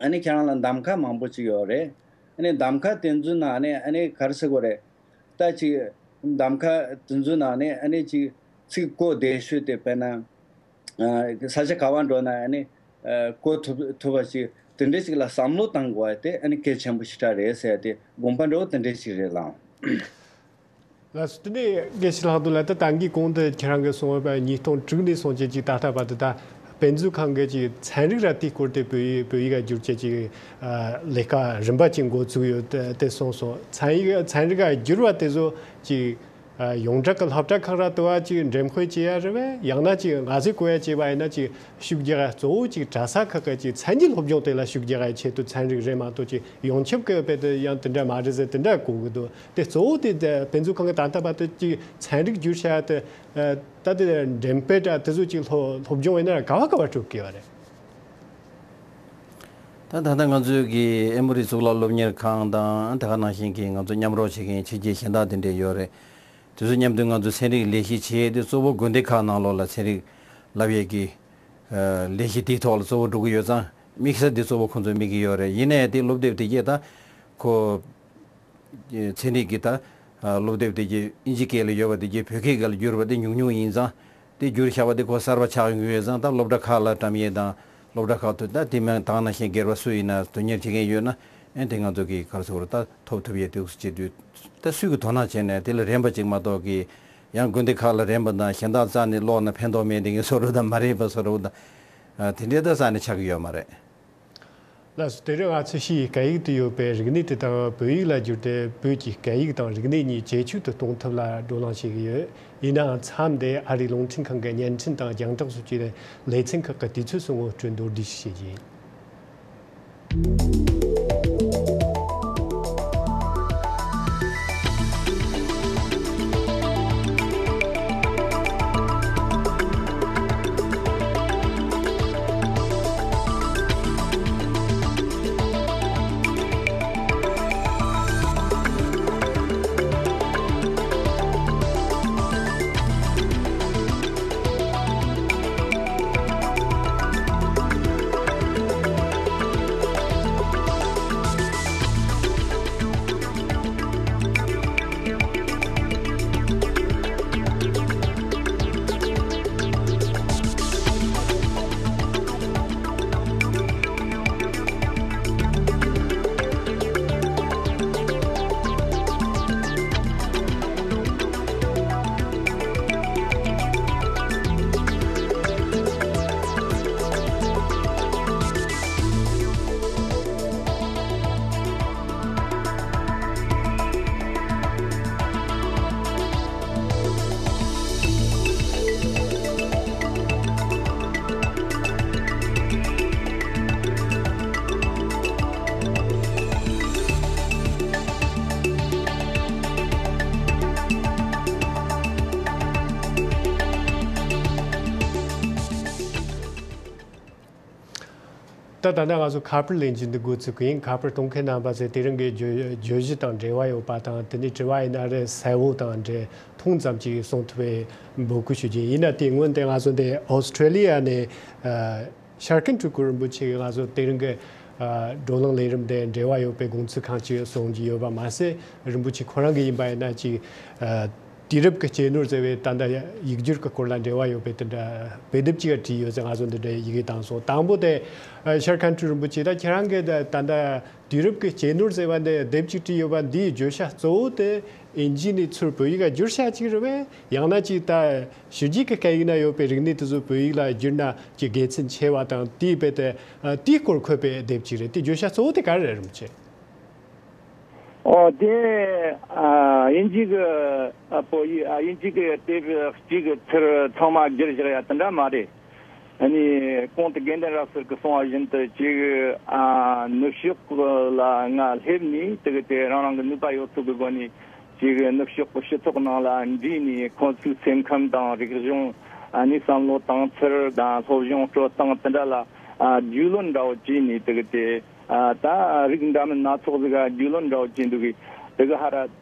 ཨ་ནི་ཁྱེད་རང་ལ་གདམ་ཁ་མང་པོ་ཅིག་ཡོད་རེད། ཨ་ནི་གདམ་ཁ་དེ་ཚོའི་ནང་ནས་ཨ་ནི་ག་རེ་ཟེར་དགོས་རེད། ད་ཅིག་གདམ་ཁ་དེ་ཚོའི་ནང་ནས་ཨ་ནི་ཅིག་ཚིག་གོ་བདེ་ཤོས་དེ་དཔེར་ན་ཨ་ས་ཆ་ག་བ་འགྲོ་ན་ཨ་ནི་ཨ་གོ་ཐུབ་ཐུབ་པ་ཅིག་དེ་འདྲ་ཅིག་ལ་བསམ་བློ་བཏང་དགོས་པ་དེ་ཨ་ནི་གལ་ཆེན་པོ་ཞེ་དྲག་རེད་ཟེར་ཏེ་དགོངས་པ་འདྲ་བོ་དེ་འདྲ་ཅིག་རེད་ལགས། ལགས་སོ། དེ་ནས་དགེ་བཤེས་ལྷག་རྡོར་ལགས། ད་ད་གིན་གོང་དུ་ཁྱེད་རང་གིས་གསུངས་པ་ཉིས་སྟོང་དྲུག་ནས་བཟུང་བྱས་ཅིག་ད་ལྟ་བར་དུ་ད་དཔེ་མཛོད་ཁང་གི་ཅིག་ཚན་རིག་ར་དེའི་སྐོར་དེ་བོད་ཡིག་བོད་ཡིག་ག་བསྒྱུར་བྱས་ཅིག་ཨ་ལས་ཀ་རིམ་པ་ཅིག་འགོ་བཙུགས་ཡོད་དེ་དེ་གསུངས་སོང་། ཚན་ཡིག་ཚན་རིག་ག་བསྒྱུར་བ་དེ་ཚོ་ཅིག་ཨ་ཡོངས་གྲགས་ཀྱི་སློབ་གྲྭ་ཁག་ར་དུ་བ་ཅིག་འགྲེམས་སྤེལ་བྱེད་ཡ་རེད་པས། ཡང་ན་ཅིག་ང་ཚོས་གོ་ཡ་བྱས་པ་ཡིན་ན་ཅིག་ཤུགས་རྒྱག་ཡ་གཙོ་བོ་ཅིག་གྲྭ་ས་ཁག་གི་ཅིག་མཚན་ཉིད་སློབ་སྦྱོང་དེ་ལ་ཤུགས་རྒྱག་ཡ་ཆེད་དུ་ཚན་རིག་རེད་མ་གཏོགས་ཅིག་ཡོངས་ཁྱབ་ཀྱི་དཔེ་དེ་ཡང་དེ་འདྲ་མ་རེད་ཟེར་དེ་འདྲ་གོ་གི་འདུག་དེ་གཙོ་བོ་དེ་དེ་དཔེ་མཛོད་ཁང་གི་ད་ལྟ་བར་དུ་ཅིག་ཚན་རིག་བསྒྱུར་བྱ་དེ་ད་དེ་འགྲེམས་སྤེལ་དྲ་དེ་ཚོ་ཅིག་སློབ་སློབ་སྦྱོང་ཡིན་ན་ག་བ་ག་བ་སྤྲོད་དགོས་པ་རེད། ད་ད་ལྟ་ང་ཚོའི་གི་ཨེ་མོ་རི་གཙུག་ལག་སློབ་གཉེར་ཁང་དང་དེ་ག་ནང་བཞིན་གྱི་ང་ཚོ་མཉམ་རོགས་བྱེད་མཁན་ཕྱི་རྒྱལ་གཞན་དག་དེ་འདྲས་ཡོད་རེད། དེ་ཚོ་མཉམ་དུ་ང་ཚོ་ཚན་རིག་ལས་གཞི་བྱས་ཏེ་གཙོ་བོ་དགོན་སྡེ་ཁག་ནང་ལོགས་ལ་ཚན་རིག་བསླབ་ཡས་ཀྱི་ལས་གཞི་དེའི་ཐོག་ལ་གཙོ་བོ་འགྲོ་གི་ཡོད་ཙང་དམིགས་ས་དེ་གཙོ་བོ་ཁོང་ཚོས་དམིགས་ཀྱི་ཡོད་རེད། ཡིན་ནའི་དེ་སློབ་དེབ་དེ་གྱད་ད་ཁོ་ཚན་རིག་གི་ད་སློབ་དེབ་དེ་གྱད་ཨིན་ཇི་སྐད་ལ་ཡོད་པ་དེ་གྱད་བོད་སྐད་སྒང་ལ་བསྒྱུར་བ་དེ་ཉུང་ཉུང་ཡིན་ཙང་དེ་བསྒྱུར་བཞག་པ་དེ་ཁོ་གསར་པ་ཆགས་ཡོང་གི་ཡོད་ཙང་ད་སློབ་གྲྭ་ཁག་ལ་བཀྲམ་ཡས་དང་ སློབ་གྲྭ་ཁག་ཏུ་ད་དེ་མིན་ད་ག་ནང་བཞིན་སྒེར་པ་སུ་ཡིན་ན་དོན་གཉེར་བྱེད་མཁན་ཡོད་ན་ཨེ་དེ་ང་ཚོ་གིས་ག་རེ་ཟེར་དགོས་རེད། ད་ཐོབ་ཐུབ་ཡས་དེ་འདུག་སེ་བྱེད་དུས་ད་སུས་ཀྱི་དོ་སྣང་བྱས་ནས་དེ་ལ་རན་པ་ཅིག་མ་གཏོགས་ཀྱི་ཡང་དགོན་སྡེ་ཁག་ལ་རན་པ་དང་གཞན་དག་རྩ་ནས་ཀློག་ན་ཕན་ཐོགས་མེད་དེ་ངས་བཟོ་འདྲ་དང་མ་རན་པ་བཟོ་འདྲ་དང་དེ་འདྲའི་ད་རྩ་ནས་ཆགས་ཀྱི་ཡོད་མ་རེད། ལགས་སོ། དེ་རིང་ང་ཚོས་ཕྱིའི་སྐད་ཡིག་ཏུ་ཡོད་པའི་རིག་གནས་དེ་དག་བོད་ཡིག་ལ་བསྒྱུར་ཏེ་བོད་ཀྱི་སྐད་ཡིག་དང་རིག་གནས་གཉིས་ཇེ་ཕྱུག་ཏུ་གཏོང་ཐབས་ལ་བགྲོ་གླེང་བྱེད་ཀྱི་ཡོད། ཡིན་ནའང་མཚམས་འདིར་ཨ་རིའི་རླུང་འཕྲིན་ཁང་གི་བརྙན་འཕྲིན་དང་རྒྱང་བསྒྲགས་སོགས་ཀྱི་ལེ་ཚན་ཁག་གི་དུས་ཚོད་སོགས་ངོ་སྤྲོད་མདོར་བསྡུས་ཤིག་བྱེད་ཀྱི་ཡིན། ད་ད་ལྟ་ང་ཚོ་ཁ་པར་ལེན་རྒྱུ་འདི་འགོ་ཚུགས་ཀྱི་ཡིན། ཁ་པར་གཏོང་མཁན་རྣམ་པ་ཚོས་དེ་རིང་གི་བརྗོད་བརྗོད་གཞི་དང་འབྲེལ་བ་ཡོད་པ་དང་། དེ་ནས་དྲི་བ་ཡིན་ན་རེད། གསལ་བོ་དང་འབྲེལ་ཐུང་ཙམ་ཅིག་གསུང་ཐུབ་པའི་འབོད་སྐུལ་ཞུ་རྒྱུ་ཡིན། ཡིན་ན་དེའི་སྔོན་དེ་ང་ཚོ་འདི་ཨོ་སི་ཁྲེ་ལི་ཡ་ནས་ཨ་ཤར་ཁན་སྤྲུལ་སྐུ་རིན་པོ་ཆེ་གིས་ང་ཚོ་དེ་རིང་གི་ཨ་བགྲོ་གླེང་ལས་རིམ་དེ་འབྲེལ་བ་ཡོད་པའི་དགོངས་ཚུལ་གང་ཅི་གསུང་རྒྱུ་ཡོད་པ་མ་ཟད། རིན་པོ་ཆེ་ཁོ་རང་གི་ཡིན་པ་ཡིན་ན་ཅིག་ཨ་དུས་རབས་ཀྱི་གཅེས་ནོར་ཟེར་བའི་ད་ལྟ་ཡིག་སྒྱུར་གྱི་སྐོར་ལ་འབྲེལ་བ་ཡོད་པའི་དེ་འདྲ་དཔེ་དེབ་ཅིག་བྲིས་ཡོད་ཟེར། ང་ཚོ་འདི་འདྲའི་ཡི་གེ་བཏང་སོང་། དང་པོ་དེ་ཨ་ཤར་ཁན་སྤྲུལ་རིན་པོ་ཆེ། ད་ཁྱེད་རང་གིས་ད་ད་ལྟ་དུས་རབས་ཀྱི་གཅེས་ནོར་ཟེར་བ་འདི་དེབ་ཅིག་བྲིས་ཡོད་པ་འདིའི་བརྗོད་བྱ་གཙོ་བོ་དེ་ཨིན་ཇི་ནས་ཚུར་བོད་ཡིག་ག་བསྒྱུར་བྱ་ཅིག་རེད་པས། ཡང་ན་ཅིག་ད་ཕྱི་རྒྱལ་གྱི་སྐད་ཡིག་ན་ཡོད་པའི་རིག་གནས་དེ་ཚོ་བོད་ཡིག་ལ་བསྒྱུར་ན་ཅིག་དགེ་མཚན་ཆེ་བ་དང་། དེའི་དཔེ་དེ་ཨ་དེའི་སྐོར་འཁོད་པའི་དེབ་ཅིག་རེད། དེ་བརྗོད་བྱ་གཙོ་བོ་དེ་ག་རེ་རེད་རིན་པོ་ཆེ། ཨོ་དེ་ཨ་དབྱིན་ཇི་གི་ཨ་བོད་ཡིག་ཨ་དབྱིན་ཇི་གི་དེབ་གཅིག་གི་ཚུར་ཚང་མ་བསྒྱུར་བཞག་ཡ་དེ་འདྲ་མ་རེད། ཨ་ནི་གོང་དུ་དགེ་འདུན་རབ་གསལ་གྱིས་གསུངས་པ་བཞིན་དུ་ཅིག་ཨ་ནུབ་ཕྱོགས་ལ་ང་སླེབས་ནས་དེ་གི་དེ་རང་རང་གི་ནུས་པ་ཡོད་ཚད་ཀྱི་སྒོ་ནས་ཅིག་ནུབ་ཕྱོགས་ཀྱི་སྤྱི་ཚོགས་ནང་ལ་འདྲིས་ནས་ཁོང་ཚོའི་སེམས་ཁམས་དང་རིག་གཞུང་ཨ་ནི་བསམ་བློ་བཏང་ཚུལ་དང་སློབ་སྦྱོང་སྤྲོད་སྟངས་དེ་འདྲ་ལ་ཨ་རྒྱུས་ལོན་འདྲ་བོ་བྱས་ནས་དེ་གི་དེ། ཨ་ད་རིགས་འདྲ་མིན་སྣ་ཚོགས་ཟིག་ག་རྒྱུས་ལོན་འདྲ་བོ་བྱས་འདུག་གི། དེ་གི་ཧ་ར་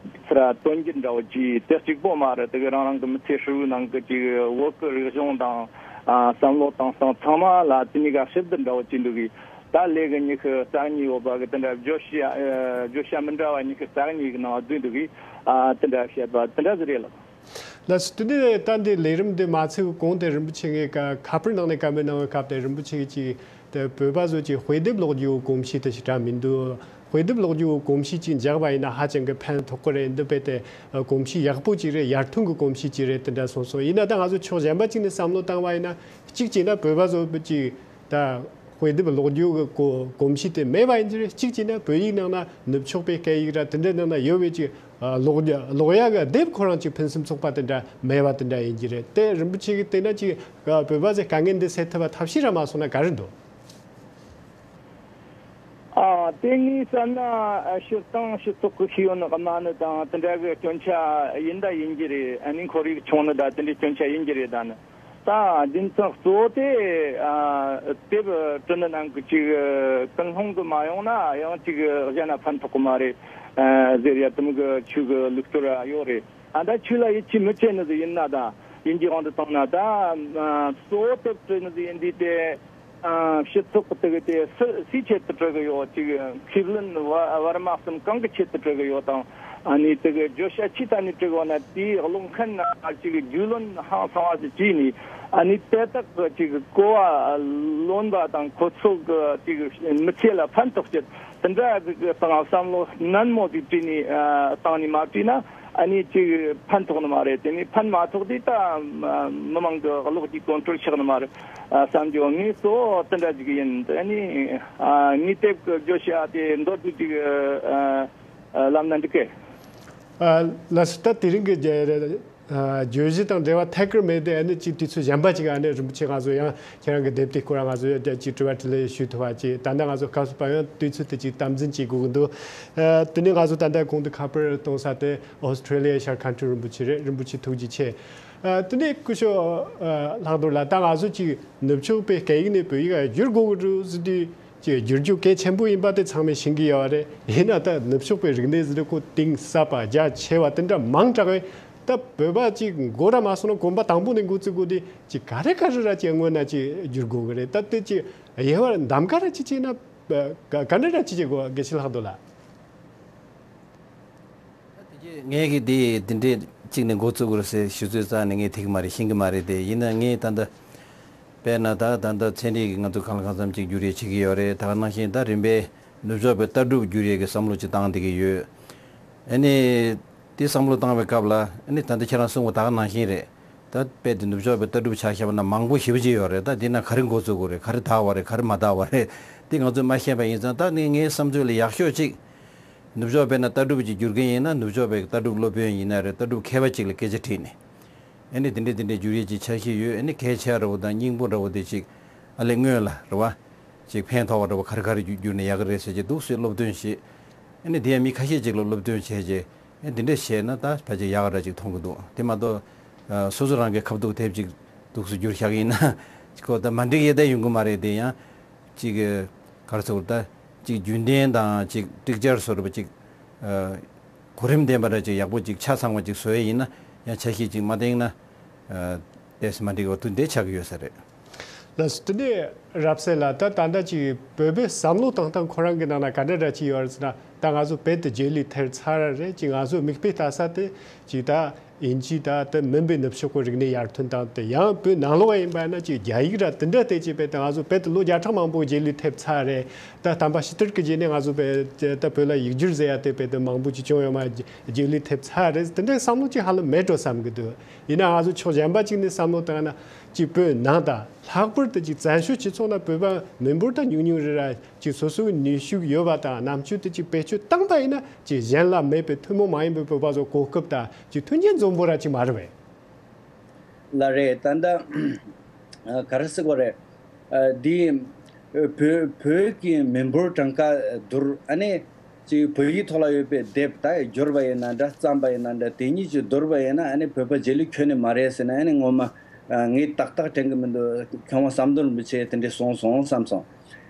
ཚུར་ར་དོན་འགྱུར་འདྲ་བོ་བྱས། དེ་གཅིག་པོ་མ་རེད། དེ་གི་རང་རང་གི་མི་ཚེ་ཧྲིལ་བོའི་ནང་གི་ཅིག་བོད་ཀྱི་རིག་གཞུང་དང་ཨ་བསམ་བློ་བཏང་སྟངས་ཚང་མ་ལ་དེ་གཉིས་ཀ་ཞིབ་ཏུ་འདྲ་བོ་བྱས་འདུག་གི། ད་ལས་གི་ཉི་ཤུ་རྩ་གཉིས་ཡོད་པ་གི་དེ་འདྲ་བརྗོད་བྱ་ཨ་བརྗོད་བྱ་མི་འདྲ་བ་ཉི་ཤུ་རྩ་གཉིས་གི་ནང་བསྡུས་འདུག་གི། ཨ་དེ་འདྲ་བཤད་པ་དེ་འདྲ་ཟིག་རེད་ལགས། ལགས་སོ། དེ་ནས་ད་འདི་ལས་རིམ་འདི་མ་ཚར་གོང་དེ་རིན་པོ་ཆེ་ངས་ཀ་ཁ་པར་ནང་ནས་བཀའ་མོལ་གནང་བའི་སྐབས་དེ་རིན་པོ་ཆེ་གིས་ཅིག་དེ་བོད་པ་ཚོ་ཅིག་དཔེ་དེབ་ཀློག་རྒྱུའི་གོམས་གཤིས་དེ་ཞེ་དྲག་མི་འདུག། དཔེ་དེབ་ཀློག་རྒྱུའི་གོམས་གཤིས་ཅིག་འཇགས་པ་ཡིན་ན་ཧ་ཅང་གི་ཕན་ཐོགས་ཀྱི་རེད། འདི་དཔེ་དེ་གོམས་གཤིས་ཡག་པོ་ཅིག་རེད། ཡར་ཐོན་གྱི་གོམས་གཤིས་ཅིག་རེད། དེ་འདྲ་གསུངས་སོང་། ཡིན་ན་ད་ང་ཚོ་ཕྱོགས་གཞན་པ་ཅིག་ནས་བསམ་བློ་བཏང་བ་ཡིན་ན། གཅིག་བྱས་ན་བོད་པ་ཚོ་ཅིག་ད་དཔེ་དེབ་ཀློག་རྒྱུ་གི་གོ་གོམས་གཤིས་དེ་མེད་པ་ཡིན་གྱི་རེད། གཅིག་བྱས་ན་བོད་ཡིག་ནང་ན་ནུབ་ཕྱོགས་པའི་སྐད་ཡིག་ར་དེ་འདྲའི་ནང་ན་ཡོད་པའི་ཅིག་ཨ་ཀློག་རྒྱུ་ཀློག་ཡག་གི་དེབ་ཁོ་རང་ཅིག་ཕུན་སུམ་ཚོགས་པ་དེ་འདྲ་མེད་པ་དེ་འདྲ་ཡིན་གྱི་རེད། དེ་རིན་པོ་ཆེ་གིས་བལྟས་ན་ཅིག་ཨ་བོད་པ་ཚོས་དཀའ་ངལ་འདི་སེལ་ཐུབ་པ་ཐབས་ཤེས་ར་མ་སོང་ན་ག་རེ་འདུག། ཨ་དེ་ངས་བསམ་ན་ཨ་སྤྱིར་བཏང་སྤྱི་ཚོགས་ཀྱི་ཤེས་ཡོན་དམའ་ནི་དང་དེ་འདྲ་གི་སྐྱོན་ཆ་ཡིན་ད་ཡིན་གྱི་རེད། ཨ་ནི་ཁོར་ཡུག་ཆུང་ནི་ད་དེ་འདྲའི་སྐྱོན་ཆ་ཡིན་གྱི་རེད། ད་ནི། ད་རྒྱུ་མཚན་གཙོ་བོ་དེ་ཨ་དེབ་བྲི་ནི་ནང་གི་ཅིག་ཀུན་སློང་གི་མ་ཡོང་ན་ཡང་ཅིག་གཞན་ན་ཕན་ཐོགས་གི་མ་རེད་ཨ་ཟེར་ཡ་དེ་མོ་གི་ཆོས་གི་ལུགས་སྲོལ་ཡོད་རེད། ཨ་ད་ཆོས་ལ་ཡིད་ཆེས་མི་བྱེད་ནི་ཟིག་ཡིན་ན་ད་ཡིན་གྱི་དབང་དུ་བཏང་ན་ད་ཨ་གཙོ་བོ་དེབ་བྲི་ནི་ཟིག་ཡིན་དུས་དེ་ཨ་སྤྱི་ཚོགས་དེ་གི་དེ་སུ་སུའི་ཆེད་དུ་བྲི་གི་ཡོད། ཅིག་མཁས་བླུན་བ་བར་མ་གསུམ་གང་གི་ཆེད་དུ་བྲི་གི་ཡོད་དང་ ཨ་ནི་དེ་གི་བརྗོད་བྱ་ཅི་ལྟ་ནས་བྲིས་པ་ན་དེའི་ཀློག་མཁན་ན་ཅིག་རྒྱུས་ལོན་ཧང་སང་བ་ཞིག་བྱས་ནས། ཨ་ནི་དེ་དག་གི་ཅིག་གོ་བ་ལོན་པ་དང་ཁོ་ཚོ་གི་ཅིག་མི་ཚེ་ལ་ཕན་ཐོགས་ཅིག་དེ་འདྲ་ཟིག་གི་སྟེང་བསམ་བློ་ནན་མོ་ཟིག་བྱས་ནས་ཨ་བཏང་ནས་མ་བྲིས་ན། ཨ་ནི་ཅིག་ཕན་ཐོགས་ནི་མ་རེད། དེ་ནས་ཕན་མ་ཐོགས་དུས་ད་མི་མང་གི་བློ་གི་ཀོན་ཊྲོལ་ཆགས་ནི་མ་རེད་བསམ་རྒྱུ། ངས་གཙོ་བོ་དེ་འདྲ་ཟིག་ཡིན། ཨ་ནི་ཨ་ངའི་དེབ་ཀྱི་བརྗོད་བྱ་དེ་མདོར་བསྡུས་ཅིག་ཨ་ལབ་ན་འགྲིག་གི། ཨ་ལགས་སོ། ད་དེ་རིང་གི་རྒྱ་ཨ་བརྗོད་གཞི་དང་འབྲེལ་བ་ཐད་ཀར་མེད་དེ། ཨ་ནི་ཅིག་དུས་ཚོད་གཞན་པ་ཅིག་ཨ་ནི་རིན་པོ་ཆེ་ང་ཚོ་ཡང་ཁྱེད་རང་གི་དེབ་དེ་སྐོར་ང་ཚོ་ཡང་ཅིག་དྲི་བ་དྲིས་ལན་ཞུ་ཐུབ་པ་ཅིག་ད་ལྟ་ང་ཚོ་སྐབས་སུ་བབ་ཡང་དུས་ཚོད་དེ་ཅིག་དམ་འཛིན་བྱེད་དགོས་ཀྱི་འདུག་ཨ་དེ་ནས་ང་ཚོ་ད་ལྟ་གོང་དུ་ཁ་པར་གཏོང་ས་དེ་ཨོ་སི་ཁྲུ་ལི་ཡའི་ཤར་ཁ་འཕྲིན་རིན་པོ་ཆེ་རེད། རིན་པོ་ཆེ་ཐུགས་རྗེ་ཆེ། ཨ་དེ་ནས་སྐུ་ཞབས་ཨ་ལྷག་རྡོར་ལགས། ད་ང་ཚོ་ཅིག་ནུབ་ཕྱོགས་པའི་སྐད་ཡིག་ནས་བོད་ཡིག་བསྒྱུར་དགོས་ཀྱི་འདུག་ཟེར་དུས། ཅིག་བསྒྱུར་རྒྱུ་གལ་ཆེན་པོ་ཡིན་པ་དེ་ཚང་མས་ཤེས་ཀྱི་ཡོད་རེད། ཡིན་ན་ད་ནུབ་ཕྱོགས་པའི་རིག་གནས་ཟེར་དུས་ཁོ་གཏིང་ཟབ་པ་རྒྱ་ཆེ་བ་དེ་འདྲ་མང་དྲགས་པས། ད་བོད་པ་ཅིག་མགོ་ར་མ་སོང་ན་གོམ་པ་དང་པོ་ནས་འགོ་བཙུགས་དགོས་དུས། ཅིག་ག་རེ་ག་རེ་ར་ཅིག་སྔོན་ན་ཅིག་བསྒྱུར་དགོས་ཀྱི་རེད། ད་དེ་ཅིག་དབྱེ་བ་འདམ་ག་ར་ཅིག་བྱས་ན་ག་ག་འདྲ་ར་ཅིག་བྱེད་དགོས། དགེ་བཤེས་ལྷག་རྡོར་ལགས། ད་དེ་གས་ངས་གི་དེ་དེ་འདྲས་གཅིག་ནས་འགོ་བཙུགས་དགོས་རེད་ཟེར་ཞུ་ཚོད་རྩ་ནས་ངས་ཐིག་མ་རེད། ཤེས་ཀྱི་མ་རེད་དེ། ཡིན་ན་ངས་ད་ལྟ་དཔེར་ན་ད་ད་ལྟ་ཚན་རིག་གི་ང་ཚོ་གང་ལ་གང་འཚམ་ཅིག་བསྒྱུར་ཡས་བྱེད་ཀྱི་ཡོད་རེད། ད་ག་ནང་བཞིན་ད་རིམ་པས་ནུབ་ཕྱོགས་པའི་ལྟ་གྲུབ་བསྒྱུར་ཡས་ཀྱི་བསམ་བློ་ཅིག་བཏང་བསྡད་ཀྱི་ཡོད། ཨ་ནི་དེ་བསམ་བློ་བཏང་བའི་སྐབས་ལ། ཨ་ནི་ད་ལྟ་ཁྱེད་རང་གསུངས་པ་ད་ག་ནང་བཞིན་རེད། ད་དཔེ་དེ་ནུབ་ཕྱོགས་པའི་ལྟ་གྲུབ་ཆ་བཞག་པ་ན་མང་པོ་ཞེ་པོ་ཅིག་ཡོད་རེད། ད་དེ་ན་ག་རེ་འགོ་བཙུགས་དགོས་རེད། ག་རེ་དར་བ་རེད། ག་རེ་མ་དར་བ་རེད། དེ་ང་ཚོས་མ་ཤེས་པ་ཡིན་ཙང་། ད་ནི་ངའི་བསམ་ཚུལ་ལ་ཡག་ཤོས་ཅིག་ནུབ་ཕྱོགས་པས་ན་ལྟ་གྲུབ་ཅིག་བསྒྱུར་མཁན་ཡིན་ན། ནུབ་ཕྱོགས་པའི་ལྟ་གྲུབ་སློབ་དཔོན་ཡིན་ན་རེད། ལྟ་གྲུབ་མཁས་པ་ཅིག་ལ་སྐད་ཆ་དྲིས་ནས། ཨ་ནི་དེ་འདྲས་དེ་འདྲས་བསྒྱུར་ཡས་ཅིག་འཆར་གཞི་ཡོད། ཨ་ནི་གལ་ཆེ་བ་འདྲ་བོ་དང་སྙིང་པོ་འདྲ་བོ་དེ་ཅིག་ཨ་ལས་སྔོན་ལ་རེད་བ། ཅིག་ཕན་ཐོགས་པ་འདྲ་བོ་ག་རེ་ག་རེ་བསྒྱུར་ནས་ཡག་གི་རེད་ཟེར་གྱི་འདུག་ཟེར་སློབ་སྟོན་བྱེད། ཨ་ནི་དེ་ཡང་མི་ཁ་ཤས་ཅིག་ལ་སློབ་སྟོན་བྱས་རྗེས། ཨ་ནི་དེ་འདྲས་བྱས་ན་ད་ཕལ་ཆེར་ཡག་ག་འདྲ་ཅིག་མཐོང་གི་འདུག་དེ་མ་གཏོགས་ཨ་སོ་སོ་རང་གི་ཁ་ཐུག་དེབ་ཅིག་འདུག་སེ་བསྒྱུར་བཞག་ཡིན་ན་ཁོ་ད་མ་འགྲིག་ཡས་ད་ཡོང་གི་མ་རེད། དེ་ཡང་ཅིག་ག་རེ་ཟེར་དགོས་རེད། ད་ཅིག་རྒྱུན་ལྡན་དང་ཅིག་ཀྲིག་ཅར་བཟོ་འདྲ་བ་ཅིག་ཨ་གོ་རིམ་ལྡན་པ་འདྲ་ཅིག་ཡག་པོ་ཅིག་ཆ་ཚང་བ་ཅིག་བཟོ་ཡས་ཡིན་ན། ཡང་འཆར་གཞི་ཅིག་མ་བཏིང་ན་ཨ་ཏོག་ཙམ་མ་འགྲིག་པ་དེ་འདྲས་ཆགས་ཀྱི་ཡོད་ས་རེད། ལགས་སོ། དེ་ནས་རབ་གསལ་ལགས། ད་ད་ལྟ་ཅིག་བོད་པའི་བསམ་བློ་བཏང་སྟངས་ཁོ་རང་གི་ནང་ན་ག་འདྲ་འདྲ་ཅིག་ཡོད་རེད་ཟེར་ན། ད་ང་ཚོ་བོད་དུ་རྗེས་ལུས་ཐེབས་ཚར་བ་རེད། ཅིག་ང་ཚོ་མིག་དཔེ་ལྟ་ས་དེ་ཅིག་ད་དབྱིན་ཇི་ད་དེ་མིན་པའི་ནུབ་ཕྱོགས་ཀྱི་རིག་གནས་ཡར་ཐོན་སྟངས་དེ། ཡང་བོད་ནང་ལོགས་ཡིན་པ་ན་ཅིག་རྒྱ་ཡིག་ར་དེ་འདྲ་བལྟས་ཅིག་བོད་དུ་ང་ཚོ་བོད་དུ་ལོ་བརྒྱ་ཕྲག་མང་པོ་རྗེས་ལུས་ཐེབས་ཚར་རེད། ད་དམ་པ་ཕྱི་དར་གྱི་རྗེས་ནས་ང་ཚོ་བོད་ད་བོད་ལ་ཡིག་སྒྱུར་ཟེར་ཡ་དེ་བོད་དུ་མང་པོ་ཅིག་བྱུང་ཡོད་མ། རྗེས་ལུས་ཐེབས་ཚར་རེད། དེ་འདྲའི་བསམ་བློ་ཅིག་ཧ་ལམ་མེད་འགྲོ་བསམ་གྱི་འདུག་ཡིན་ནའང་ང་ཚོ་ཕྱོགས་གཞན་པ་ཅིག་ནས་བསམ་བློ་བཏང་ན། ཅིག་བོད་ནང་དང་ལྷག་པར་དུ་ཅིག་བཙན་བྱོལ་སྤྱི་ཚོགས་ནང་བོད་པ་མི་འབོར་ད་ཉུང་ཉུང་རེད་ར། ཅིག་སོ་སོའི་ནུས་ཤུགས་ཡོད་པ་དང་རྣམ་དཔྱོད་དེ་ཅིག་བེད་སྤྱོད་བཏང་པ་ཡིན་ན། ཅིག་གཞན་ལ་མེད་པའི་ཐུན་མོང་མ་ཡིན་པའི་བོད་པ་ཚོ་གོ་སྐབས་དང་ཅིག་མཐུན་རྐྱེན་འཛོམས་པོ་ར་ཅིག་མ་རེད་པས། ལགས་རེད། ད་ལྟ་ཨ་ག་རེ་ཟེར་དགོས་རེད། ཨ་འདི་བོད་བོད་ཀྱི་མི་འབོར་གྲངས་ཀ་བསྡུར། ཨ་ནི་ཅིག་བོད་ཡིག་ཐོག་ལ་ཡོད་པའི་དེབ་ད་བསྒྱུར་བ་ཡིན་ན་འདྲ། བརྩམས་པ་ཡིན་ན་འདྲ། དེ་གཉིས་ཀྱིས་བསྡུར་བ་ཡིན་ན། ཨ་ནི་བོད་པ་རྗེས་ལུས་ཁྱོན་ནས་མ་རེད་ཟེར་ན། ཨ་ནི་ངོ་མ་ཨ་ངས་ཏག་ཏག་དྲན་གྱི་མི་འདུག་མཁས་དབང་ཟམ་གདོང་རིན་པོ་ཆེ་དེ་འདྲས་གསུངས་སོང་བསམ་སོང་།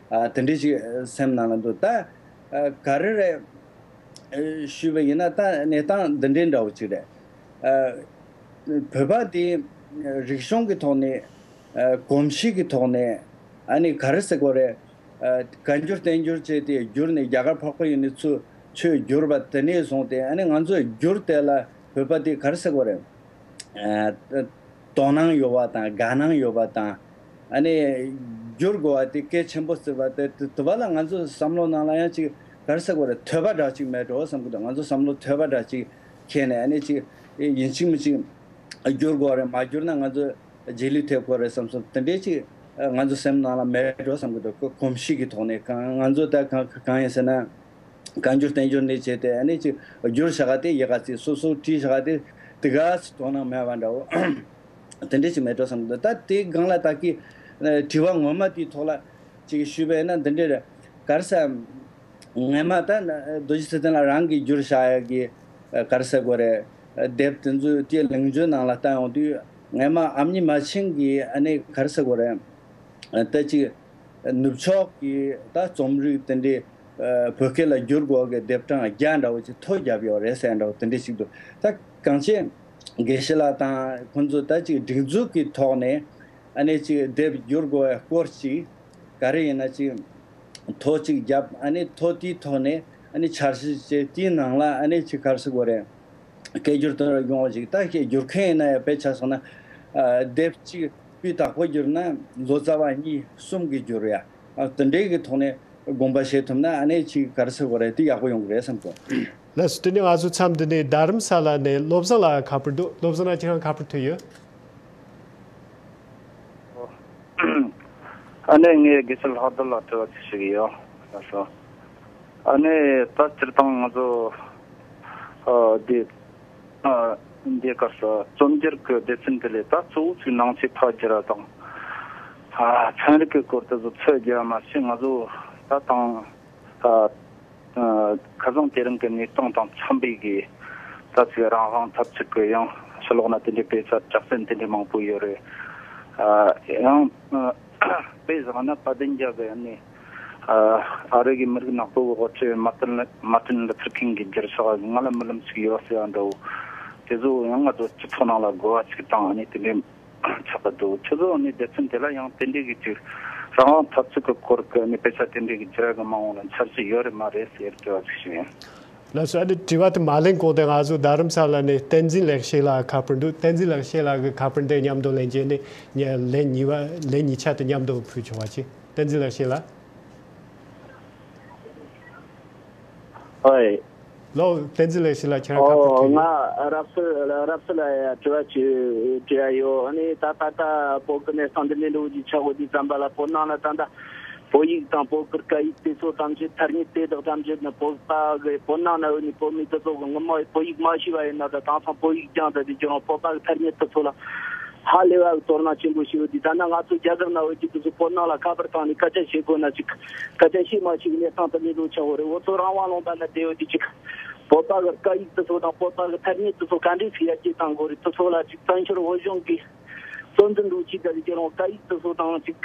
ཨ་དེ་འདྲས་ཅིག་སེམས་ནང་ལ་འདུག་ད་ཨ་ག་རེ་རེད། ཨ་ཞུས་པ་ཡིན་ན། ད་གནས་སྟངས་འདི་འདྲའི་འདྲ་བོ་ཅིག་རེད། ཨ་བོད་པ་དེ་རིག་གཞུང་གི་ཐོག་ནས། ཨ་གོམས་གཤིས་ཀྱི་ཐོག་ནས། ཨ་ནི་ག་རེ་ཟེར་དགོས་རེད། ཨ་བཀའ་འགྱུར་བསྟན་འགྱུར་བྱས་ཏེ་བསྒྱུར་ནས། རྒྱ་གར་འཕགས་པ་ཡུལ་ནས་ཚུར་ཆོས་བསྒྱུར་བ་དེ་ནས་བཟུང་སྟེ། ཨ་ནི་ང་ཚོས་བསྒྱུར་དེ་ལ་བོད་པ་དེ་ག་རེ་ཟེར་དགོས་རེད། ཨ་དོ་སྣང་ཡོད་པ་དང་། དགའ་སྣང་ཡོད་པ་དང་། ཨ་ནི་བསྒྱུར་དགོས་པ་དེ་གལ་ཆེན་པོ་བརྩི་བ་དེ། དེ་དེ་བ་ལ་ང་ཚོ་བསམ་བློ་ནང་ལ་ཡང་ཅིག་ག་རེ་ཟེར་དགོས་རེད། ཐོས་པ་འདྲ་ཅིག་མེད་འགྲོ་བསམ་གི་འདུག་ང་ཚོ་བསམ་བློ་ཐོས་པ་འདྲ་ཅིག་ཁྱེར་ནས། ཨ་ནི་ཅིག་ཡིན་གཅིག་མིན་གཅིག་བསྒྱུར་དགོས་རེད། མ་བསྒྱུར་ན་ང་ཚོ་རྗེས་ལུས་ཐེབས་དགོས་རེད་བསམ་སོང་། དེ་འདྲའི་ཅིག་ང་ཚོ་སེམས་ནང་ལ་མེད་འགྲོ་བསམ་གི་འདུག་གོམས་གཤིས་ཀྱི་ཐོག་ནས་གང་ང་ཚོ་ད་གང་གང་ཡིན་ཟེར་ན། བཀའ་འགྱུར་བསྟན་འགྱུར་འདི་བྱས་ཏེ། ཨ་ནི་ཅིག་བསྒྱུར་བྱ་ག་དེ་ཡི་ག་ཚིག་སོ་སོ་བྲིས་བྱ་ག་དེ་དེ་ག་ཚིག་དོ་སྣང་མེད་པ་འདྲ་བོ། དེ་འདྲ་ཅིག་མེད་འགྲོ་བསམ་འདུག་ད་དེ་སྒང་ལ་ད་གི་དྲི་བ་ངོ་མ་དེའི་ཐོག་ལ་ཅིག་ཞུས་པ་ཡིན་ན། འདི་འདྲ་རེད། ག་རེ་ཟེར། སྔས་མ་ད་རྡོ་རྗེ་ཚེ་བརྟན་ལགས་རང་གིས་བསྒྱུར་བྱ་ཡ་གི་ག་རེ་ཟེར་དགོས་རེད། དེབ་དེ་ཚོའི་དེའི་ལེགས་བཅོས་ནང་ལ་བལྟ་ཡོང་དུས། སྔས་མ་ཨ་མྱེས་རྨ་ཆེན་གྱིས་ཨ་ནི་ག་རེ་ཟེར་དགོས་རེད། ད་ཅིག་ནུབ་ཕྱོགས་ཀྱི་ད་རྩོམ་རིག་དེ་འདྲའི་ཨ་བོད་སྐད་ལ་བསྒྱུར་དགོས་ཀྱི་དེབ་གྲངས་བརྒྱ་འདྲ་བོ་ཅིག་ཐོ་བརྒྱབ་ཡོད་རེད་ཟེར་འདྲ་བོ་དེ་འདྲ་ཞིག་འདུག་ད་གངས་ཅན་དགེ་བཤེས་ལགས་དང་ཁོང་ཚོ་ད་ཅིག་སྒྲིག་འཛུགས་ཀྱི་ཐོག་ནས་ཨ་ནི་ཅིག་དེབ་བསྒྱུར་དགོས་པའི་སྐོར་ཅིག་ག་རེ་ཡིན་ན་ཅིག་ཐོ་ཅིག་བརྒྱབ། ཨ་ནི་ཐོ་དེའི་ཐོག་ནས་ ཨ་ནི་འཆར་གཞི་བྱས། དེའི་ནང་ལ་ཨ་ནི་ཅིག་ག་རེ་ཟེར་དགོས་རེད། སྐད་སྒྱུར་དེ་འདྲ་ཡོང་བ་ཞིག་ད་ཁྱེད་སྒྱུར་མཁན་ཡིན་ན་ཡང་དཔེ་ཆ་སོང་ན། ཨ། དེབ་གཅིག་སྤུས་དག་པོ་བསྒྱུར་ན་ལོ་ཙཱ་བ་གཉིས་གསུམ་གྱིས་བསྒྱུར་ཡ། ཨ། དེ་འདྲའི་གི་ཐོག་ནས་དགོངས་པ་བཞེས་ཐུབ་ན་ཨ་ནི་ཅིག་ག་རེ་ཟེར་དགོས་རེད། དེ་ཡག་པོ་ཡོང་གི་རེད་བསམ་གོ། ལགས་སོ། དེ་ནས་ང་ཚོ་མཚམས་འདི་ནས་རྡ་རམ་ས་ལ་ནས་བློ་བཟང་ལགས་ཁ་པར་འདུག་བློ་བཟང་ལགས་ཁྱེད་རང་ཁ་པར་ཐོན་ཡོད། ཨ་ནི་ངས་དགེ་བཤེས་ལྷག་རྡོར་ལ་དྲི་བ་ཅིག་ཞུ་གི་ཡོད། ལགས་སོ། ཨ་ནི་ད་སྤྱིར་བཏང་ང་ཚོ་ཨ་འདི་ཨ་འདི་ག་རེ་ཟེར། རྩོམ་སྒྱུར་གྱི་སྡེ་ཚན་དེ་ལས་ད་གཙོ་བོ་ཅིག་ནང་ཆོས་ཕར་བསྒྱུར་བ་དང་། ཨ་ཚན་རིག་གི་སྐོར་དེ་ཚོ་ཚོད་རྒྱག་མ་ཤེས། ང་ཚོ་ད་དང་ཨ་ཨ་ཁ་སང་དེ་རིང་གི་གནས་སྟངས་དང་འཚམ་པའི་གི་ད་ཅིག་རང་དབང་འཐབ་རྩོད་ཀྱི་ཡང་ཕྱི་ལོགས་ན་དེ་འདྲའི་དཔེ་ཆ་གྲགས་ཅན་དེ་འདྲའི་མང་པོ་ཡོད་རེད། ཨ་ཡང་ཨ་དཔེ་བཞག་ན་བ་དན་རྒྱལ་གྱི་ཨ་ནི་ཨ་ཨ་རི་གི་མི་རིགས་ནག་པོ་གི་དབུ་ཁྲིད་མར་ཏིན་ལི་མར་ཏིན་ལུ་ཐར་ཁིང་གི་བསྒྱུར་ཕྱག་ང་ལ་རྨི་ལམ་ཞིག་ཡོད་ཟེར་བ་འདྲ་བོ། དེ་ཚོ་ཡང་ང་ཚོ་སྤྱི་ཚོགས་ནང་ལ་གོ་བ་ཅིག་བཏང་ཨ་ནི་དེ་འདྲའི་ཆགས་ཀྱི་འདུག་ཁྱོད་ཚོ་ནི་སྡེ་ཚན་དེ་ལ་ཡང་དེ་འདྲའི་གི་ཅིག་རང་དབང་འཐབ་རྩོད་ཀྱི་སྐོར་གྱི་ནི་དཔེ་ཆ་དེ་འདྲའི་གི་བསྒྱུར་གི་མ་འོངས་ལ་འཆར་གཞི་ཡོད་རེད་མ་རེད་ཟེར་དྲི་བ་ཅིག་ཞུ་ཡིན། ལགས་སོ། ཨ་ནི་དྲི་བ་དེ་མ་ལེན་གོང་དེ་ང་ཚོ་རྡ་རམ་ས་ལ་ནས་བསྟན་འཛིན་ལེགས་བཤད་ལགས་ཁ་པར་འདུག་བསྟན་འཛིན་ལེགས་བཤད་ལགས་ཀྱི་ཁ་པར་འདི་མཉམ་དུ་ལེན་རྗེས་ནས་ཉ་ལན་གཉིས་པ་ལན་གཉིས་ཆ་དེ་མཉམ་དུ་ཕུལ་ཆོག་པ་ཅིག་བསྟན་འཛིན་ལེགས་བཤད་ལགས། ཨོའི། ལོ། བསྟན་འཛིན་ལེགས་བཤད་ལགས་ཁྱེད་རང་ཁ་པར་ཨོ། ཐོན་ཡོད། ང་རབ་གསལ་རབ་གསལ་ལ་ཡ་དྲི་བ་ཅིག་དྲི་ཡ་ཡོད། ཨ་ནི་ད་ད་ལྟ་བོད་ཀྱི་གནས་སྟངས་འདི་འདྲའི་འགྲོ་གི་ཆགས་ཡོད་དུས་ཙམ་པ་ལ་བོད་ནང་ལ་ད་ལྟ་བོད་ཡིག་དང་བོད་ཀྱི་སྐད་ཡིག་དེ་ཚོ་ཐམས་ཅད་ཐ་སྙད་དེ་དག་ཐམས་ཅད་ནི་བོད་པ་གི་བོད་ནང་ན་ཡོད་ནི་བོད་མི་དེ་ཚོ་གི་ངོ་མ་བོད་ཡིག་མ་ཤེས་པ་ཡིན་ན་ད་དེང་སང་བོད་ཡིག་སྦྱངས་ད་དེ་ཁྱོད་རང་བོད་པ་གི་ཐ་སྙད་དེ་ཚོ་ལ་ཧ་ལས་པ་གི་དོ་སྣང་ཆེན་པོ་བྱེད་ཡོད་དུས་ད་ནི་ང་ཚོ་རྒྱ་གར་ན་ཡོད་ཀྱི་དེ་ཚོ་བོད་ནང་ལ་ཁ་པར་བཏང་ནས་སྐད་ཆ་བཤད་དགོས་ན་ཅིག་སྐད་ཆ་བཤད་མ་ཤེས་གི་གནས་སྟངས་དེ་འདྲའི་འགྲོ་ཆགས་ཡོད་རེད། འུ་ཚོ་རང་དབང་ལུང་པ་ན་བསྡད་ཡོད་དུས་ཅིག་བོད་པ་གི་སྐད་ཡིག་དེ་ཚོ་དང་བོད་པ་གི་ཐ་སྙད་དེ་ཚོ་ག་འདྲས་ཤིག་ཡར་རྒྱས་གཏང་དགོས་རེད། དེ་ཚོ་ལ་ཅིག་བཙན་བྱོལ་བོད་གཞུང་གིས་གཙོ་འཛིན་འགྲོ་ཅིག་དང་རྒྱལ་ཡོངས་སྐད་ཡིག་དེ་ཚོ་དང་ཅིག་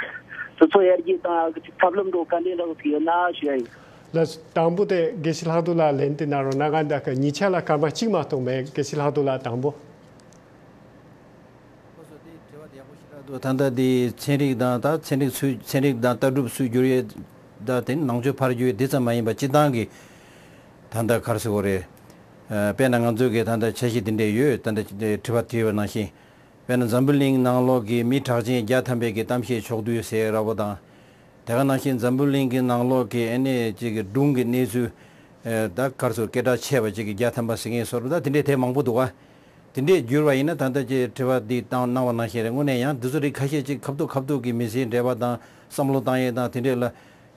དེ་ཚོ་ཡར་རྒྱས་གཏང་ཡག་གི་ཅིག་ཐབས་ལམ་འགྲོ་ག་འདྲས་འདྲ་བོ་ཞིག་ཡོད་ན་ཞུ་ཡ་ཡིན། ལགས་སོ། དང་པོ་དེ་དགེ་བཤེས་ལྷག་རྡོར་ལགས་ལན་དེ་གནང་རོགས་གནང་། ང་འདི་ག་གཉིས་ཆ་ལ་སྐར་མ་གཅིག་མ་གཏོགས་མེད། དགེ་བཤེས་ལྷག་རྡོར་ལགས་དང་པོ། ཁོ་ཚོ་དེ་དྲི་བ་དེ་ཡག་པོ་ཞེ་དྲག་འདུག་ད་ལྟ་དེ་ཚན་རིག་དང་ད་ཚན་རིག་ཚུལ་ཚན་རིག་དང་ལྟ་གྲུབ་སུས་བསྒྱུར་ཡོད་ད་དེ་ནང་ཆོས་ཕར་བསྒྱུར་ཡོད་དེ་ཙམ་མ་ཡིན་པ་སྤྱིར་བཏང་གི་ད་ལྟ་ག་རེ་ཟེར་དགོས་རེད། ཨ། དཔེར་ན་ང་ཚོའི་གི་ད་ལྟ་འཆར་གཞི་དེ་འདྲས་ཡོད། ད་ལྟ་དྲི་བ་དྲིས་པ་ནང་བཞིན། དཔེར་ན་འཛམ་བུ་གླིང་ནང་ལོགས་ཀྱི་མི་གྲགས་ཅན་བརྒྱ་ཐམ་པའི་གི་གཏམ་བཤད་ཕྱོགས་བསྡུས་ཟེར་འདྲ་བོ་དང་། དེ་ག་ནང་བཞིན་འཛམ་བུ་གླིང་གི་ནང་ལོགས་ཀྱི་ཨ་ནི་ཅིག་གི་སྒྲུང་གི་གནས་ཚུལ། ཨེ། ད་ག་རེ་ཟེར། སྐད་གྲགས་ཆེ་བ་ཅིག་གི་བརྒྱ་ཐམ་པ་ཟེར་མཁན་སོགས་ད་དེ་འདྲའི་དེབ་མང་པོ་འདུག་ག་དེ་འདྲས་བསྒྱུར་བ་ཡིན་ན་ད་ལྟ་ཅིག་དྲི་བ་འདི་བཏང་གནང་བ་ནང་བཞིན་རེད། དངོས་གནས་ཡང་འདི་ཚོ་རིགས་ཁ་ཤས་ཅིག་ཁ་ཐུག་ཁ་ཐུག་གི་མི་ཚེའི་འབྲེལ་བ་དང་བསམ་བློ་བཏང་ཡས་དང་དེ་འདྲས་ལ་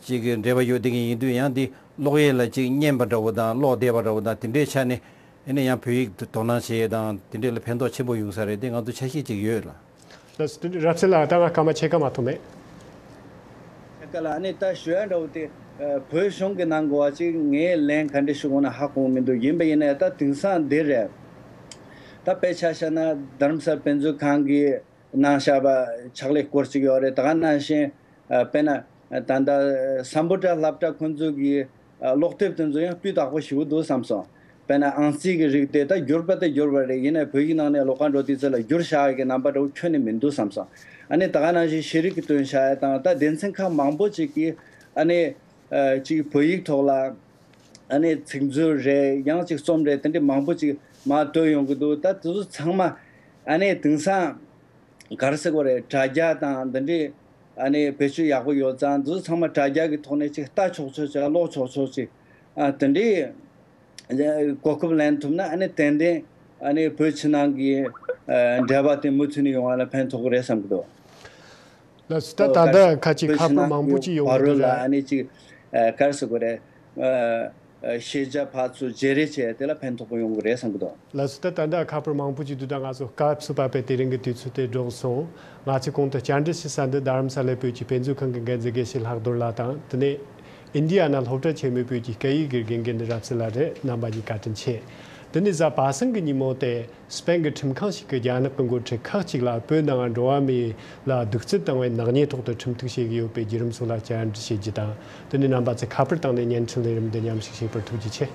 ཅིག་གི་འབྲེལ་བ་ཡོད་བསྡད་མཁན་ཡིན་དུས། ཡང་འདི་ཀློག་ཡས་ལ་ཅིག་སྙན་པ་འདྲ་བོ་དང་ཀློག་བདེ་བ་འདྲ་བོ་དང་དེ་འདྲའི་ཆ་ནས། ཨ་ནི་ཡང་བོད་ཡིག་དོ་སྣང་བྱེད་ཡས་དང་དེ་འདྲས་ལ་ཕན་ཐོགས་ཆེན་པོ་ཡོང་ས་རེད་དེ་ང་ཚོ་འཆར་གཞི་ཅིག་ཡོད་ལ། ལགས་སོ། དེ་འདྲ་རབ་གསལ་ལགས་ད་ང་སྐར་མ་ཕྱེད་ཀ་མ་གཏོགས་མེད། ཕྱེད་ཀ་ལ་ཨ་ནི་ད་ཞུ་ཡ་འདྲ་བོ་དེ། ཨ། བོད་གཞུང་གི་གནང་དགོས་པ་ཅིག་ངས་ལན་ག་འདྲ་ཞུ་དགོས་ན་ཧ་གོ་མི་འདུག་ཡིན་པ་ཡིན་ན་ད་དེང་སང་འདི་རེད། ད་དཔེ་ཆ་བཞག་ན་རྡ་རམ་ས་དཔེ་མཛོད་ཁང་གིས་གནང་བཞག་པ་ཕྱག་ལས་སྐོར་ཅིག་ཡོད་རེད། ད་ག་ནང་བཞིན། ཨ། དཔེར་ན་ད་ལྟ་སམ་བྷོ་ཊ་སློབ་གྲྭ་ཁོང་ཚོ་གི་ཨ། ཀློག་དེབ་དེ་ཚོ་ཡང་སྤུས་དག་པོ་ཞེ་པོ་འདུག་བསམ་སོང་། དཔེར་ན་ཨང་རྩིས་ཀྱི་རིགས་དེ་ད་བསྒྱུར་པ་དེ་བསྒྱུར་བ་རེད། ཡིན་ནའི་བོད་ཡིག་ནང་ནས་ཀློག་ག་འགྲོ་དུས་ཚོད་ལ་བསྒྱུར་བཞག་ཡག་གི་རྣམ་པ་འདྲ་བོ་ཁྱོན་ནས་མི་འདུག་བསམ་སོང་། ཨ་ནི་ད་ག་ནང་བཞིན་ཤེས་རིག་གི་བཏོན་བཞག་ཡག་དང་ད་སྡེ་ཚན་ཁག་མང་པོ་ཅིག་གིས་ཨ་ནི་ཨ། ཅིག་བོད་ཡིག་ཐོག་ལ་ཨ་ནི་ཚིག་མཛོད་རེད། ཡང་ཅིག་རྩོམ་རེད། དེ་འདྲ་མང་པོ་ཅིག་མར་བཏོན་ཡོང་གི་འདུག་ད་དེ་ཚོ་ཚང་མ་ཨ་ནི་དེང་སང་ག་རེ་ཟེར་དགོས་རེད། དྲ་རྒྱ་དང་འདི་འདྲའི་ཨ་ནི་བེད་སྤྱོད་ཡག་པོ་ཡོད་ཙང་འདི་ཚོ་ཚང་མ་དྲ་རྒྱ་གི་ཐོག་ནས་ཅིག་ལྟ་ཆོག་ཆོག་ཅིག་ཀློག་ཆོག་ཆོག་ཅིག་ཨ། དེ་འདྲའི་གོ་སྐབས་ལེན་ཐུབ་ན་ཨ་ནི་ཏན་ཏན་ཨ་ནི་བོད་ཕྱི་ནང་གི་ཨ། འབྲེལ་བ་དེ་མུ་མཐུད་ནས་ཡོང་བ་ལ་ཕན་ཐོགས་ཀྱི་རེད་བསམ་གྱི་འདུག་ལགས་སོ། ད་ད་ལྟ་ཁ་ཅིག་ཁ་པར་མང་པོ་ཅིག་ཡོང་གི་འདུག་ལ། ཨ་ནི་ཅིག་ཨ། ག་རེ་ཟེར་དགོས་རེད། ཨ། ཤེས་བྱ་ཕར་ཚུར་བརྗེ་རེས་བྱས་དེ་ལ་ཕན་ཐོགས་པོ་ཡོང་གི་རེད་བསམ་གྱི་འདུག་ལགས་སོ། ད་ད་ལྟ་ཁ་པར་མང་པོ་ཅིག་འདུག་ད་ང་ཚོ་སྐབས་སུ་བབས་པའི་དེ་རིང་གི་དུས་ཚོད་དེ་འགྲོ་སོང་། ང་ཚོས་གོང་དུ་བཅར་འདྲི་ཞུ་ས་འདི་རྡ་རམ་ས་ལའི་བོད་ཀྱི་དཔེ་མཛོད་ཁང་གི་འགན་འཛིན་དགེ་བཤེས་ལྷག་རྡོར་ལགས་དང་། དེ་ནས་ཨིན་ཌི་ཡ་ན་སློབ་གྲྭ་ཆེན་མོའི་བོད་ཀྱི་སྐད་ཡིག་གི་དགེ་རྒན་འདི་རབ་གསལ་ལགས་རེད། རྣམ་པ་གཉིས་བཀའ་དྲིན་ཆེ། དེ་ནས་གཟའ་པ་སངས་ཀྱི་ཉིན་མོ་དེ། སྤེན་གྱི་ཁྲིམས་ཁང་ཞིག་གིས་རྒྱ་ནག་གི་འགོ་ཁྲིད་ཁག་ཅིག་ལ་བོད་ནང་འགྲོ་བ་མིའི་ལ་གདུག་རྩུབ་བཏང་བའི་ནག་ཉེས་ཐོག་ཏུ་ཁྲིམས་གཏུག་བྱེད་ཀྱི་ཡོད་པའི་བརྒྱུད་རིམ་སོགས་ལ་བཅར་འདྲི་བྱེད་རྒྱུ་དང་། དེ་ནས་རྣམ་པ་ཚོས་ཁ་པར་བཏང་ནས་བརྙན་འཕྲིན་ལས་རིམ་འདི་མཉམ་ཞུགས་བྱས་པར་ཐུགས་རྗེ་ཆེ།